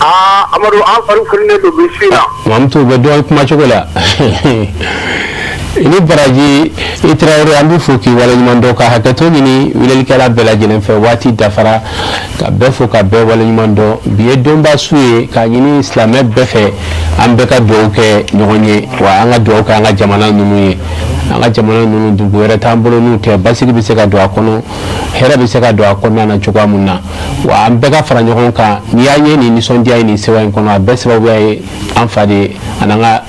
Aa Amadu, an fari fonilen don bi su in na. Mamutu bɛ dɔn kuma cogo la. I ni baraji, i Tarawele. An b'i fo k'i waleɲuman dɔn, ka hakɛto ɲini welelikɛla bɛɛ lajɛlen fɛ. Waati dafara, ka bɛɛ fo ka bɛɛ waleɲuman dɔn. Bi ye donba su ye, k'a ɲini silamɛ bɛɛ fɛ, an bɛɛ ka dugawu kɛ ɲɔgɔn ye, wa an ka dugawu kɛ an ka jamana ninnu ye. An ka jamana ninnu, dugu wɛrɛ t'an bolo n'u tɛ. Basigi bɛ se ka don a kɔnɔ, hɛrɛ bɛ se ka don a kɔnɔna na cogoya mun na, wa an bɛɛ ka fara ɲɔgɔn kan. N'i y'a ye nin nisɔndiya ye nin sewa in kɔnɔ, a bɛɛ sababuya ye an fa de ye, ani an ka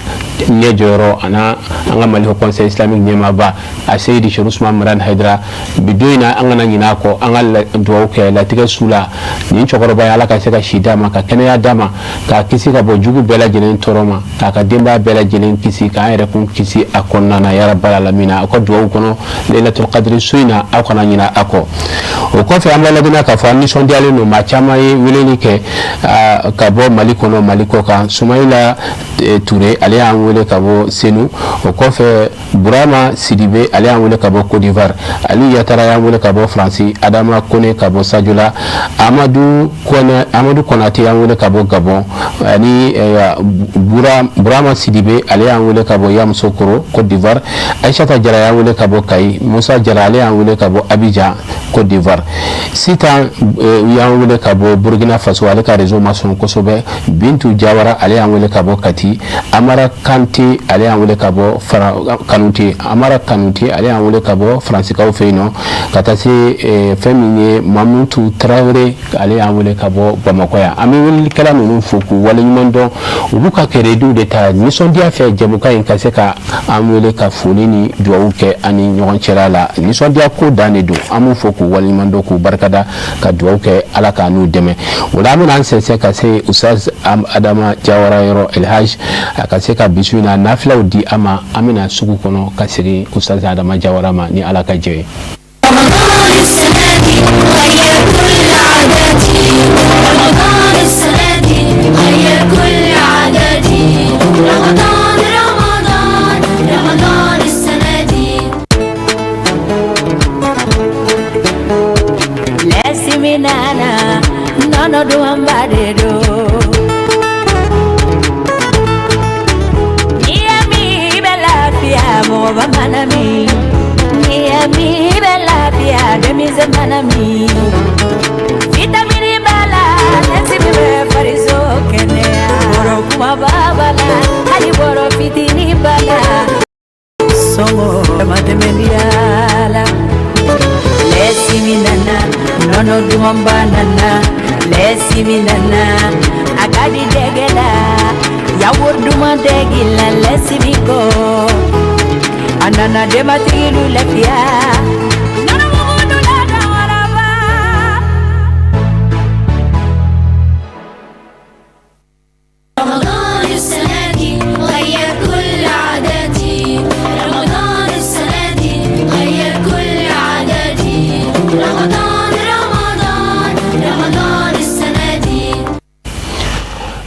ɲɛ jɔyɔrɔ, ani an ka Mali Haut Conseil islamique ɲɛmaaba a Seyidi Chérif Ousmane Madani Haidara. Bi don in na, an kana ɲinɛ a kɔ, an ka dugawu kɛ latigɛ su la nin cɛkɔrɔba ye. Ala ka se ka si d'a ma, ka kɛnɛya d'a ma, k'a kisi ka bɔ jugu bɛɛ lajɛlen tɔɔrɔ ma, k'a ka denbaya bɛɛ lajɛlen kisi, k'an yɛrɛ kun kisi a kɔnɔna na, yarabal alamina. Aw ka dugawu kɔnɔ Laylatul Qadri su in na, aw kana ɲinɛ a kɔ. O kɔfɛ, an b'a ladɔnniya k'a fɔ an nisɔndiyalen don. Maa caman ye weleli kɛ ka bɔ Mali kɔnɔ, Mali kɔ kan. Sumayila Ture, ale y'an wele ka bɔ Senu. O kɔfɛ, Burama Sidibe, ale y'an wele ka bɔ Côte d'Ivoire. Ali Yatara y'an wele ka bɔ Faransi. Adama Kone ka bɔ Sajola. Amadu Kone, Amadu Konate y'an wele ka bɔ Gabon. Ani Burama Sidibe, ale y'an wele ka bɔ Yamoussoukro, Côte d'Ivoire. Aïssata Jara y'an wele ka bɔ Kayi. Musa Jara, ale y'an wele ka bɔ Abidjan, Côte d'Ivoire. Sitan y'an wele ka bɔ Burkina Faso, ale ka réseau ma sɔn kosɛbɛ. Bintu Jawara, ale y'an wele ka bɔ Kati. Amara Kante, ale y'an wele ka bɔ Fara Kanute. Amara Kanute, ale y'an wele ka bɔ Faransikaw fɛ yen nɔ. Ka taa se fɛn min ye Mamutu Tarawele, ale y'an wele ka bɔ Bamakɔ yan. An bɛ welelikɛla ninnu fo k'u waleɲuman dɔn. U b'u ka crédit de ta nisɔndiya fɛ jɛmukan in ka se ka an wele ka foli ni dugawu kɛ an ni ɲɔgɔn cɛla la. Nisɔndiya ko dan de don. An b'u fo k'u waleɲuman dɔn, k'u barikada, ka dugawu kɛ, Ala k'a n'u dɛmɛ. O la, an bɛna an sɛnsɛn ka se Ustaz Adama Jawara yɔrɔ, Elhaj, a ka se ka bi su in na nafilaw di an ma. An bɛna sugu kɔnɔ ka segin Ustaz Adama Jawara ma ni Ala ka jɛ ye.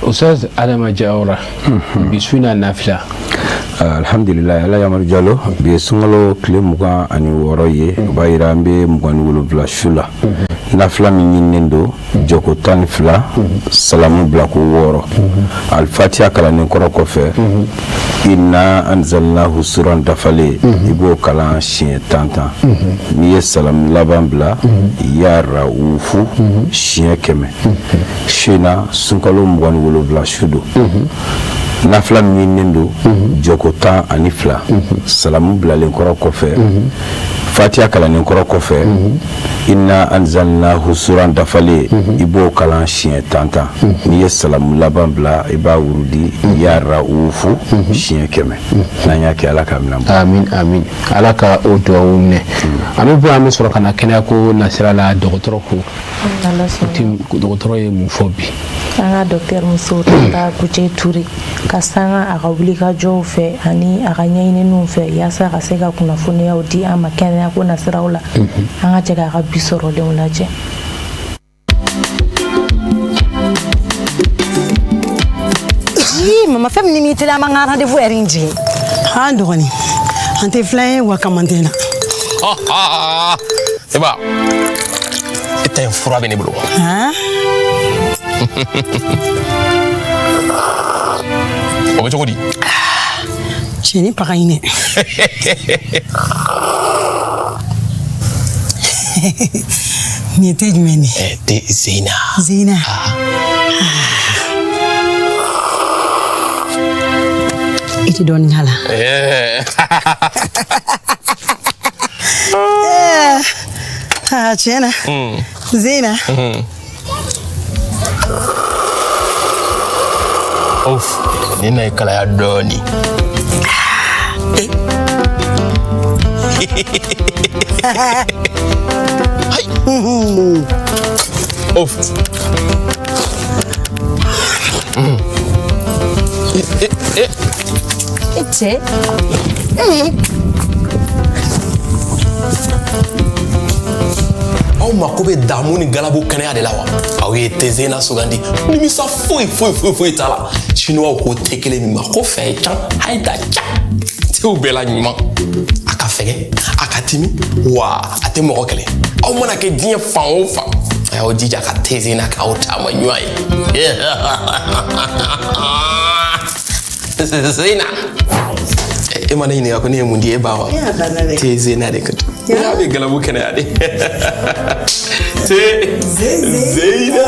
Ustaz Adama Jawara, bi su na nafila. Alhamdulilayi, ala Amadu Jalo, bi ye sunkalo tile 26 ye, o b'a yira an bɛ 27 su la. Nafila min ɲininen don, jɔko 12, salamu bila ko 6, alifatiya kalannen kɔrɔ kɔfɛ, inna anzalnahu suran dafalen, i b'o kalan siɲɛ 10 10. N'i ye salamu laban bila, ya rawufu siɲɛ 100. Su in na, sunkalo 27 su don. Nafila min ɲininen don, jɔko 12, salamu bilalen kɔrɔ kɔfɛ, fatiya kalannen kɔrɔ kɔfɛ, inna anzalnahu suran dafalen, i b'o kalan siɲɛ 10 10. N'i ye salamu laban bila, i b'a wurudi ya rawufu siɲɛ 100. N'an y'a kɛ, Ala k'a minɛ. Amin amin, Ala ka o dugawu minɛ. An bɛ bɔ, an bɛ sɔrɔ ka na kɛnɛyako nasira la. Dɔgɔtɔrɔ ko, dɔgɔtɔrɔ ye mun fɔ bi? An ka docteur muso Tata Kuce Ture ka sanga a ka wulikajɔw fɛ ani a ka ɲɛɲininiw fɛ yaasa ka se ka kunnafoniyaw di an ma kɛnɛyako nasiraw la. An ka jɛ k'a ka bi sɔrɔlenw lajɛ. Ii mama, fɛn min ni teliya, an b'an ka rendez-vous heure in jigin. An dɔgɔnin, an tɛ filan ye wa kamantɛn na. Seba, e ta in fura bɛ ne bolo. O bɛ cogo di? Cɛ nin pa ka ɲi dɛ. Nin ye te jumɛn de ye? Te Zeyina. Zeyina. I tɛ dɔɔnin k'a la. Aa tiɲɛ na. Zeyina. Of, nin na ye kalaya dɔɔnin. Of. E cɛ. Aw mako bɛ damu ni galabu kɛnɛya de la wa? Aw ye te Zeyina sugandi, nimisa foyi foyi foyi foyi t'a la. Chinois ko te kelen min ma ko fɛn can hayi da ca, tew bɛɛ la ɲuman, a ka fɛgɛ, a ka timi, wa a tɛ mɔgɔ kɛlɛ. Aw mana kɛ diɲɛ fan o fan, a y'aw jija ka te Zeyina k'aw taama ɲuman ye. Zeyina, e ma ne ɲininka ko ne ye mun di e ba ma? Te Zeyina de ka di. A bɛ galabu kɛnɛya de. Te Zeyina.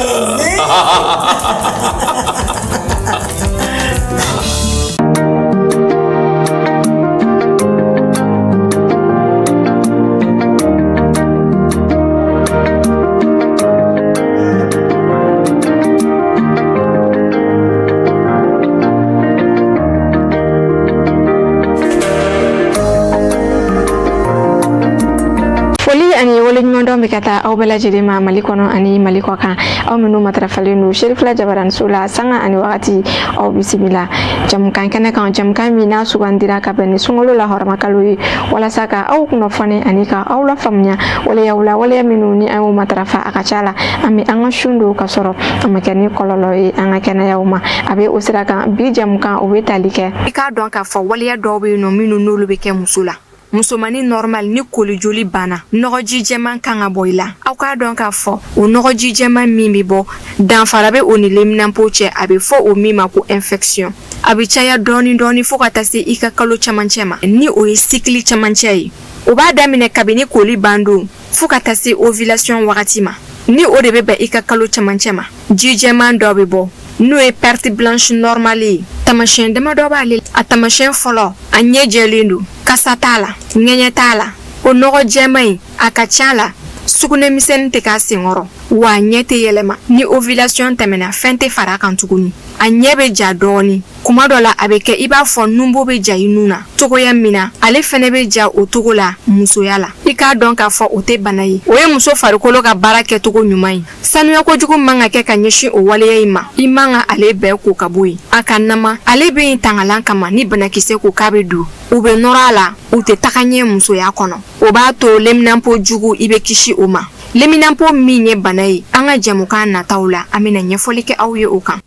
Foli ani waleɲumandɔn bɛ ka taa aw bɛɛ lajɛlen ma Mali kɔnɔ ani Mali kɔ kan, aw minnu matarafalen don Serifila jabaraniso la sanga ani wagati, aw bisimila jamukan kɛnɛ kan, jamukan min n'a sugandira ka bɛn ni sunkalo la hɔrɔmakalo ye, walasa ka aw kunnafoni ani ka aw lafaamuya waleyaw la, waleya minnu ni an y'o matarafa, a ka ca la an bɛ an ka sun don ka sɔrɔ a ma kɛ ni kɔlɔlɔ ye an ka kɛnɛyaw ma. A bɛ o sira kan, bi jamukan o bɛ tali kɛ. I k'a dɔn k'a fɔ waleya dɔw bɛ yen nɔ minnu n'olu bɛ kɛ muso la, musomannin normal, ni kolijoli banna, nɔgɔji jɛman kan ka bɔ i la. Aw k'a dɔn k'a fɔ o nɔgɔji jɛman min bɛ bɔ, danfara bɛ o ni leminanpo cɛ, a bɛ fɔ o min ma ko infection. A bɛ caya dɔɔni dɔɔni fo ka taa se i ka kalo camancɛ ma, ni o ye cycle camancɛ ye. O b'a daminɛ kabini koli bandon fo ka taa se ovulation wagati ma, ni o de bɛ bɛn i ka kalo camancɛ ma. Ji jɛman dɔ bɛ bɔ, n'o ye perte blanche normale ye. Taamasiyɛn damadɔ b'ale. A taamasiyɛn fɔlɔ, a ɲɛ jɛlen don, kasa t'a la, ŋɛɲɛ t'a la. O nɔgɔ jɛman in, a ka ca la sugunɛ misɛnnin tɛ k'a senkɔrɔ, wa a ɲɛ tɛ yɛlɛma. Ni ovulation tɛmɛna, fɛn tɛ fara a kan tuguni. A ɲɛ bɛ ja dɔɔnin, kuma dɔ la a bɛ kɛ i b'a fɔ nunbo bɛ ja i nun na cogoya min na, ale fɛnɛ bɛ ja o cogo la musoya la. I k'a dɔn k'a fɔ o tɛ bana ye, o ye muso farikolo ka baara kɛcogo ɲuman ye. Sanuya kojugu man ka kɛ ka ɲɛsin o waleya in ma. I man ka ale bɛɛ ko ka bɔ yen, a ka nama. Ale bɛ yen tangalan kama, ni banakisɛ ko k'a bɛ don, u bɛ nɔrɔ a la, u tɛ taga ɲɛ musoya kɔnɔ. O b'a to leminanpo jugu, i bɛ kisi o ma. Leminanpo min ye bana ye, an ka jɛmukan nataw la, an bɛna ɲɛfɔli kɛ aw ye o kan.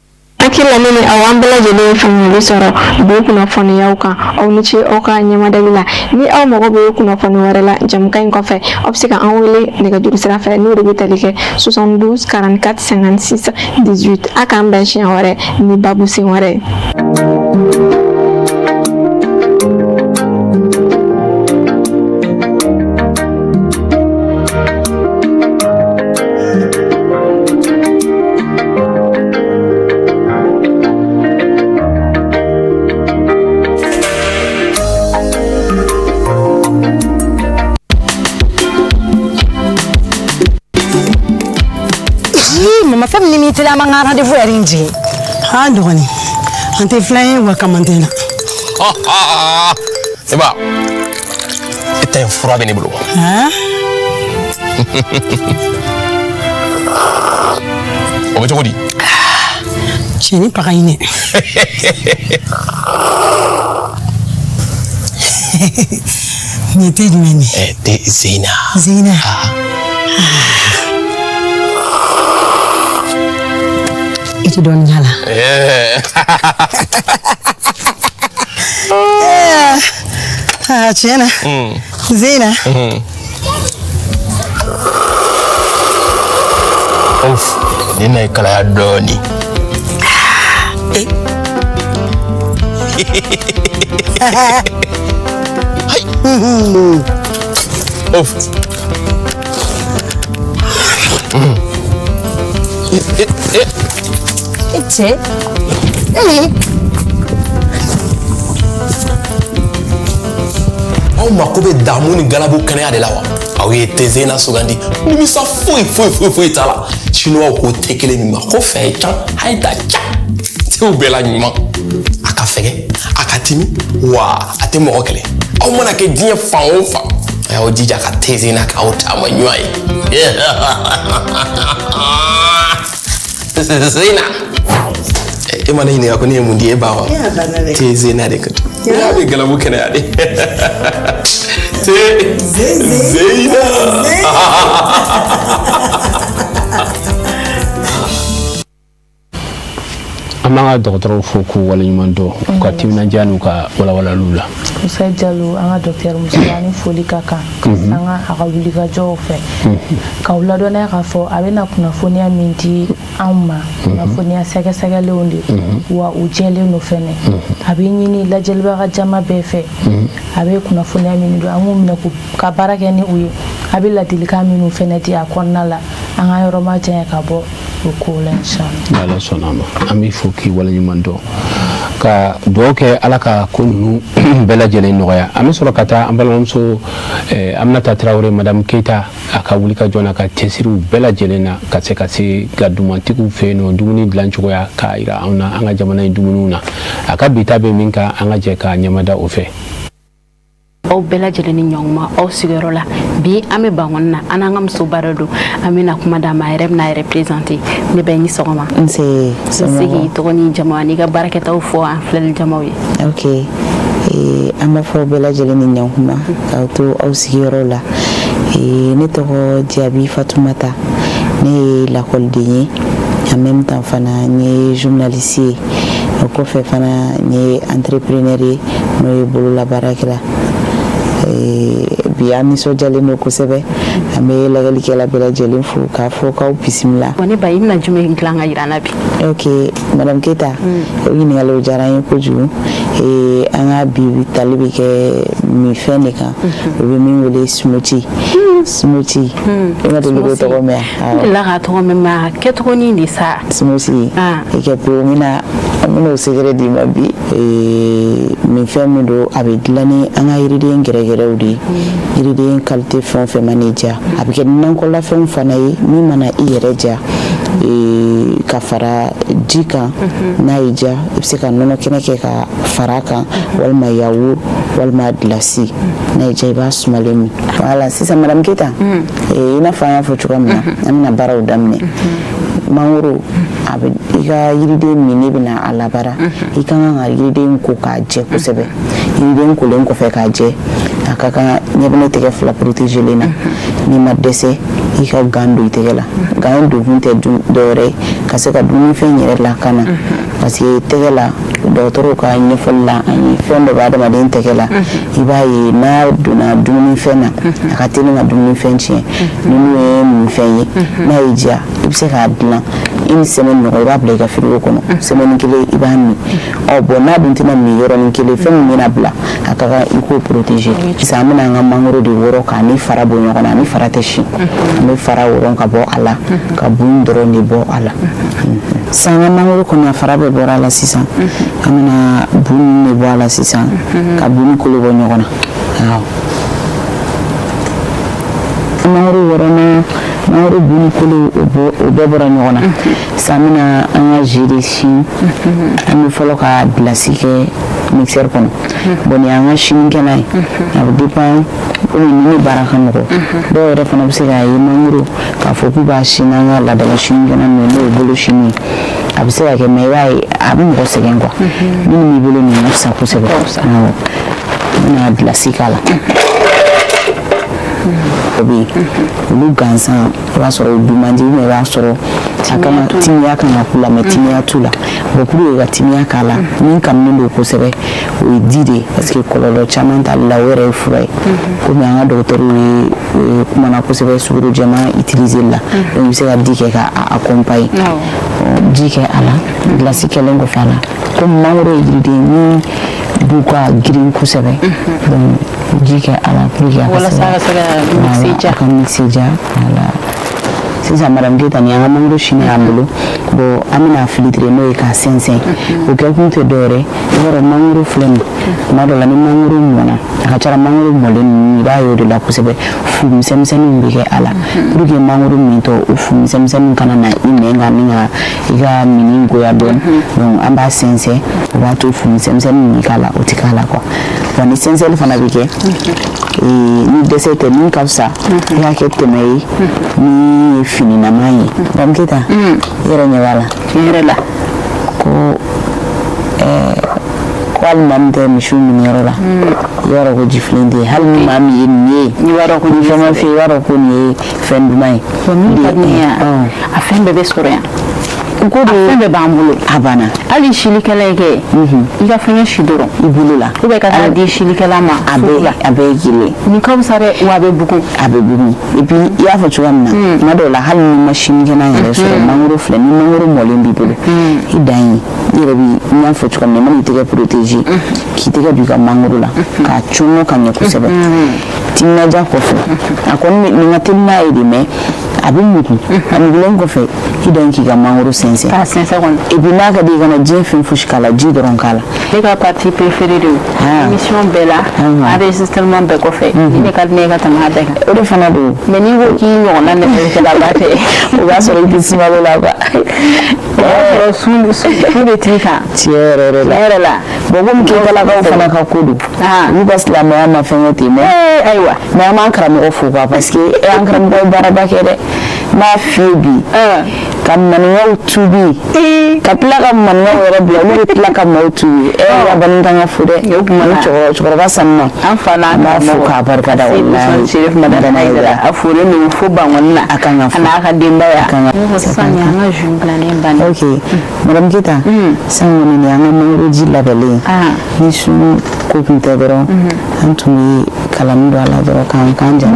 Hakili la ne ni aw, an bɛɛ lajɛlen ye faamuyali sɔrɔ bi kunnafoniyaw kan. Aw ni ce aw ka ɲɛmadali la. Ni aw mago bɛ kunnafoni wɛrɛ la jɛmukan in kɔfɛ, aw bɛ se ka an wele nɛgɛjuru sira fɛ, n'o de bɛ tali kɛ 72 44 56 18. A k'an bɛn siɲɛ wɛrɛ ni babu sen wɛrɛ ye. Mama, fɛn min ni teliya, an b'an ka rendez-vous yɛrɛ in jigin. An dɔgɔnin, an tɛ filan ye wa kaman tɛ na. E ba, e ta in fura bɛ ne bolo. O bɛ cogo di? Cɛ nin pa ka ɲi dɛ. Nin ye te jumɛn de ye? Te Zeyina. Zeyina. I tɛ dɔɔnin k'a la. Aa tiɲɛ na. Zeyina. Of, Ne na ye kalaya dɔɔni. Eh. Hayi. Of. Eh, eh. E cɛ. Ee. Aw mako bɛ damu ni galabu kɛnɛya de la wa? Aw ye tezena sugandi, nimisa foyi foyi foyi foyi t'a la. Chinois ko te kelen min ma ko fɛn can hayi ta ca tew bɛɛ la ɲuman. A ka fɛgɛ, a ka timi, wa a tɛ mɔgɔ kɛlɛ. Aw mana kɛ diɲɛ fan o fan, a y'aw jija ka tezena k'aw taama ɲuman ye. Zena e ma ne ɲininka ko ne ye mun di e ba wa? Te zena de ka ya bɛ galabu kɛnɛya de. Te zena. An b'an ka dɔgɔtɔrɔw fo k'u waleɲuman dɔn u ka timinandiya n'u ka walawalaliw la. Musa Jalo, an ka dɔgɔtɔrɔ muso, ani foli ka kan ka sanga a ka wulikajɔw fɛ, k'aw ladɔnniya k'a fɔ a bɛna kunnafoniya min di anw ma, kunnafoniya sɛgɛsɛgɛlenw de, wa u jɛlen don fɛnɛ. A bɛ ɲini lajɛlibaga jama bɛɛ fɛ, a bɛ kunnafoniya minnu don, an k'u minɛ ka baara kɛ ni u ye. A bɛ ladilikan minnu fɛnɛ di a kɔnɔna la, an ka yɔrɔ ma janya ka bɔ o ko la, inshallah. N'Ala sɔnna a ma, an b'i fo k'i waleɲuman dɔn, ka dugawu kɛ Ala ka ko ninnu bɛɛ lajɛlen nɔgɔya. An bɛ sɔrɔ ka taa an balimamuso Aminata Tarawele, madame Keyita, a ka wulikajɔ n'a ka cɛsiriw bɛɛ lajɛlen na ka se ka se ga dumantigiw fɛ yen nɔ, dumuni dilan cogoya k'a yira anw na an ka jamana in dumuniw na. A ka bi ta bɛ min kan, an ka jɛ k'a ɲɛmada o fɛ. Aw bɛɛ lajɛlen ni ɲɔgɔn aw sigiyɔrɔ la. Bi an bɛ Bankɔni na, an n'an ka musoba dɔ don. An bɛna kuma d'a ma, a yɛrɛ bɛna a yɛrɛ présenter. Ne bɛ ni sɔgɔma. Nse. I se k'i tɔgɔ ni jamu ani ka baarakɛtaw fɔ an filɛli jamaw ye. Ok, an b'a fɔ bɛɛ lajɛlen ni ɲankuma k'aw to aw sigiyɔrɔ la. Ne tɔgɔ Diaby Fatumata, ne ye lakɔliden ye, en même temps fana n ye journaliste ye, o kɔfɛ fana n ye entrepreneur ye, n'o ye bololabaarakɛla. Bi an nisɔndiyalen don kosɛbɛ. An bɛ lajɛlikɛla bɛɛ lajɛlen fo k'a fɔ k'aw bisimila. Ne ba, i bɛna jumɛn dilan ka yira an na bi? Ok, madame Keyita, o ɲininkali o diyara an ye kojugu. An ka bi tali bɛ kɛ minfɛn de kan, o bɛ min wele smoothie. Smoothie, i ma deli k'o tɔgɔ mɛn? N delila k'a tɔgɔ mɛn, mais a kɛcogonin de sa. Smoothie i kɛ pewu, n bɛna o secret d'i ma bi. Minfɛn min don, a bɛ dilan ni an ka yiriden gɛrɛgɛrɛw de ye. Yiriden qualité fɛn o fɛn mana i diya, a bɛ kɛ nakɔlafɛnw fana ye min mana i yɛrɛ diya, ka fara ji kan. N'a y'i diya, i bɛ se ka nɔnɔ kɛnɛ kɛ ka fara a kan, walima yaourt, walima glace. N'a y'i diya, i b'a sumalen min. Voilà, sisan madame Keyita, i n'a fɔ an y'a fɔ cogoya min na, an bɛna baaraw daminɛ. Mangoro, a bɛ i ka yiriden min n'i bɛna a labaara, i ka kan ka yiriden ko k'a jɛ kosɛbɛ. Yiriden kolen kɔfɛ k'a jɛ, a ka kan ɲɛ bɛ ne tɛgɛ fila protégelen na. N'i ma dɛsɛ, i ka gant don i tɛgɛ la. Gant donkun tɛ dɔwɛrɛ ye ka se ka dumunifɛn yɛrɛ lakana, parce que tɛgɛ la, dɔgɔtɔrɔw ka ɲɛfɔli la an ye, fɛn dɔ bɛ adamaden tɛgɛ la, i b'a ye n'a donna dumunifɛn na, a ka teli ka dumunifɛn tiɲɛ. Ninnu ye minfɛn ye, n'a y'i diya, i bɛ se k'a dilan une semaine ɲɔgɔn, i b'a bila i ka frigo kɔnɔ, semaine kelen i b'a min. Ɔ bon, n'a dun tɛna min yɔrɔnin kelen, fɛn min bɛna bila, a ka kan i k'o protéger. Sisan an bɛna an ka mangoro de wɔrɔ k'a ni fara bɔ ɲɔgɔn na. Ni fara tɛ si, an bɛ fara wɔrɔ ka bɔ a la, ka bu dɔrɔn de bɔ a la. Sisan an ka mangoro kɔnɔ, a fara bɛɛ bɔra a la. Sisan an bɛna bu ninnu de bɔ a la sisan, ka bu ni kolo bɔ ɲɔgɔn na. Awɔ, mangoro wɔrɔna, mangoro bu ni kolo, o bɛɛ bɔra ɲɔgɔn na. Sisan an bɛna an ka jus de sin. An bɛ fɔlɔ ka glace kɛ mixeur kɔnɔ. Bon, nin y'an ka sinikɛnɛ ye, a bɛ dépend komi ni ne baara ka nɔgɔ. Dɔw yɛrɛ fana bɛ se k'a ye mangoro k'a fɔ k'u b'a sin n'an ka laadala sinikɛnɛ ninnu ye, n'o ye bolo sini ye. A bɛ se ka kɛ, mais i b'a ye a bɛ mɔgɔ sɛgɛn quoi. Minnu b'i bolo, nin ka fisa kosɛbɛ. Awɔ, n bɛna glace k'a la. O bɛ yen, olu gansan, i b'a sɔrɔ o dun man di, i b'a sɔrɔ A kana timiya kan ka k'u la, mais timiya t'u la. Bon, pour que ka timiya k'a la, min kanunen don kosɛbɛ, o ye di de ye, parce que kɔlɔlɔ caman t'ale la, o yɛrɛ ye fura ye. Komi an ka dɔgɔtɔrɔw ye kumana kosɛbɛ sukaro jɛman utiliser la, donc i bɛ se ka di kɛ ka a accompagner. Ji kɛ a la, glace kɛlen kɔfɛ a la, komi mangoro ye yiriden min b'u ka girin kosɛbɛ, donc ji kɛ a la pour que a ka se ka a ka mixer ja. Voilà, sisan madame Keyita, nin y'an ka mangoro sini y'an bolo. Bon, an bɛna filtrer, n'o ye k'a sɛnsɛn. O kɛkun tɛ dɔwɛrɛ, i b'a dɔn mangoro filɛ nin, tuma dɔ la ni mangoro mɔna, a ka ca la mangoro mɔlen ninnu, i b'a ye o de la kosɛbɛ, fu misɛnmisɛnninw bɛ kɛ a la. Pour que mangoro mintɔ, o fu misɛnmisɛnninw kana na i nɛn kan ni ka i ka minni goya dɔɔni. Donc an b'a sɛnsɛn, o b'a to fu misɛnmisɛnnin min k'a la, o tɛ k'a la quoi. Wa ni sɛnsɛnli fana bɛ kɛ, ni dɛsɛ tɛ, min ka fisa, i y'a kɛ tɛmɛ ye min ye fininama ye. Madame Keyita, i yɛrɛ ɲɛ b'a la. Tiɲɛ yɛrɛ la. Ko ko hali maa min tɛ misiw miniyɔrɔ la, i b'a dɔn ko jifilen tɛ yen. Hali ni maa min ye nin ye, i b'a dɔn ko ni fɛn ma f'i ye, i b'a dɔn ko nin ye fɛn duman ye. Min ka di ne ye, a fɛn bɛɛ bɛ sɔrɔ yan. Ko de fɛn bɛɛ b'an bolo. A banna. Hali silikɛla ye kɛ, i ka fɛngɛ si dɔrɔn i bolo la, ou bien ka taa di silikɛla ma. A bɛɛ, a bɛɛ ye kelen. Nin ka fisa dɛ, wa a bɛ bugun. A bɛ bugun. Et puis i y'a fɔ cogoya min na, tuma dɔw la, hali ni ma sinikɛnɛ yɛrɛ sɔrɔ, mangoro filɛ, ni mangoro mɔlen b'i bolo, i dan ye i yɛrɛ bi, n y'a fɔ cogoya min na, i mana i tɛgɛ protéger, k'i tɛgɛ don i ka mangoro la k'a cɔngɔ ka ɲɛ kosɛbɛ, timinadiya kɔfɛ, a kɔni nin ka teli n'a ye de, mais a bɛ mugu. A mugulen kɔfɛ, i dan k'i ka mangoro sɛnsɛn. K'a sɛnsɛn kɔni. Et puis n'a ka di i kana diɲɛ fɛn fosi k'a la, ji dɔrɔn k'a la. Ne ka partie préférée de émission bɛɛ la, enregistrement bɛɛ kɔfɛ, ni ne ka di ne ye ka tɛmɛ a bɛɛ kan. O de fana don. Mais n'i ko k'i ɲɔgɔnna nɛgɛlikɛlaba tɛ. O b'a sɔrɔ i tɛ sunkalo la quoi. O b'a sɔrɔ sun de t'i kan. Tiɲɛ yɛrɛ yɛrɛ la. Tiɲɛ yɛrɛ la. Bon, komi Keyitalakaw fana ka ko don, olu ka silamɛya ma fɛnkɛ ten, mais ayiwa. Mais an b'an karamɔgɔ fo quoi, parce que an karamɔgɔ ye baaraba kɛ dɛ. N b'a f'i ye bi, ka maninkaw tubi, ka tila ka maninkaw yɛrɛ bila, olu bɛ tila ka maaw tubi. E Rabani kan ka fo dɛ. O kuma na cɛkɔrɔba sanuma, an fa n'a an b'a fo k'a barika da walahi. Serif Madani Hayidara, a folen don fo Bankɔni na. A kan ka fo. A n'a ka denbaya. A kan ka Sisan nin an ka jus dilannen bannen. Ok, madame Keyita, sisan kɔni nin y'an ka mangoro ji labɛnnen ye. Ni sun ko tun tɛ dɔrɔn, an tun bɛ kalani don a la dɔrɔn k'an kan ja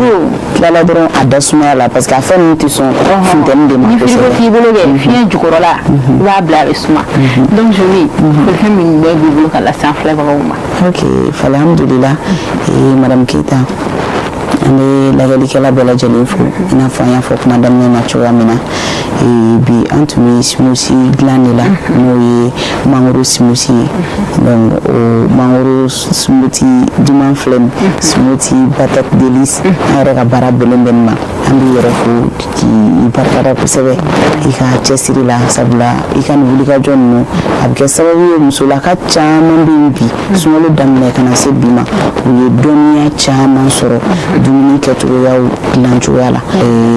tilala dɔrɔn a da sumaya la, parce que a fɛn ninnu tɛ sɔn funtɛni de ma. Ni frigo t'i bolo kɛ, fiɲɛ jukɔrɔla, i b'a bila, a bɛ suma. Donc Jolie, fɛn min bɛɛ b'i bolo ka lase an filɛbagaw ma. Ok, alhamdulillah, madame Keyita, an bɛ lajɛlikɛla bɛɛ lajɛlen fo. I n'a fɔ an y'a fɔ kuma daminɛ na cogoya min na, bi an tun bɛ smoothie dilan de la, n'o ye mangoro smoothie ye. Donc o mangoro smoothie duman filɛ nin, smoothie patate délice, an yɛrɛ ka baara bɛnnen bɛ nin ma. An b'i yɛrɛ fo k'i barikada kosɛbɛ i ka cɛsiri la, sabula i ka nin wulikajɔ ninnu, a bɛ kɛ sababu ye musolaka caman bɛ yen bi, sunkalo daminɛ ka na se bi ma, u ye dɔnniya caman sɔrɔ dumuni kɛcogoyaw dilan cogoya la.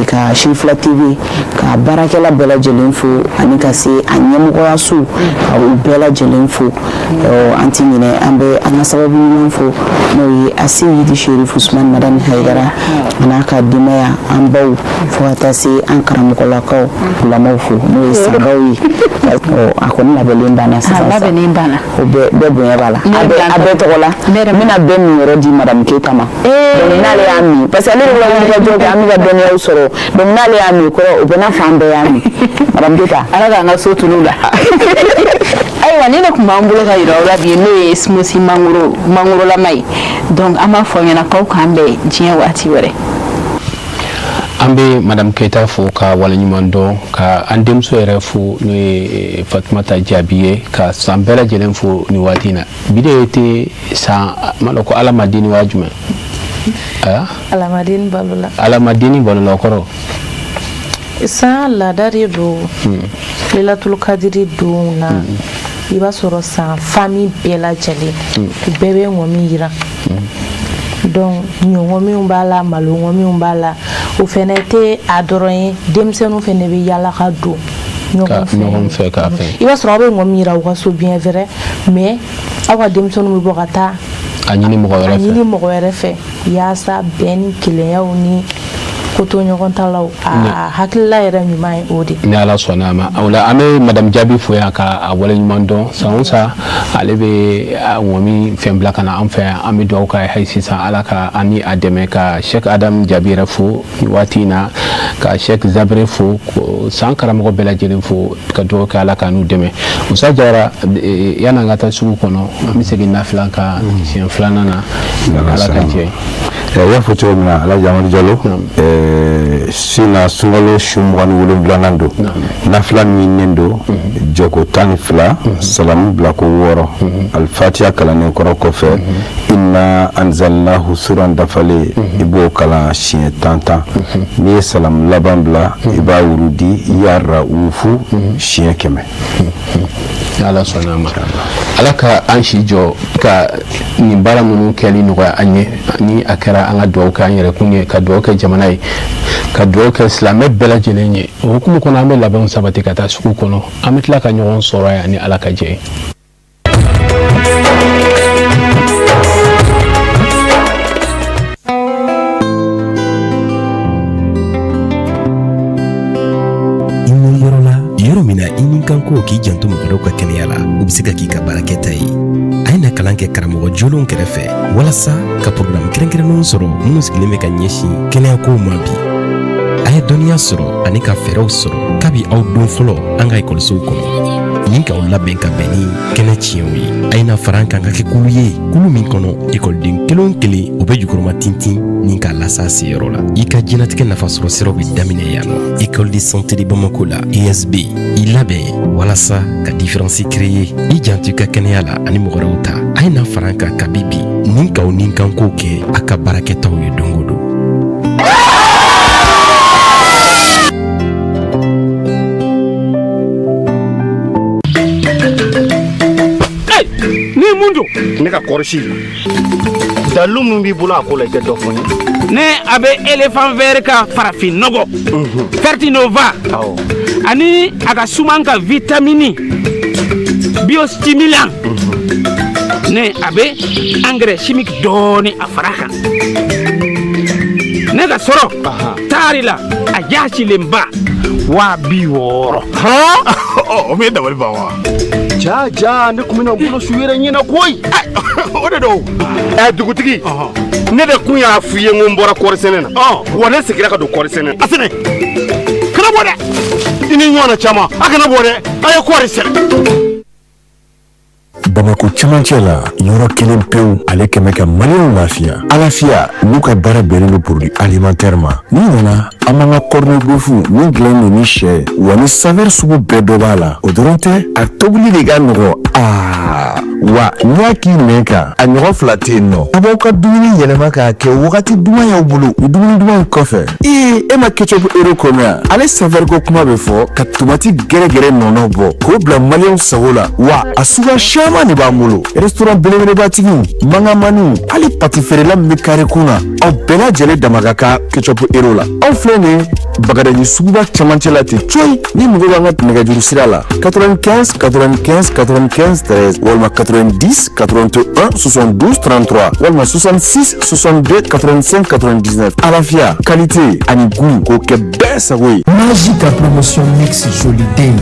Ka Sirifila TV ka baarakɛla bɛɛ lajɛlen fo, ani ka se a ɲɛmɔgɔyaso, ka u bɛɛ lajɛlen fo. An ti ɲinɛ, an bɛ an ka sababu ɲuman fo, n'o ye Aseyidi Sherif Usman Madani Hayidara a n'a ka denbaya, an baw, fo ka taa se an karamɔgɔlakaw lamɔw fo, n'o ye sangaw ye. A kɔni labɛnnen banna sisan. A labɛnnen banna. O bɛɛ bonya b'a la. A bɛɛ tɔgɔ la, n bɛna bɛɛ min yɔrɔ di madame Keyita ma. Donc n'ale y'a min, parce que ale de bɛ ka wulikajɔ kɛ, an bɛ ka dɔnniyaw sɔrɔ, donc n'ale y'a min kɔrɔ, o bɛ n'a fɔ an bɛɛ y'a min. Madame Keyita. Ala k'an ka so tunu la. Ayiwa, ni ne tun b'an bolo ka yira aw la bi, n'o ye smoothie mangoro mangorolama ye. Donc an b'a fɔ aw ɲɛna k'aw k'an bɛn diɲɛ waati wɛrɛ. An bɛ madame Keyita fo ka waleɲuman dɔn, ka an denmuso yɛrɛ fo, n'o ye Fatumata Jaabi ye, ka san bɛɛ lajɛlen fo nin waati in na. Bi de tɛ san ma dɔn ko Ala ma den waa jumɛn? Alamaden balo la. Alamaden balo la, o kɔrɔ? San laada de don. Lelatul kadiri don na, i b'a sɔrɔ san famille bɛɛ lajɛlen, u bɛɛ bɛ ŋɔmi yiran. Donc ɲɔŋɔmiw b'a la, malo ŋɔmiw b'a la. O fɛnɛ tɛ a dɔrɔn ye, denmisɛnninw fɛnɛ bɛ yala ka don ɲɔgɔn fɛ k'a fɛ. I b'a sɔrɔ aw bɛ ŋɔmi yira aw ka so, bien vrai, mais aw ka denmisɛnninw bɛ bɔ ka taa a ɲini mɔgɔ wɛrɛ a fɛ. Ɲini mɔgɔ wɛrɛ fɛ, yaasa bɛn ni kelenyaw ni Ko to ɲɔgɔn ta la, a hakilila yɛrɛ ɲuman ye o de. Ni Ala sɔnna a ma, o la an bɛ madame Jaabi fo yan ka a waleɲuman dɔn. San o san, ale bɛ ŋɔmi fɛn bila ka na an fɛ yan. An bɛ dugawu k'a ye hali sisan, Ala ka an ni a dɛmɛ. Ka Cheikh Adam Jaabi yɛrɛ fo nin waati in na, ka Cheikh Zabere fo, san karamɔgɔ bɛɛ lajɛlen fo, ka dugawu kɛ, Ala ka n'u dɛmɛ. Musa Jawara, yan'an ka taa sugu kɔnɔ, an bɛ segin nafilan kan siɲɛ filanan na, Ala ka jɛ. I y'a fɔ cogo min na, Alhaji Amadu Jalo, su na, sunkalo su 27nan don. Nafila min don, jɔko 12, salamu bilako 6, alifatiya kalannen kɔrɔ kɔfɛ, inna anzalnahu suran dafalen, i b'o kalan siɲɛ 10 10. N'i ye salamu laban bila, i b'a wurudi ya raufu siɲɛ 100. Ala sɔnna a ma, Ala ka an si jɔ ka nin baara ninnu kɛli nɔgɔya an ye. Ni a kɛra, an ka dugawu kɛ an yɛrɛ kun ye, ka dugawu kɛ jamana ye, ka dugawu kɛ silamɛ bɛɛ lajɛlen ye. O hukumu kɔnɔ, an bɛ labɛnw sabati ka taa sugu kɔnɔ. An bɛ tila ka ɲɔgɔn sɔrɔ yan ni Ala ka jɛ ye. Yɔrɔ la, yɔrɔ min na i ni kan ko k'i janto mɔgɔ dɔw ka kɛnɛya la, o bɛ se ka k'i ka baarakɛta ye. A ye na kalan kɛ karamɔgɔ jolenw kɛrɛfɛ walasa ka porogaramu kɛrɛnkɛrɛnnenw sɔrɔ minnu sigilen bɛ ka ɲɛsin kɛnɛyakow ma bi. A ye dɔnniya sɔrɔ ani ka fɛɛrɛw sɔrɔ kabi aw don fɔlɔ an ka ekɔlisow kɔnɔ, ni k'aw labɛn ka bɛn ni kɛnɛ tiɲɛw ye. A ye na fara an kan ka kɛ kulu ye, kulu min kɔnɔ ekɔliden kelen o kelen o bɛ jukɔrɔma tintin ni k'a lasa seyɔrɔ la. I ka diɲɛnatigɛ nafasɔrɔ siraw bɛ daminɛ yan nɔ, école de santé de Bamako la, ESB. I labɛn walasa ka différence créer. I janto i ka kɛnɛya la ani mɔgɔ wɛrɛw ta. A ye na fara an kan kabi bi ni k'aw ni kankow kɛ a ka baarakɛtaw ye don o don. Ni mun don? Ne ka kɔrɔsi dalilu min b'i bolo a ko la, i tɛ dɔ fɔ n ye. Ne a bɛ éléphant vert ka farafin nɔgɔ Fertinova ani a ka suman ka vitamini biostimulant, ne a bɛ engrais chimique dɔɔni a fara kan. Ne ka sɔrɔ taari la, a jaasilenba 60 000. O min ye dabali ban wa. Ja ja, ne tun bɛna n bolo su yɛrɛ ɲɛna koyi. O de don ɛ, dugutigi, ne de kun y'a f'i ye n ko n bɔra kɔɔri sɛnɛ na, wa ne seginna ka don kɔɔri sɛnɛ na. A sɛnɛ kana bɔ dɛ, i ni ɲɔgɔnna caman, a kana bɔ dɛ, a ye kɔɔri sɛnɛ. Bamakɔ camancɛ la, yɔrɔ kelen pewu, ale kɛmɛ ka maliyɛnw lafiya. Alafiya n'u ka baara bɛnnen don produit alimentaire ma. N'i nana, an b'an ka corned beef min dilannen don ni sɛ wa ni saveur sugu bɛɛ dɔ b'a la. O dɔrɔn tɛ, a tobili de ka nɔgɔ. Aa wa, n'i y'a k'i nɛn kan, a ɲɔgɔn fila tɛ yen nɔ. A b'aw ka dumuni yɛlɛma k'a kɛ wagati duman y'aw bolo. Ni dumuni dumanw kɔfɛ, ee, e ma ketchup Hero ko mɛn wa? Ale saveur ko kuma bɛ fɔ ka tomati gɛrɛgɛrɛ nɔnɔ bɔ k'o bila maliyɛnw sago la. Wa a suguya caman de b'an bolo. Restaurant belebelebatigiw, mangamaniw, hali pati feerela min bɛ kare kun na, aw bɛɛ lajɛlen dama ka kan ketchup Hero la. Aw filɛ nin ye Bagadaji suguba camancɛ la ten coyi. Ni mago b'an ka nɛgɛjuru sira la, 95 95 95 13, walima 90 81 72 33, walima 66 62 85 99. Alafiya, qualité ani goût, k'o kɛ bɛɛ sago ye. Magique promotion Mix Joli Day.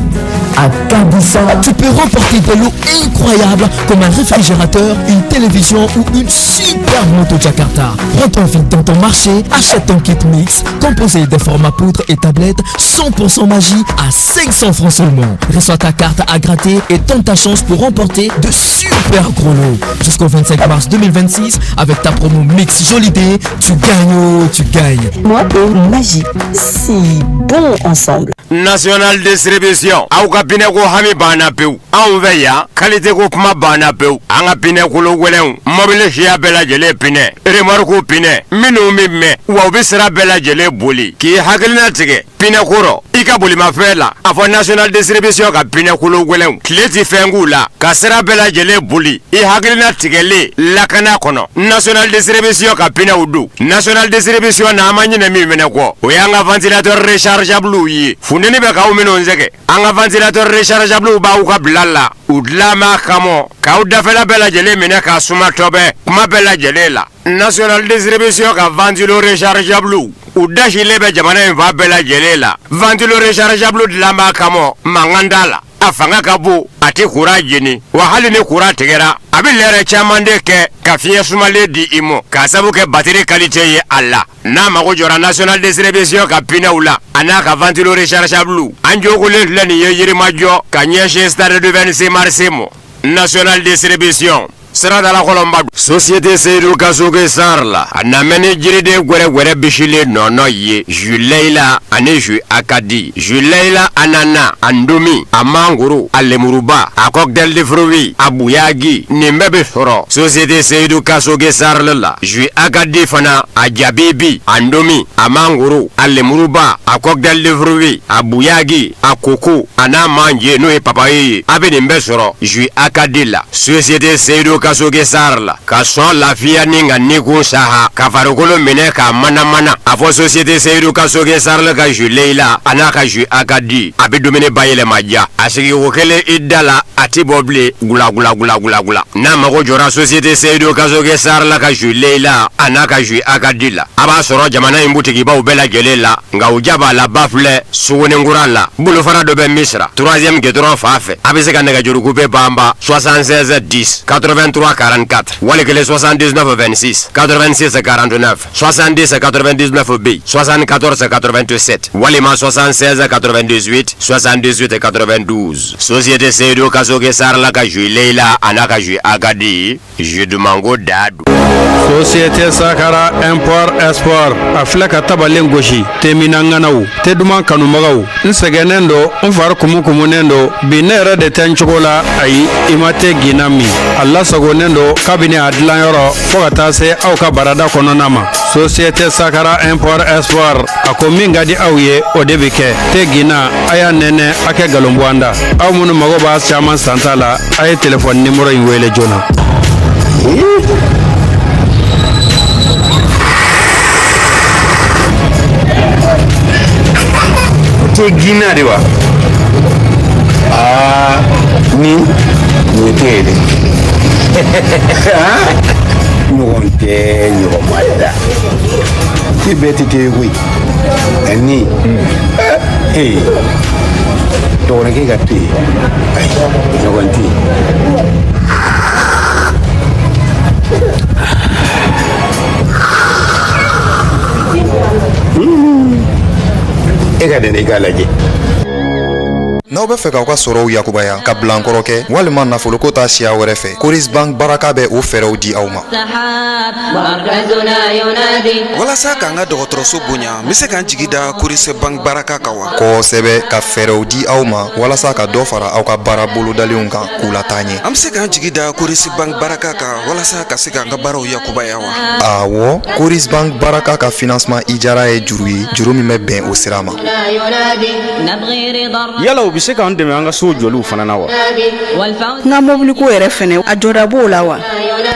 À Kaboussa, tu peux remporter des lots incroyables comme un réfrigérateur, une télévision ou une super moto Jakarta. Prends ton vite dans ton marché, achète ton kit mix composé des formats poudre et tablettes 100% magie à 500 francs seulement. Reçois ta carte à gratter et tente ta chance pour remporter de super gros lots. Jusqu'au 25 mars 2026, avec ta promo Mix Joli Day, tu gagnes, oh, tu gagnes. Moi et magie, si bon ensemble. National Distribution, aw ka pneu ko hami banna pewu anw fɛ yan. Qualité ko kuma banna pewu. An ka pneu kolo gɛlɛnw, mɔbili siya bɛɛ lajɛlen pneu, remorque pneu minnu bɛ mɛn wa u bɛ sira bɛɛ lajɛlen boli. K'i hakilina tigɛ pneu ko rɔ i ka bolimafɛn la, a fɔ National Distribution ka pneu kolo gɛlɛnw, tile tɛ fɛn k'u la ka sira bɛɛ lajɛlen boli. I hakilina tigɛlen lakana kɔnɔ, National Distribution ka pneuw don. National Distribution na, an ma ɲinɛ min fɛnɛ kɔ, o y'an ka ventilateur rechargeable ye. Funteni bɛ k'aw minnu sɛgɛn, an ka ventilateur rechargeable b'aw ka bila la. U dilan b'a kama k'aw dafɛla bɛɛ lajɛlen minɛ k'a suma tɔbɛ kuma bɛɛ lajɛlen la. National Distribution ka ventilo rechargeable. U dasilen bɛ jamana in fan bɛɛ lajɛlen la. Ventilo rechargeable dilan b'a kama, mankan t'a la. A fanga ka bon, a tɛ courant jeni, wa hali ni courant tigɛra, a bɛ lɛrɛ caman de kɛ ka fiɲɛ sumalen di i ma k'a sabu kɛ batterie qualité ye a la. N'a mago jɔra National Distribution ka pinɛw la, a n'a ka ventilo rechargeable, an jogolen filɛ nin ye Yirimajɔ ka ɲɛsin stade du 26 mars ma. National Distribution, Siradala Kɔlɔnba, Société Seyidu Kasoge SARL, a namɛ ni jiriden gwɛrɛgwɛrɛ bisilen nɔnɔ ye, jus Layila ani jus Akadi, jus Layila ananas, a ndomi, a mangoro, a lemuruba, a cocktail de fruits, a buyagi, nin bɛɛ bɛ sɔrɔ Société Seyidu Kasoge SARL la. Jus Akadi fana, a jabibi, a ndomi, a mangoro, a lemuruba, a cocktail de fruits, a buyagi, a koko, a n'a manje n'o ye papaye ye, a bɛ nin bɛɛ sɔrɔ jus Akadi la. Société Seyidu Kasoge SARL, ka sɔn lafiya ni ka nikun saha, ka farikolo minɛ k'a manamana. A fɔ Société Seyidu Kasoge SARL ka jus Layila a n'a ka jus Akadi, a bɛ dumuni bayɛlɛma diya. A sigiko kelen i da la, a tɛ bɔ bilen, gula gula gula gula gula. N'a mago jɔra Société Seyidu Kasoge SARL ka jus Layila a n'a ka jus Akadi la, a b'a sɔrɔ jamana in butigibaw bɛɛ lajɛlen la. Nka u ja b'a la ba filɛ Suguninkura la, bolofara dɔ bɛ Misira troisième goudron fan fɛ. A bɛ se ka nɛgɛjuru coupe banba 76 10 83 44, wali kelen 79 26 86 49, 70 99 bɛ yen, 74 87, walima 76 98 78 92. Société Seyidu Kasoge SARL ka jus Layila a n'a ka jus Akadi, jus dumanko da don. Société Sakara Import Export, a filɛ ka tabalen gosi. Temina ŋanaw, te duman kanubagaw, n sɛgɛnnen don, n fari kumukumunen don bi, ne yɛrɛ de tɛ n cogo la. Ayi, i ma te ginna min, a lasagonnen don kabini a dilanyɔrɔ fo ka taa se aw ka barada kɔnɔna ma. Société Sakara Import Export, a ko min ka di aw ye, o de bɛ kɛ. Te ginna, a y'a nɛnɛ, a kɛ nkalon bɔ an da. Aw minnu mago b'a caman santa la, a ye telefɔni nimoro in wele joona. Te ginna de wa? Aa, nin ye te ye dɛ. Ɲɔgɔn tɛ ɲɔgɔn ma da. Te bɛɛ tɛ te ye koyi. Ani ee dɔgɔnɔkɛ ka te, ayi, ɲɔgɔn tɛ yen. E ka dɛnɛ, i k'a lajɛ. N'aw bɛ fɛ k'aw ka sɔrɔw yakubaya ka bilankɔrɔ kɛ walima nafoloko ta siya wɛrɛ fɛ, Coris Bank Baraka bɛ o fɛɛrɛw di aw ma. Walasa k'an ka dɔgɔtɔrɔso bonya, n bɛ se k'an jigi da Coris Bank Baraka kan wa? Kosɛbɛ, ka fɛɛrɛw di aw ma walasa ka dɔ fara aw ka baara bolodalenw kan k'u lataa ɲɛ. An bɛ se k'an jigi da Coris Bank Baraka kan walasa ka se k'an ka baaraw yakubaya wa? Awɔ, Coris Bank Baraka ka financement ijara ye juru ye, juru min bɛ bɛn o sira ma. Yala u bɛ se k'an dɛmɛ an ka so jɔliw fana na wa? N ka mobiliko yɛrɛ fɛnɛ, a jɔda b'o la wa?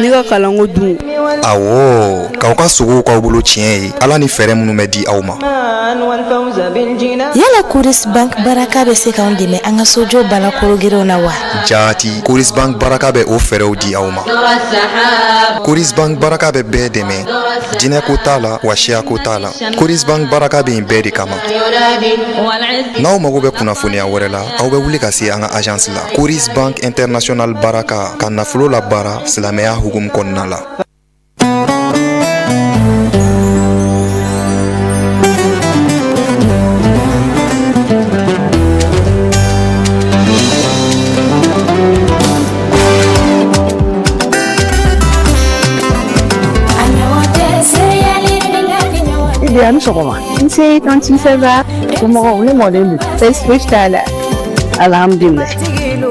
Ne ka kalanko dun? Awɔ, k'aw ka sogow k'aw bolo tiɲɛ ye, ala ni fɛɛrɛ minnu bɛ di aw ma. Yala Coris Bank Baraka bɛ se k'an dɛmɛ an ka sojɔ balakorogerenw na wa? Jaati, Coris Bank Baraka bɛ o fɛɛrɛw di aw ma. Coris Bank Baraka bɛ bɛɛ dɛmɛ, jinɛ ko t'a la wa siya ko t'a la. Coris Bank Baraka bɛ yen bɛɛ de kama. N'aw mago bɛ kunnafoniya wɛrɛ la, aw bɛ wuli ka se an ka agence la. Coris Bank International Baraka, ka nafolo labaara silamɛya hukumu kɔnɔna la. Idi, a ni sɔgɔma. Nse tantie, ça va? Somɔgɔw, ne mɔden don. Baasi fosi t'a la. Alhamdulilayi.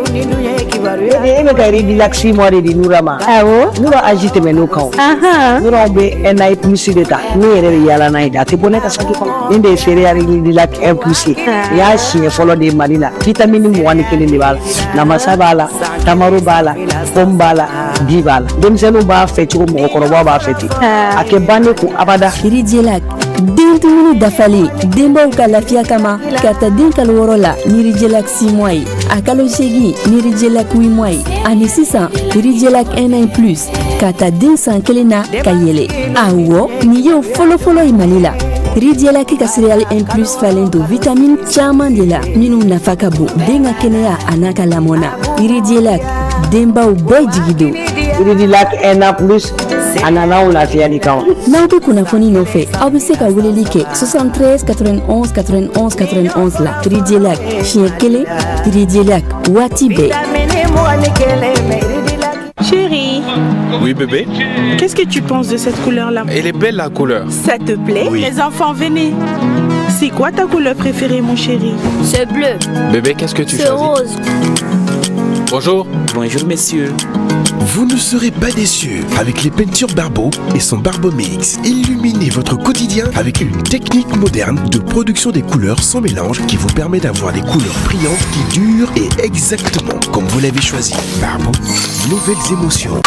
Idi, e bɛ ka Ridilac 6 mois de di Nura ma. Awɔ. Nura âge tɛmɛn'o kan o. Ahan. Nura bɛ un an plus de ta. Ne yɛrɛ bɛ yaala n'a ye de, a tɛ bɔ ne ka saki kɔnɔ. Nin de ye céréale Ridilac 1 plus ye. Nin y'a siɲɛ fɔlɔ de ye Mali la. Vitamine 21 de b'a la. Namasa b'a la, tamaro b'a la, pomme b'a la, di b'a la. Denmisɛnninw b'a fɛ cogo mɔgɔkɔrɔbaw b'a fɛ ten. A tɛ ban ne kun abada. Ridilac, den dumuni dafalen denbaw ka lafiya kama, ka ta den kalo 6 la ni Ridilac 6 mois ye, a kalo 8 ni Ridilac 8 mois ye, ani sisan Ridilac 1 an plus, ka ta den san 1 na ka yɛlɛ. Awɔ, nin y'o fɔlɔfɔlɔ ye Mali la. Ridielac ka céréale 1 plus falen don vitamine caman de la minnu nafa ka bon den ka kɛnɛya a n'a ka lamɔ na. Ridielac, denbaw bɛɛ jigi don. Ridilac 1 plus a nana anw lafiyali kama. N'aw bɛ kunnafoni nɔfɛ, aw bɛ se ka weleli kɛ 73 91 91 91 la. Ridielac siɲɛ kelen, Ridielac waati bɛɛ. Chérie. Oui, bébé. Qu'est-ce que tu penses de cette couleur-là? Elle est belle, la couleur. Ça te plaît? Oui. Les enfants, venez. C'est quoi ta couleur préférée, mon chéri? C'est bleu. Bébé, qu'est-ce que tu C'est choisis? rose. Bonjour. Bonjour, messieurs. Vous ne serez pas déçus avec les peintures Barbeau et son Barbeau Mix. Illuminez votre quotidien avec une technique moderne de production des couleurs sans mélange qui vous permet d'avoir des couleurs brillantes qui durent et exactement comme vous l'avez choisi. Barbeau, nouvelles émotions.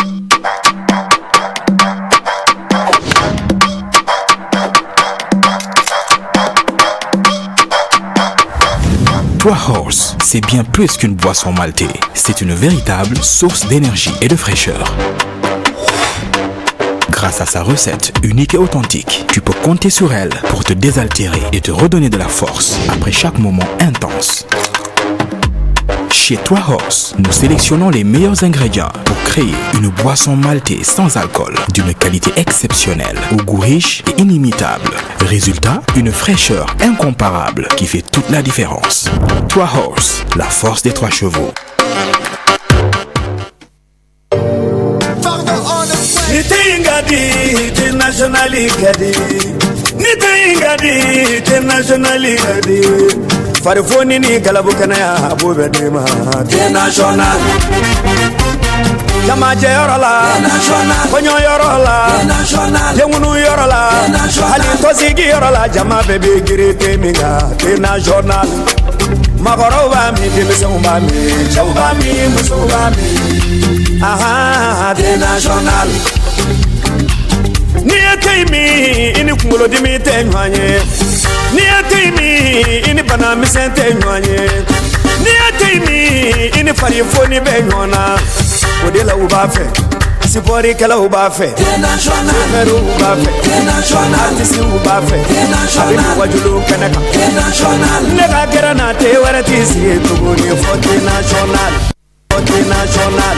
Trois Horse, c'est bien plus qu'une boisson maltée. C'est une véritable source d'énergie et de fraîcheur. Grâce à sa recette unique et authentique, tu peux compter sur elle pour te désaltérer et te redonner de la force après chaque moment intense. Chez Trois Horse, nous sélectionnons les meilleurs ingrédients pour créer une boisson maltée sans alcool d'une qualité exceptionnelle, au goût riche et inimitable. Résultat, une fraîcheur incomparable qui fait toute la différence. Trois Horse, la force des trois chevaux. Ni te in ka di, te national ka di. Ni te in ka di, te national ka di. Farifoni ni galabu kɛnɛya a b'o bɛɛ d'i ma. Te national. Jamajɛyɔrɔ la, kɔɲɔyɔrɔ la, denkunuyɔrɔ la, hali tɔnsigiyɔrɔ la, jama bɛɛ bɛ girin te min kan. Te national. Maakɔrɔw b'a min, denmisɛnw b'a min, cɛw b'a min, musow b'a min. Ahan, te national. N'i ye te in min, i ni kunkolodimi tɛ ɲɔgɔn ye. N'i ye te in min, i ni bana misɛn tɛ ɲɔgɔn ye. N'i ye te in min, i ni farifoni bɛ ɲɔgɔn na. O de la u b'a fɛ, sipɔrikɛlaw b'a fɛ, sofɛriw b'a fɛ, artisiw b'a fɛ, a bɛ wajulu kɛnɛ kan. Ne ka gɛrɛ na te wɛrɛ t'i sigi tuguni fɔ te national, fɔ te national.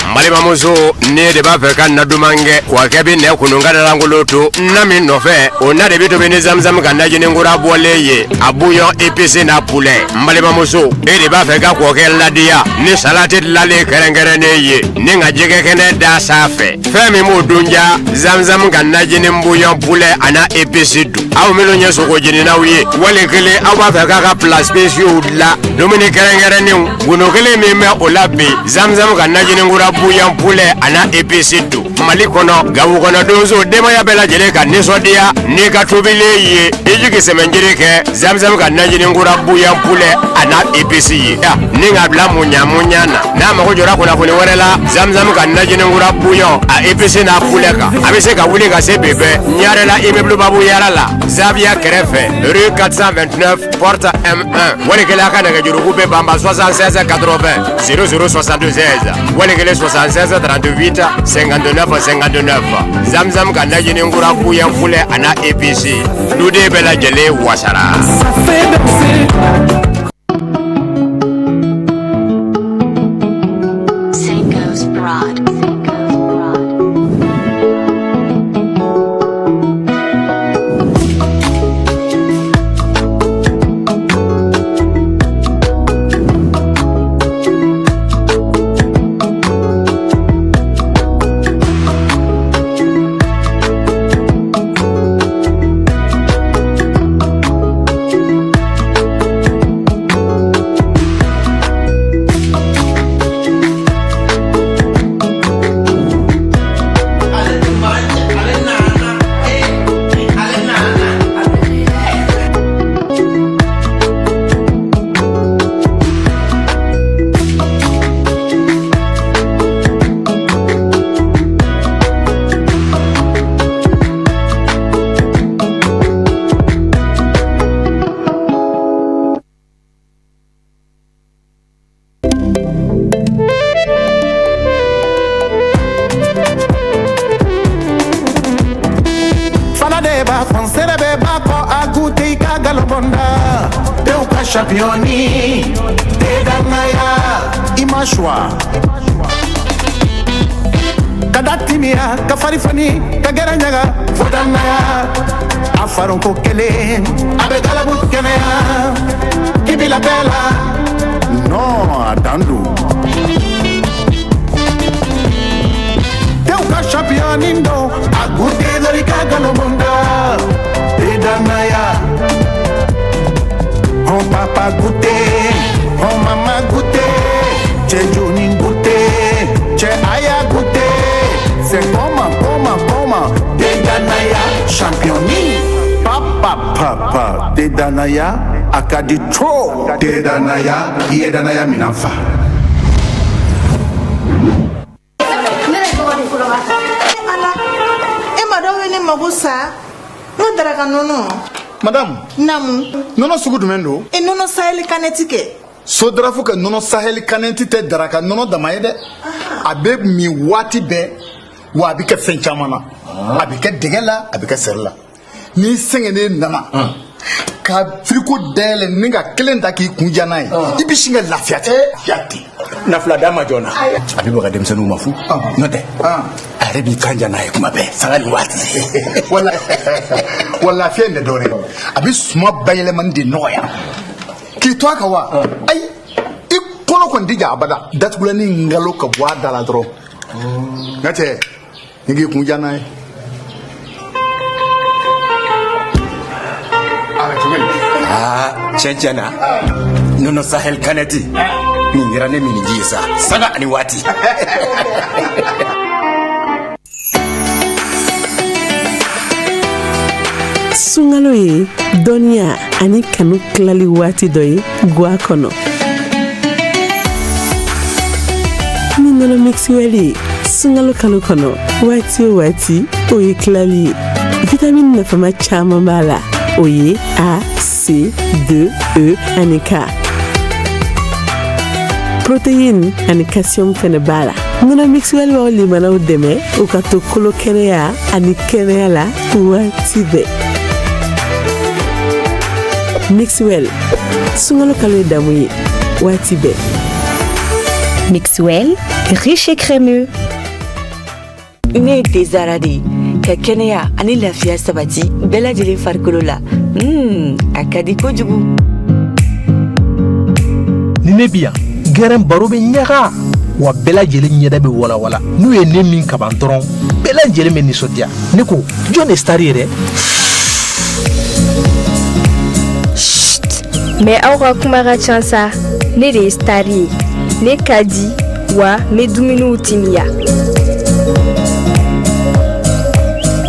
N balimamuso, ne de b'a fɛ ka na duman kɛ wa kɛ bɛ nɛ kunun ka lankolon to na min nɔfɛ, o na de bɛ tobi ni zamzam ka najini kura bɔlen ye, a bouillon épicé n'a poulet. N balimamuso, e de b'a fɛ ka kɔkɛ ladiya ni salati dilanlen kɛrɛnkɛrɛnnen ye ni ka jɛgɛ kɛnɛ da sanfɛ, fɛn min b'o dun ja, zamzam ka najini bouillon poulet a n'a épice dun. Aw minnu ye sogo jeninaw ye, wali kelen aw b'a fɛ k'a ka plats spéciaux dilan, dumuni kɛrɛnkɛrɛnnenw, gundo kelen min bɛ o la bi, zamzam ka najini kura bouillon poulet a n'a épice dun. Mali kɔnɔ, Gawo kɔnɔ, donso denbaya bɛɛ lajɛlen ka nisɔndiya n'i ka tobilen ye, i jigi sɛmɛnjiri kɛ zamzam ka najini kura bouillon poulet a n'a épice ye ni ka bila muɲa muɲa na. N'a mago jɔra kunnafoni wɛrɛ la zamzam ka najini kura bouillon a épice n'a poulet kan, a bɛ se ka wuli ka se bi bɛɛ Ɲarela immeuble Babu Yara la, Zaviya kɛrɛfɛ, rue 429 porte M1. Wali kelen a ka nɛgɛjuruku bɛ banba 76 80 00 76, wali kelen 76 38 59 59. Zamzam ka najini kura bouillon poulet a n'a épice, duden bɛɛ lajɛlen wasara. la fɔnsɛrɛ bɛɛ b'a kɔ a gute i ka galobɔnda tew ka championni te danaya i ma suwa ka da timiya ka fari foni ka gɛrɛ ɲaga fo danaya a faronko kelen a bɛ galabu kɛnɛya k'i bila bɛɛ la non a dan don tew ka championni don a gute dɔrɔn i ka galobɔnda te danaya hɔn papa gute hɔn mama gute cɛ joni gute cɛ aya gute c'est comment comment comment te danaya championni papa papa te danaya a ka di trop te danaya i ye danaya minan fa. Ala e ma dɔw ye ne mago sa n ka daraka nɔnɔ. Madame. Naamu. Nɔnɔ sugu jumɛn don? E nɔnɔ saheli kanɛti kɛ. Sodarafu ka nɔnɔ saheli kanɛti tɛ daraka nɔnɔ dama ye dɛ. A bɛ min waati bɛɛ wa a bɛ kɛ fɛn caman na. A bɛ kɛ dɛgɛ la, a bɛ kɛ seri la. N'i sɛgɛnnen nana ka firiko dayɛlɛ ni ka kelen ta k'i kun ja n'a ye, i bɛ sin ka lafiya ten. Lafiya ten. Na fila d'a ma joona. A bɛ baga denmisɛnninw ma fu. N'o tɛ a yɛrɛ b'i kan ja n'a ye kuma bɛɛ sanga ni waati. Wala wa lafiya in tɛ dɔwɛrɛ ye, a bɛ suma bayɛlɛmani de nɔgɔya k'i to a kan wa. Ayi, i kɔnɔ kɔni tɛ ja abada. Datugulanni ngalo ka bɔ a da la dɔrɔn. N ka cɛ, ni k'i kun ja n'a ye. Aa, tiɲɛ tiɲɛ na nɔnɔ sahel kanɛti nin kɛra ne miniji ye sa sanga ani waati. Sunkalo ye dɔnniya ani kanu tilali waati dɔ ye gwa kɔnɔ. Ni nɔnɔ mixwell ye sunkalo kalo kɔnɔ, waati o waati o ye tilali ye. Vitamini nafama caman b'a la, o ye A, C, D, E ani K. Protéine ani calcium fɛnɛ b'a la. Nɔnɔ mixwell b'aw limanaw dɛmɛ u ka to kolo kɛnɛya ani kɛnɛya la waati bɛɛ. Mixwell, sunkalo kalo ye damu ye waati bɛɛ. Mixwell, riche et crémeux. Ne ye Tezara de ye ka kɛnɛya ani lafiya sabati bɛɛ lajɛlen farikolo la. A ka di kojugu. Ni ne bi yan, gɛrɛn baro bɛ ɲaga wa bɛɛ lajɛlen ɲɛda bɛ walawala. N'u ye ne min kaban dɔrɔn, bɛɛ lajɛlen bɛ nisɔndiya. Ne ko jɔn de star ye dɛ? Mais aw ka kuma ka ca sa. Ne de ye star ye, ne ka di wa n bɛ dumuniw timiya.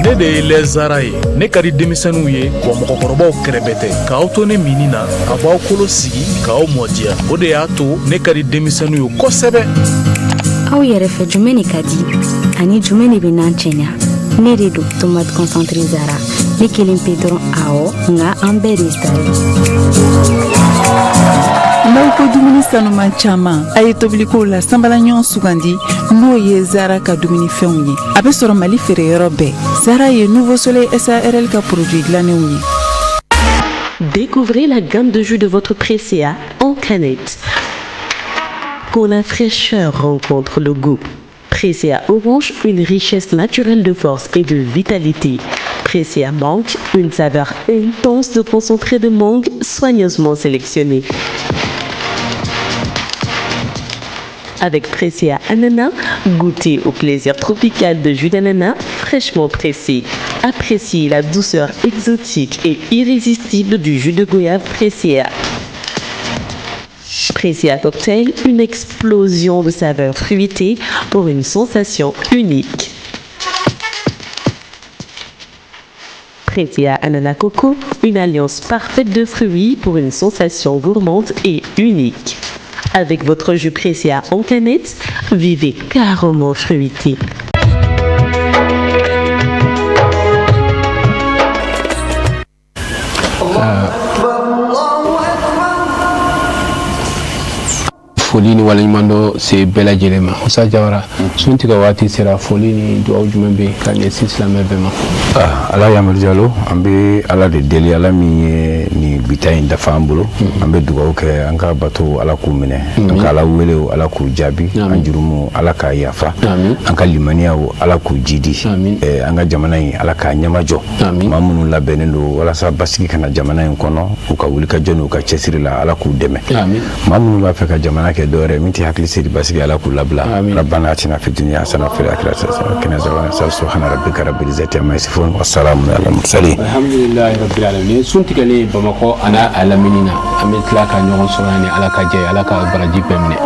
Ne de ye lɛzara ye, ne ka di denmisɛnninw ye wa mɔgɔkɔrɔbaw kɛrɛbɛ tɛ. K'aw to ne minni na, a b'aw kolo sigi k'aw mɔdiya. O de y'a to ne ka di denmisɛnninw ye kosɛbɛ. Aw yɛrɛ fɛ, jumɛn de ka di ani jumɛn de bɛ n'an cɛɲa? Ne de don tomate concentré Zara, ne kelen pe dɔrɔn. Awɔ, nka an bɛɛ de ye star ye. N'aw ko dumuni sanuman caman, a ye tobilikow la sanbala ɲɔgɔn sugandi, n'o ye Zara ka dumunifɛnw ye. A bɛ sɔrɔ Mali feereyɔrɔ bɛɛ. Zara ye Nouveau Soleil SARL ka produit dilannenw ye. Découvrez la gamme de jus de votre Presea en canette. Quand la fraîcheur rencontre le goût. Presea Orange, une richesse naturelle de force et de vitalité. Presea Mangue, une saveur intense de concentré de mangue soigneusement sélectionné. Avec Presea Ananas, goûtez au plaisir tropical de jus d'ananas fraîchement pressé. Appréciez la douceur exotique et irrésistible du jus de goyave Presea. Presea Cocktail, une explosion de saveurs fruitées pour une sensation unique. Presea Ananas Coco, une alliance parfaite de fruits pour une sensation gourmande et unique. Avec votre jus Presea en canette, vivez carrément fruité. Foyi. Foli ni waleɲumandɔn se bɛɛ lajɛlen ma. Musa Jawara, sun tigɛ waati sera, foli ni dugawu jumɛn bɛ yen ka ɲɛsin silamɛ bɛɛ ma? Ala Amadu Jalo, an bɛ Ala de deli, Ala min ye nin bita in dafa an bolo. An bɛ dugawu kɛ, an ka bato Ala k'u minɛ, an ka Ala wele Ala k'u jaabi, an jurumu Ala k'a yafa, an ka limaniyaw Ala k'u jidi, an ka jamana in Ala k'a ɲɛmajɔ. Maa minnu labɛnnen don walasa basigi ka na jamana in kɔnɔ, u ka wuli ka jɔ n'u ka cɛsiri la, Ala k'u dɛmɛ. Maa minnu b'a fɛ ka jamana kɛ dɔwɛrɛ min tɛ hakili sigi basigi, Ala k'u labila. Rabbana atina fid dunya hasana fil akhirati hasana wa qina azaban nar. Subhana rabbika rabbil izzati amma yasifun wa salamun alal mursalin. Alhamdulillahi rabbil alamin. Sun tigɛlen Bamakɔ ani a lamini na, an bɛ tila ka ɲɔgɔn sɔrɔ yan ni Ala ka jɛ ye. Ala ka baraji bɛɛ minɛ.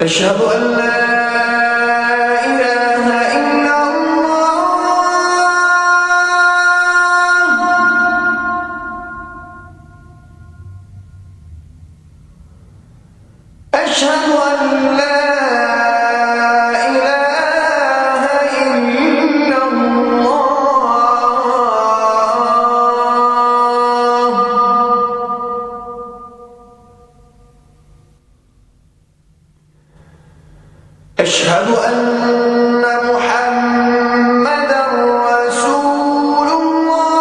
أشهد أن لا إله إلا الله. أشهد أن لا إله إلا الله. أشهد أن محمدا رسول الله.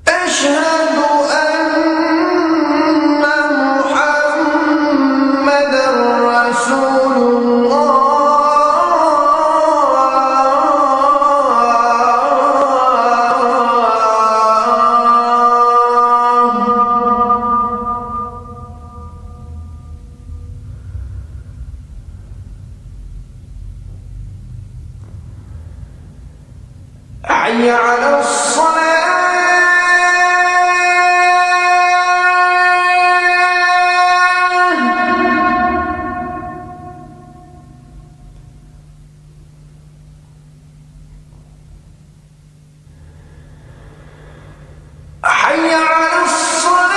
أشهد أن محمدا رسول الله. حي على الصلاة. حي على الصلاة.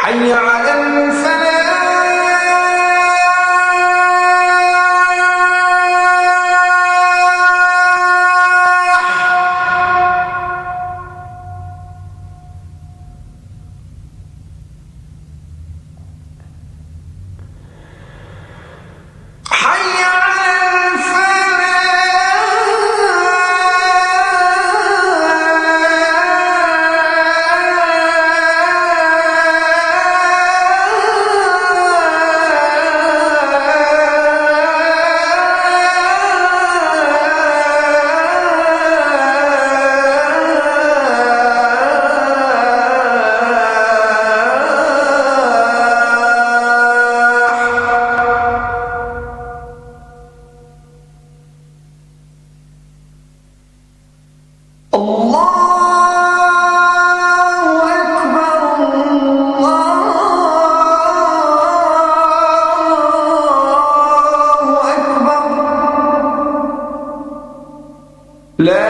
حي على الفلاح. حي على الفلاح. الله أكبر الله أكبر. لا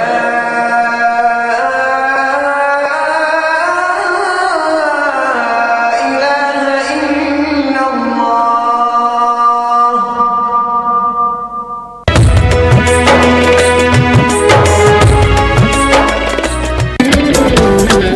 إله إلا الله.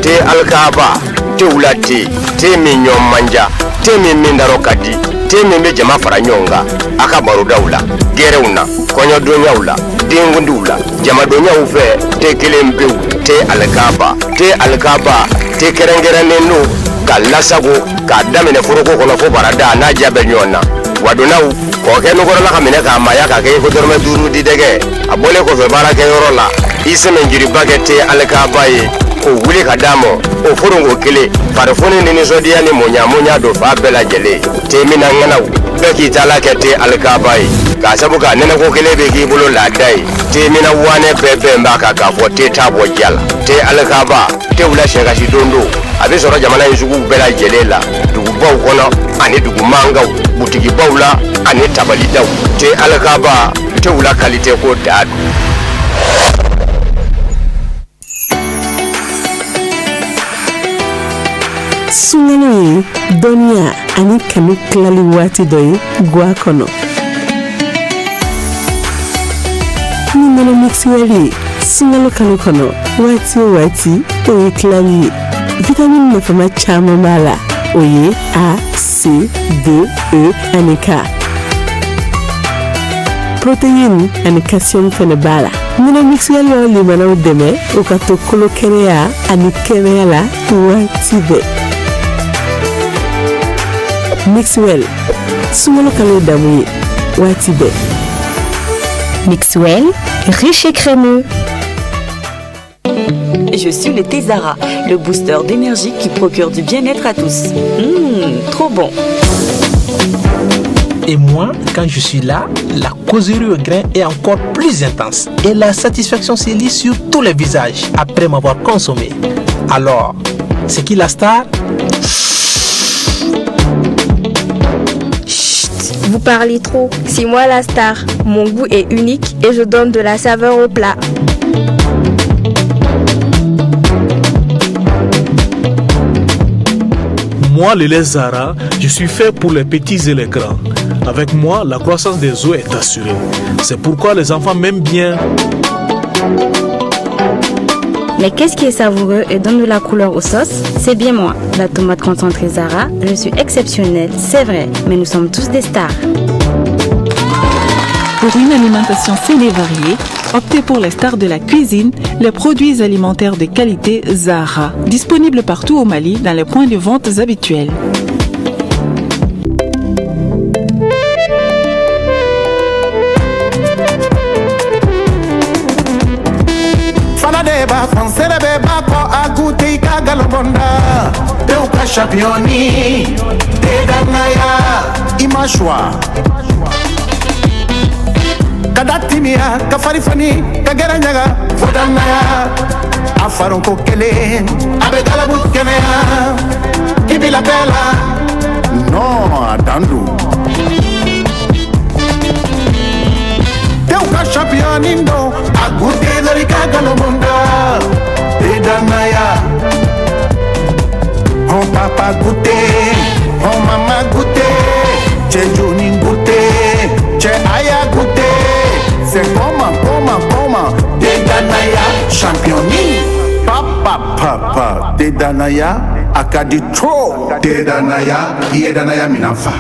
Te alikaba te wula te te min ɲɔ manja te min min darɔ ka di te min bɛ jama fara ɲɔgɔn kan a ka barodaw la, gɛrɛw na, kɔɲɔdonyaw la, denkundiw la, jamadonyaw fɛ, te kelen pewu, te alikaba. Te alikaba te kɛrɛnkɛrɛnnen don ka lasago k'a daminɛ foroko kɔnɔ fo barada n'a diya bɛ ɲɔgɔn na wadonnaw k'o kɛ nukɔrɔla ka minɛ k'a maaya k'a kɛ i ko dɔrɔmɛ 5 di dɛgɛ. A bɔlen kɔfɛ baarakɛyɔrɔ la. I sɛmɛnjiriba kɛ te alikaba ye k'o wuli ka d'a ma o foronko kelen farifoni ni nisɔndiya ni muɲamuɲa don fa bɛɛ lajɛlen te min na ŋanaw bɛɛ k'i taala kɛ te alikaba ye k'a sabu k'a nɛnɛko kelen bɛ k'i bolo laada ye te mina wanɛ bɛɛ bɛn b'a kan k'a fɔ te t'a bɔ diya la te alikaba te wula sɛkasi don don a bɛ sɔrɔ jamana in suguw bɛɛ lajɛlen la dugubaw kɔnɔ ani dugu mankanw butigibaw la ani tabalidaw te alikaba te wula kalite ko daa don. Sunkalo ye dɔnniya ani kanu tilali waati dɔ ye gwa kɔnɔ ni nɔnɔ mixwell ye sunkalo kalo kɔnɔ waati o waati o ye tilali ye vitamini nafama caman b'a la o ye a c d e ani k protéine ani calcium fɛnɛ b'a la nɔnɔ mixwell b'aw limanaw dɛmɛ u ka to kolo kɛnɛya ani kɛnɛya la waati bɛɛ mixwell sunkalo kalo damu ye waati bɛɛ. Mixwell, riche et crémeux. Je suis le thé Zara, le booster d'énergie qui procure du bien-être à tous. Mmh, trop bon. Et moi, quand je suis là, la causerie au grain est encore plus intense. Et la satisfaction se lit sur tous les visages après m'avoir consommé. Alors, c'est qui la star? Chut, vous parlez trop. C'est moi la star. Mon goût est unique et je donne de la saveur au plat. Moi, le lait Zara, je suis fait pour les petits et les grands. Avec moi, la croissance des os est assurée. C'est pourquoi les enfants m'aiment bien. Mais qu'est-ce qui est savoureux et donne de la couleur aux sauces? C'est bien moi, la tomate concentrée Zara. Je suis exceptionnelle, c'est vrai, mais nous sommes tous des stars. Pour une alimentation saine et variée, optez pour les stars de la cuisine, les produits alimentaires de qualité Zara, disponibles partout au Mali dans les points de vente habituels. Fana de b'a fɔnsɛrɛ bɛɛ b'a kɔ a goûter i ka galon-bɔnda tew ka championni te danaya i ma choix ka da timiya ka fari foni ka gɛrɛ ɲaga fo danaya a faronko kelen a bɛ galabu kɛnɛya k'i bila bɛɛ la non a dan don tew ka championni don a goûter dɔrɔn i ka galon-bɔnda te danaya. Hon papa goûter, hon mama goûter, cɛ joni goûter, cɛ aya goûter. C'est comment, comment, comment, te danaya championni. Papa, papa, te danaya, a ka di trop. Te danaya, i ye danaya minan fa.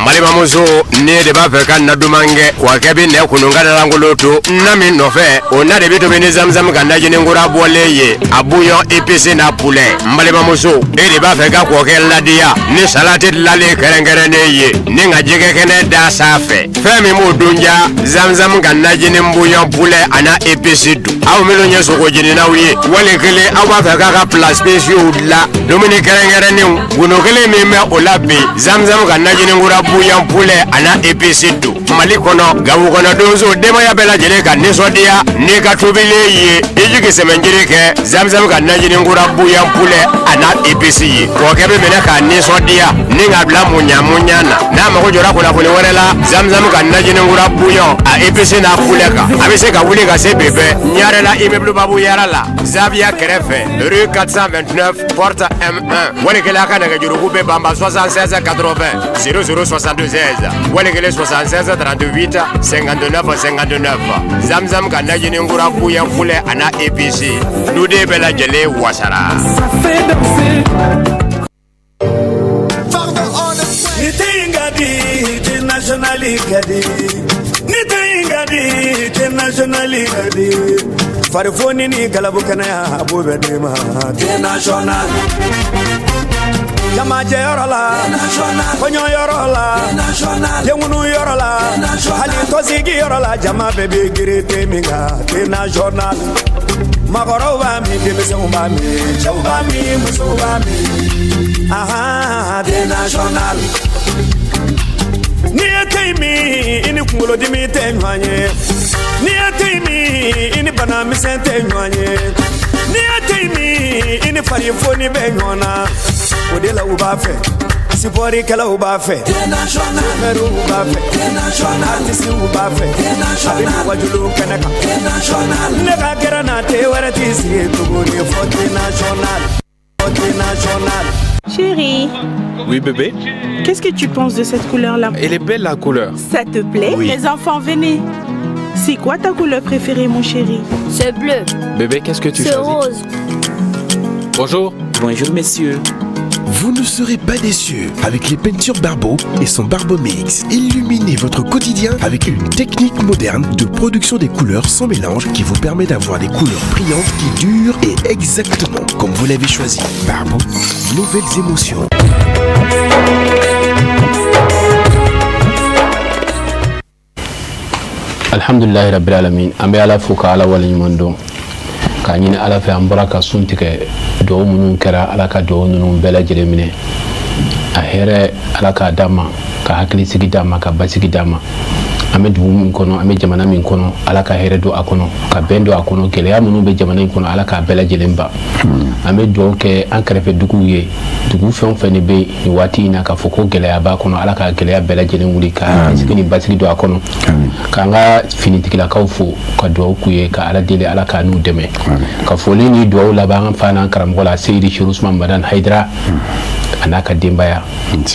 Balimamuso ne de b'a fɛ ka na duman kɛ wa kɛ bɛ nɛ kunun ka lankolon to na min nɔfɛ o na de bɛ tobi ni zamzam ka najini kura bɔlen ye a bouillon épicé n'a poulet. N balimamuso e de b'a fɛ ka kɔkɛ ladiya ni salati dilanlen kɛrɛnkɛrɛnnen ye ni ka jɛgɛ kɛnɛ da sanfɛ fɛn min b'o dun ja zamzam ka najini bouillon poulet a n'a épice dun. Aw minnu ye sogo jeninaw ye wali kelen aw b'a fɛ k'a ka plat spéciaux dilan dumuni kɛrɛnkɛrɛnnenw gundo kelen min bɛ o la bi zamzam ka najini kura bouillon poulet a n'a épice don. Mali kɔnɔ Gawo kɔnɔ donso denbaya bɛɛ lajɛlen ka nisɔndiya n'i ka tobilen ye i jigi sɛmɛnjiri kɛ zamzam ka najini kura bouillon poulet a n'a épice ye kɔkɛ bɛ minɛ k'a nisɔndiya ni k'a bila muɲamuɲa na n'a mago jɔra kunnafoni wɛrɛ la zamzam ka najini kura bouillon a épice n'a poulet kan a bɛ se ka wuli ka se bi bɛɛ Ɲarela immeuble Babu Yara la Zavia kɛrɛfɛ rue 429 porte M1 wali kelen a ka nɛgɛjuruku bɛ banba 76 80 00 76 wali kelen 76 38 59 59 zamzam ka najini kura bouillon poulet a n'a épice duden bɛɛ lajɛlen wasara. Ni tɛ in ka di, te national ka di. Ni tɛ in ka di, te national ka di. Farifoni ni galabu kɛnɛya a b'o bɛɛ d'i ma. Te national. Jamajɛyɔrɔ la, kɔɲɔyɔrɔ la, denkunyɔrɔ la, hali tɔnsigiyɔrɔ la, jama bɛɛ bɛ girin te min kan thé national. Maakɔrɔw b'a min, denmisɛnw b'a min, cɛw b'a min, musow b'a min. Ahan, thé national. N'i ye te min, i ni kunkolodimi tɛ ɲɔgɔn ye. N'i ye te min, i ni bana misɛn tɛ ɲɔgɔn ye. N'i ye te min, i ni farifoni bɛ ɲɔgɔn na. O de la u b'a fɛ, sipɔrikɛlaw b'a fɛ, sofɛriw b'a fɛ, artisiw b'a fɛ, a bɛ min wajulu kɛnɛ kan. Ne ka gɛrɛn na te wɛrɛ t'i sigi tuguni fɔ thé national, fɔ thé national. Chérie. Oui, bébé. Qu'est-ce que tu penses de cette couleur-là? Elle est belle, la couleur. Ça te plaît? Oui. Les enfants, venez. C'est quoi ta couleur préférée, mon chéri? C'est bleu. Bébé, qu'est-ce que tu C'est choisis? rose. Bonjour. Bonjour, messieurs. Vous ne serez pas déçus avec les peintures Barbeau et son Barbeau Mix. Illuminez votre quotidien avec une technique moderne de production des couleurs sans mélange qui vous permet d'avoir des couleurs brillantes qui durent et exactement comme vous l'avez choisi. Barbeau, nouvelles émotions. Alhamdulilahi rabbil alamin, an bɛ Ala fo ka Ala waleɲuman dɔn, k'a ɲini Ala fɛ. An bɔra ka sun tigɛ, duwawu minnu kɛra, Ala ka duwawu ninnu bɛɛ lajɛlen minɛ. A hɛrɛ, Ala k'a d'an ma, ka hakilisigi d'an ma, ka basigi d'an ma. An bɛ dugu min kɔnɔ, an bɛ jamana min kɔnɔ, Ala ka hɛrɛ don a kɔnɔ, ka bɛn don a kɔnɔ. Gɛlɛya minnu bɛ jamana in kɔnɔ, Ala k'a bɛɛ lajɛlen ban. An bɛ dugawu kɛ an kɛrɛfɛ duguw ye, dugu fɛn o fɛn de bɛ nin waati in na k'a fɔ ko gɛlɛya b'a kɔnɔ, Ala ka gɛlɛya bɛɛ lajɛlen wuli, ka hakilisigi ni basigi don a kɔnɔ. K'an ka finitigilakaw fo, ka dugawu k'u ye, ka Ala deli, Ala k'a n'u dɛmɛ. Ka foli ni dugawu laban an fa n'an karamɔgɔ la, Seyidi Seru Usman Madani Hayidara a n'a ka denbaya,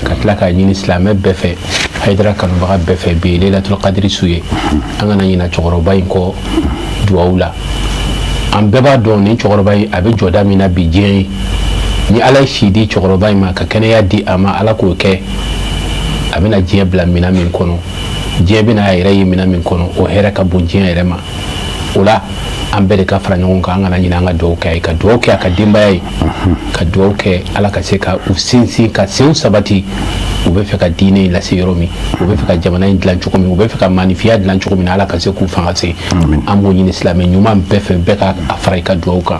ka tila k'a ɲini silamɛ bɛɛ fɛ, Hayidara kanubaga bɛɛ fɛ. Bi ye Lailatul Qadri su ye, an kana ɲina cɛkɔrɔba in kɔ dugawu la. An bɛɛ b'a dɔn nin cɛkɔrɔba in a bɛ jɔda min na bi diɲɛ ye. Ni Ala ye si di cɛkɔrɔba in ma, ka kɛnɛya di a ma, Ala k'o kɛ, a bɛna diɲɛ bila minɛn min kɔnɔ, diɲɛ bɛna a yɛrɛ ye minɛn min kɔnɔ, o hɛrɛ ka bon diɲɛ yɛrɛ ma. O la an bɛɛ de ka fara ɲɔgɔn kan, an kana ɲinɛ an ka dugawu kɛ a ye, ka dugawu kɛ a ka denbaya ye, ka dugawu kɛ Ala ka se ka u sinsin, ka senw sabati. U bɛ fɛ ka diinɛ in lase yɔrɔ min, u bɛ fɛ ka jamana in dilan cogo min, u bɛ fɛ ka maanifiya dilan cogo min na, Ala ka se k'u fanga se. An b'o ɲini silamɛ ɲuman bɛɛ fɛ, bɛɛ ka a fara i ka dugawu kan.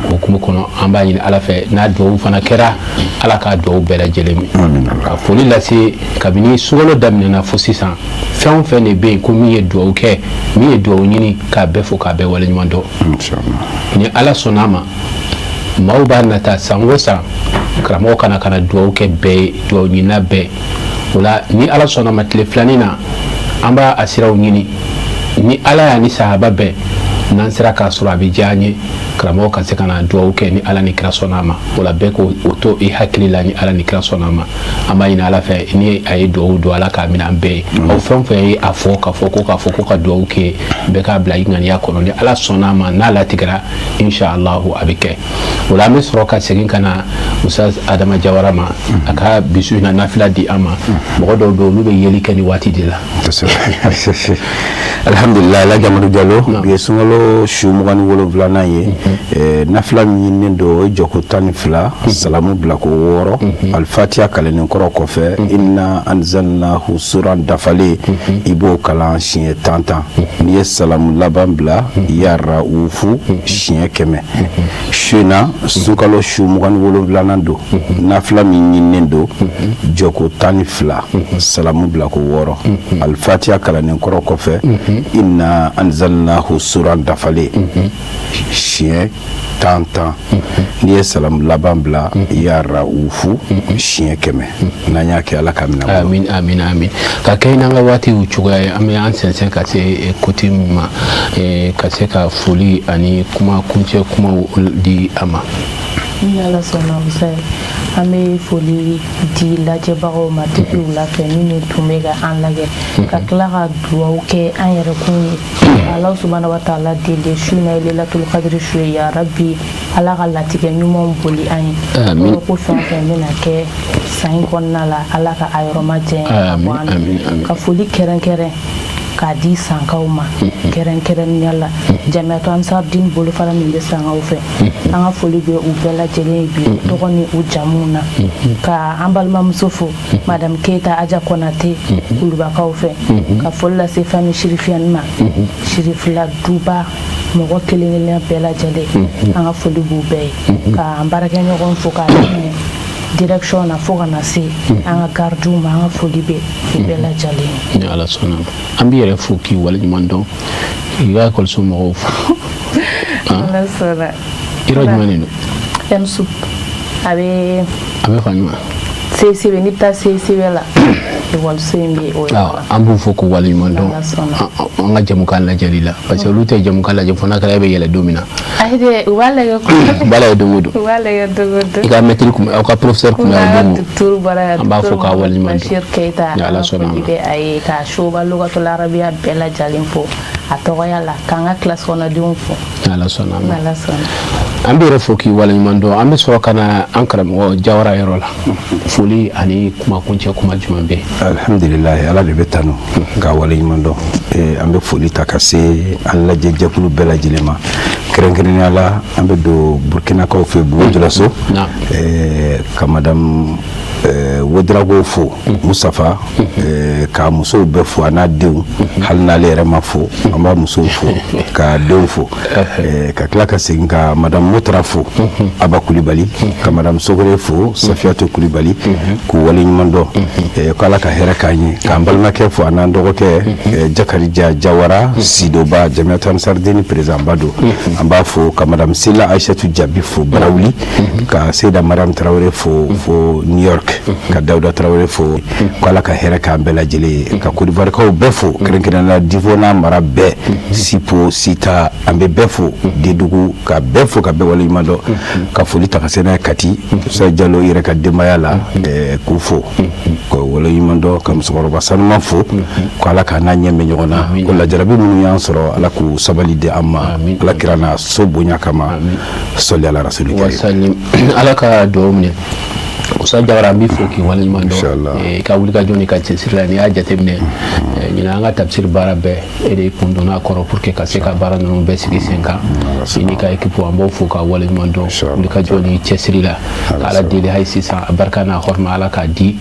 O hukumu kɔnɔ, an b'a ɲini Ala fɛ, n'a dugawu fana kɛra, Ala k'a dugawu bɛɛ lajɛlen minɛ. Ka foli lase kabini sunkalo daminɛna fo sisan, fɛn o fɛn de bɛ yen ko min ye dugawu kɛ, min ye dugawu ɲini, k'a bɛɛ fo, k'a bɛɛ waleɲuman dɔn. Ni Ala sɔnna a ma, maaw b'a nata san o san, karamɔgɔ kana ka na dugawu kɛ bɛɛ ye, dugawu ɲinina bɛɛ. O la ni Ala sɔnna ma, tile filanin na, an b'a a siraw ɲini. Ni Ala y'a ni sahaba bɛɛ, n'an sera k'a sɔrɔ, a bɛ diya an ye, karamɔgɔ ka se ka na dugawu kɛ, ni Ala ni kira sɔnna a ma. O la bɛɛ k'o to i hakili la. Ni Ala ni kira sɔnna a ma, an b'a ɲini Ala fɛ, ni a ye dugawu don, Ala k'a minɛ an bɛɛ ye. Aw fɛn o fɛn ye a fɔ k'a fɔ ko ka dugawu kɛ, bɛɛ k'a bila i ŋaniya kɔnɔ. Ni Ala sɔnna a ma, n'a latigɛra, inshallahu a bɛ kɛ. O la an bɛ sɔrɔ ka segin ka na Ustaz Adama Jawara ma, a ka bisu in na nafila di an ma. Mɔgɔ dɔw bɛ yen, olu bɛ yeli kɛ ni waati de la. Alhamdulilah. Alhaji Amadu Jalo, bi ye sunkalo su 27nan ye. Nafila min ɲininen don, o ye jɔko 12, salamu bilako 6, alifatiya kalennen kɔrɔ kɔfɛ, inna anzalnahu suran dafalen, i b'o kalan siɲɛ 10 tan. N'i ye salamu laban bila, ya raufu siɲɛ 100. Su in na, sunkalo su 27nan don, nafila min ɲininen don, jɔko 12, salamu bilako 6, alifatiya kalannen kɔrɔ kɔfɛ, inna anzalnahu suran dafalen siɲɛ 10 tan. N'i ye salamu laban bila, ya raufu siɲɛ 100. N'an y'a kɛ, Ala ka minɛ. Amin, amin, amin. Ka kɛ n'an ka waatiw cogoya ye, an bɛ an sɛnsɛn ka se kote min ma, ka se ka foli ani kuma kuncɛ kumaw di a ma. Ni Ala sɔnna, Usayi, an bɛ foli di lajɛbagaw ma depuis wula fɛ, minnu tun bɛ ka an lajɛ, ka tila ka dugawu kɛ an yɛrɛ kun ye. Ala subahana wa taala deli, su na ye Lailatul Qadri su ye, ya Rabbi, Ala ka latigɛ ɲumanw boli an ye. Ko fɛn o fɛn bɛna kɛ san in kɔnɔna la, Ala ka a yɔrɔ ma janya ka bɔ an na. Ka foli kɛrɛnkɛrɛn ka K'a di sankaw ma, kɛrɛnkɛrɛnnenya la Jamiyatu Ansardine bolofara min bɛ sankaw fɛ. An ka foli bɛ u bɛɛ lajɛlen ye bi, tɔgɔ ni u jamuw na. Ka an balimamuso fo, Madame Keyita Aja Kɔnate, Kulubakaw fɛ. Ka foli lase famille Chérifiyani ma, Chérifila duba mɔgɔ kelen kelenna bɛɛ lajɛlen, an ka foli b'u bɛɛ ye. Ka an baarakɛɲɔgɔn fo, k'a daminɛ direction na fo ka na se an ka gardiw ma, an ka foli bɛ u bɛɛ lajɛlen ye. Ni Ala sɔnna ma, an b'i yɛrɛ fo k'i waleɲuman dɔn, k'i ka ekɔliso mɔgɔw fo. Ala sɔnna. Yɔrɔ jumɛn de don? ENSUP, a bɛ A bɛ fan jumɛn? CCB, n'i bɛ taa CCB la, ekɔliso in bɛ o yɔrɔ la. An b'u fo k'u waleɲuman dɔn Ala sɔnna. an ka jɛmukan lajɛli la, parce que olu tɛ jɛmukan lajɛ fo n'a kɛra e bɛ yɛlɛ don min na. Ayi dɛ, u b'a lajɛ. U b'a lajɛ don o don. U b'a lajɛ don o don. I ka maître kun, aw ka professeur kun bɛ aw don o. Docteur bɔra yan. An b'a fo k'a waleɲuman dɔn. Bashir Keyita. Ni Ala An ka sɔnna a foli ma. bɛ a ye, ka Soba Lugatul Arabiya bɛɛ lajɛlen fo a tɔgɔya la, k'an ka classe kɔnɔdenw fo. Ni Ala sɔnna a Ni ma. Ala sɔnna. An bɛ yɛrɛ fo k'i waleɲuman dɔn. An bɛ sɔrɔ ka na an karamɔgɔ Jawara yɔrɔ la. Foli ani kumakuncɛ kuma jumɛn bɛ yen? Alhamdulilayi, Ala de bɛ tanu k'a waleɲuman dɔn. An bɛ foli ta ka se an lajɛ jɛkulu bɛɛ lajɛlen ma, kɛrɛnkɛrɛnnenya la an bɛ don Burkinakaw fɛ, Bugu Julaso, ka madame Ouédraogo fo, Musafa, ka musow bɛɛ fo, a n'a denw. Hali n'ale yɛrɛ ma fo, an b'a musow fo ka denw fo, ka tila ka segin ka madame Motara fo, Aba Kulibali, ka madame Sogore fo, Safiyatu Kulibali, k'u waleɲuman dɔn, ko Ala ka hɛrɛ k'an ye. K'an balimakɛ fo, a n'an dɔgɔkɛ Jakarija Jawara Sidoba, Jamiyatu Ansardini président ba don, an b'a fo. Ka madame Sila Aïchatou Jabi fo Barawuli, ka Seyida Mariam Tarawele fo fo New York, ka Dawuda Tarawele fo, ko Ala ka hɛrɛ k'an bɛɛ lajɛlen ye. Ka Côte d'Ivoire bɛɛ fo, kɛrɛnkɛrɛnnenya la Divo n'a mara bɛɛ, Sipo, Sita, an bɛ bɛɛ fo, Dedugu, ka bɛɛ fo ka bɛɛ waleɲuman dɔn. Ka foli ta ka se n'a ye Kati, Musa Jalo yɛrɛ ka denbaya la, k'u fo ka waleɲuman dɔn. Ka musokɔrɔba sanuman fo, ko Ala k'a n'a ɲɛ mɛn ɲɔgɔn na, ko lajarabi minnu y'an sɔrɔ, Ala k'u sabali di an ma, Ala kira n'a so bonya kama, sɔli ala rasuli. Wasalim, Ala ka dugawu minɛ. Musa Jawara, an b'i fo k'i waleɲuman dɔn i ka wulikajɔ n'i ka cɛsiri la. N'i y'a jateminɛ, ɲinan an ka tafsiri baara bɛɛ, e de kun donna a kɔrɔ pour que ka se ka baara ninnu bɛɛ sigi sen kan, i n'i ka équipe. An b'aw fo ka waleɲuman dɔn wulikajɔ ni cɛsiri la. Ka Ala deli hali sisan, a barika n'a hɔrɔma, Ala k'a di,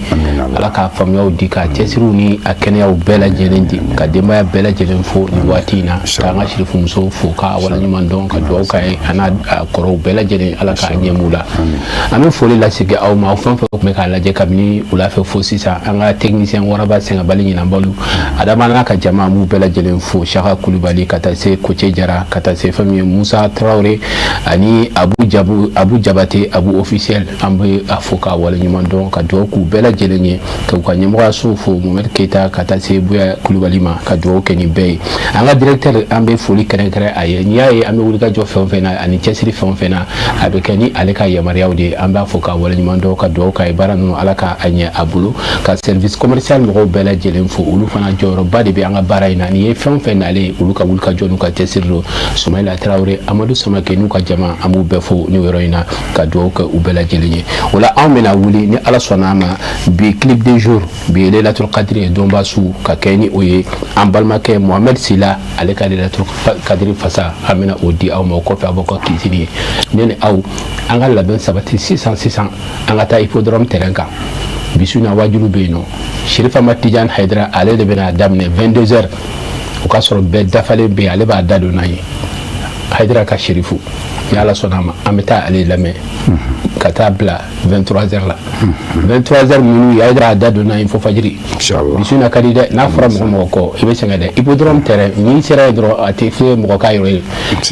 Ala k'a faamuyaw di, k'a cɛsiriw ni a kɛnɛyaw bɛɛ lajɛlen di. Ka denbaya bɛɛ lajɛlen fo nin waati in na, k'an ka sirifumuso fo k'a waleɲuman dɔn, ka dugawu k'a ye, a n'a kɔrɔw bɛɛ lajɛlen, Ala k'a ɲɛm'u la. An bɛ foli lasegin aw ma, aw fɛn fɛn tun bɛ k'a lajɛ kabini wula fɛ fo sisan. An ka technicien Waraba Sɛngɛbali Ɲinanbalu, Adama n'a ka jama, an b'u bɛɛ lajɛlen fo. Saka Kulubali, ka taa se Koce Jara, ka taa se fɛn min ye Musa Tarawele ani Abu Jabu, Abu Jabate, Abu officiel, an bɛ a fo k'a waleɲuman dɔn, ka dugawu k'u bɛɛ lajɛlen ye, ka u ka ɲɛmɔgɔyaso fo, Mohamed Keyita, ka taa se Buya Kulubali ma, ka dugawu kɛ nin bɛɛ ye. An ka directeur, an bɛ foli kɛrɛnkɛrɛn a ye. N'i y'a ye an bɛ wulikajɔ fɛn o fɛn na ani cɛsiri fɛn o fɛn na, a bɛ kɛ ni ale ka yamaruyaw de ye. An b'a fo k'a waleɲuman dɔn, ka dugawu k'a ye, baara ninnu Ala ka a ɲɛ a bolo. Ka service commercial mɔgɔw bɛɛ lajɛlen fo, olu fana jɔyɔrɔba de bɛ an ka baara in na. Nin ye fɛn o fɛn nalen ye, olu ka wulikajɔ n'u ka cɛsiri don. Sumayila Tarawele, Amadu Samake n'u ka jama, an b'u bɛɛ fo nin yɔrɔ in na, ka dugawu kɛ u bɛɛ lajɛlen ye. O la anw bɛna wuli ni Ala sɔnna a ma. Bi clip de jour, bi ye Lailatul Qadri ye, donba su, ka kɛ ni o ye an balimakɛ Mohamed Sila, ale ka Lailatul Qadri fasa, an bɛna o di aw ma. O kɔfɛ, a b'aw ka kisili ye. Ne ni aw, an ka labɛn sabati sisan sisan, an ka taa hippodrome terrain kan. Bi su na waajulu bɛ yen nɔ, Sherifa Tidiane Haidara, ale de bɛna daminɛ 22 heures. O k'a sɔrɔ bɛɛ dafalen bɛ yen, ale b'a da don n'an ye, Haidara ka Sherifu. Ni Ala sɔnna a ma, an bɛ taa ale lamɛn ka taa bila 23 heures la. 23 heures minuit, Haidara da don n'an ye fo fajiri. Bi su na ka di dɛ. N'a fɔra mɔgɔ mɔgɔ kɔ, i bɛ sɛgɛn dɛ. Hippodrome terrain, n'i sera yen dɔrɔn, a tɛ fɛ mɔgɔ ka yɔrɔ ye.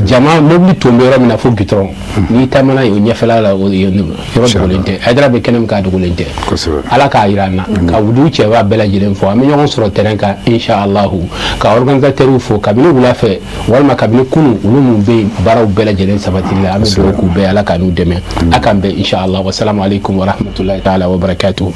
Jama mobili ton bɛ yɔrɔ min na fo goudron, n'i taamana yen, o ɲɛfɛla la, o yɔrɔ dogolen tɛ. Haidara bɛ kɛnɛ min kan, a dogolen tɛ. Ala k'a jira an na. Ka wudu cɛba bɛɛ lajɛlen fo. An bɛ ɲɔgɔn sɔrɔ terrain kan inshallah. Ka organisateurs fo kabini wula fɛ walima kabini kunu, olu minnu bɛ yen baaraw bɛɛ lajɛlen sabatili la. An bɛ dugawu k'u bɛɛ, Ala k'a n'u dɛmɛ. A k'an bɛn inshallah. Wasalamu alaikum wa rahmatullahi ta'ala wa barakatuhu.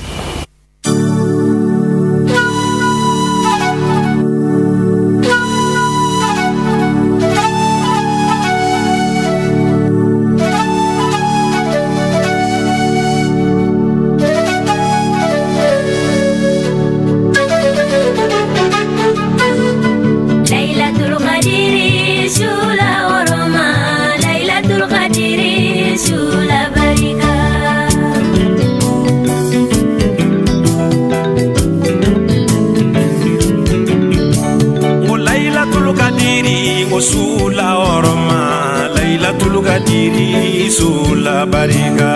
la barika.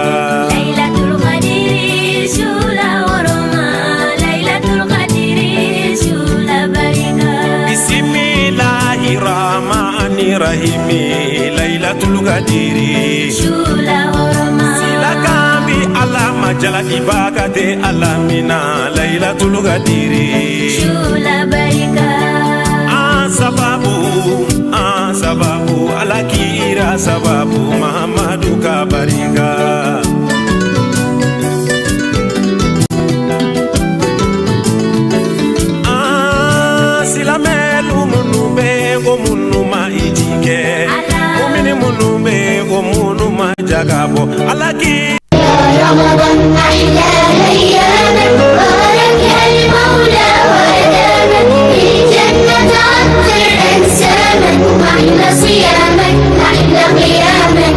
Laylatul Qadri su la hɔrɔma, Laylatul Qadri su la barika. Bisimilahi rahmani rahimi, Laylatul Qadri su la hɔrɔma. Silakan bi Ala ma jalakibaga tɛ Ala min na, Laylatul Qadri su la barika. An sababu, an sababu, Ala kira sababu, Mahamadu ka barika. An silamɛlu minnu bɛ ko minnu ma hiji kɛ, mumini minnu bɛ ko minnu ma jaga bɔ, Ala k'i. رمضان أحلى أياما باركها المولى وأداما الجنة عطر أنساما أحلى صياما أحلى قياما.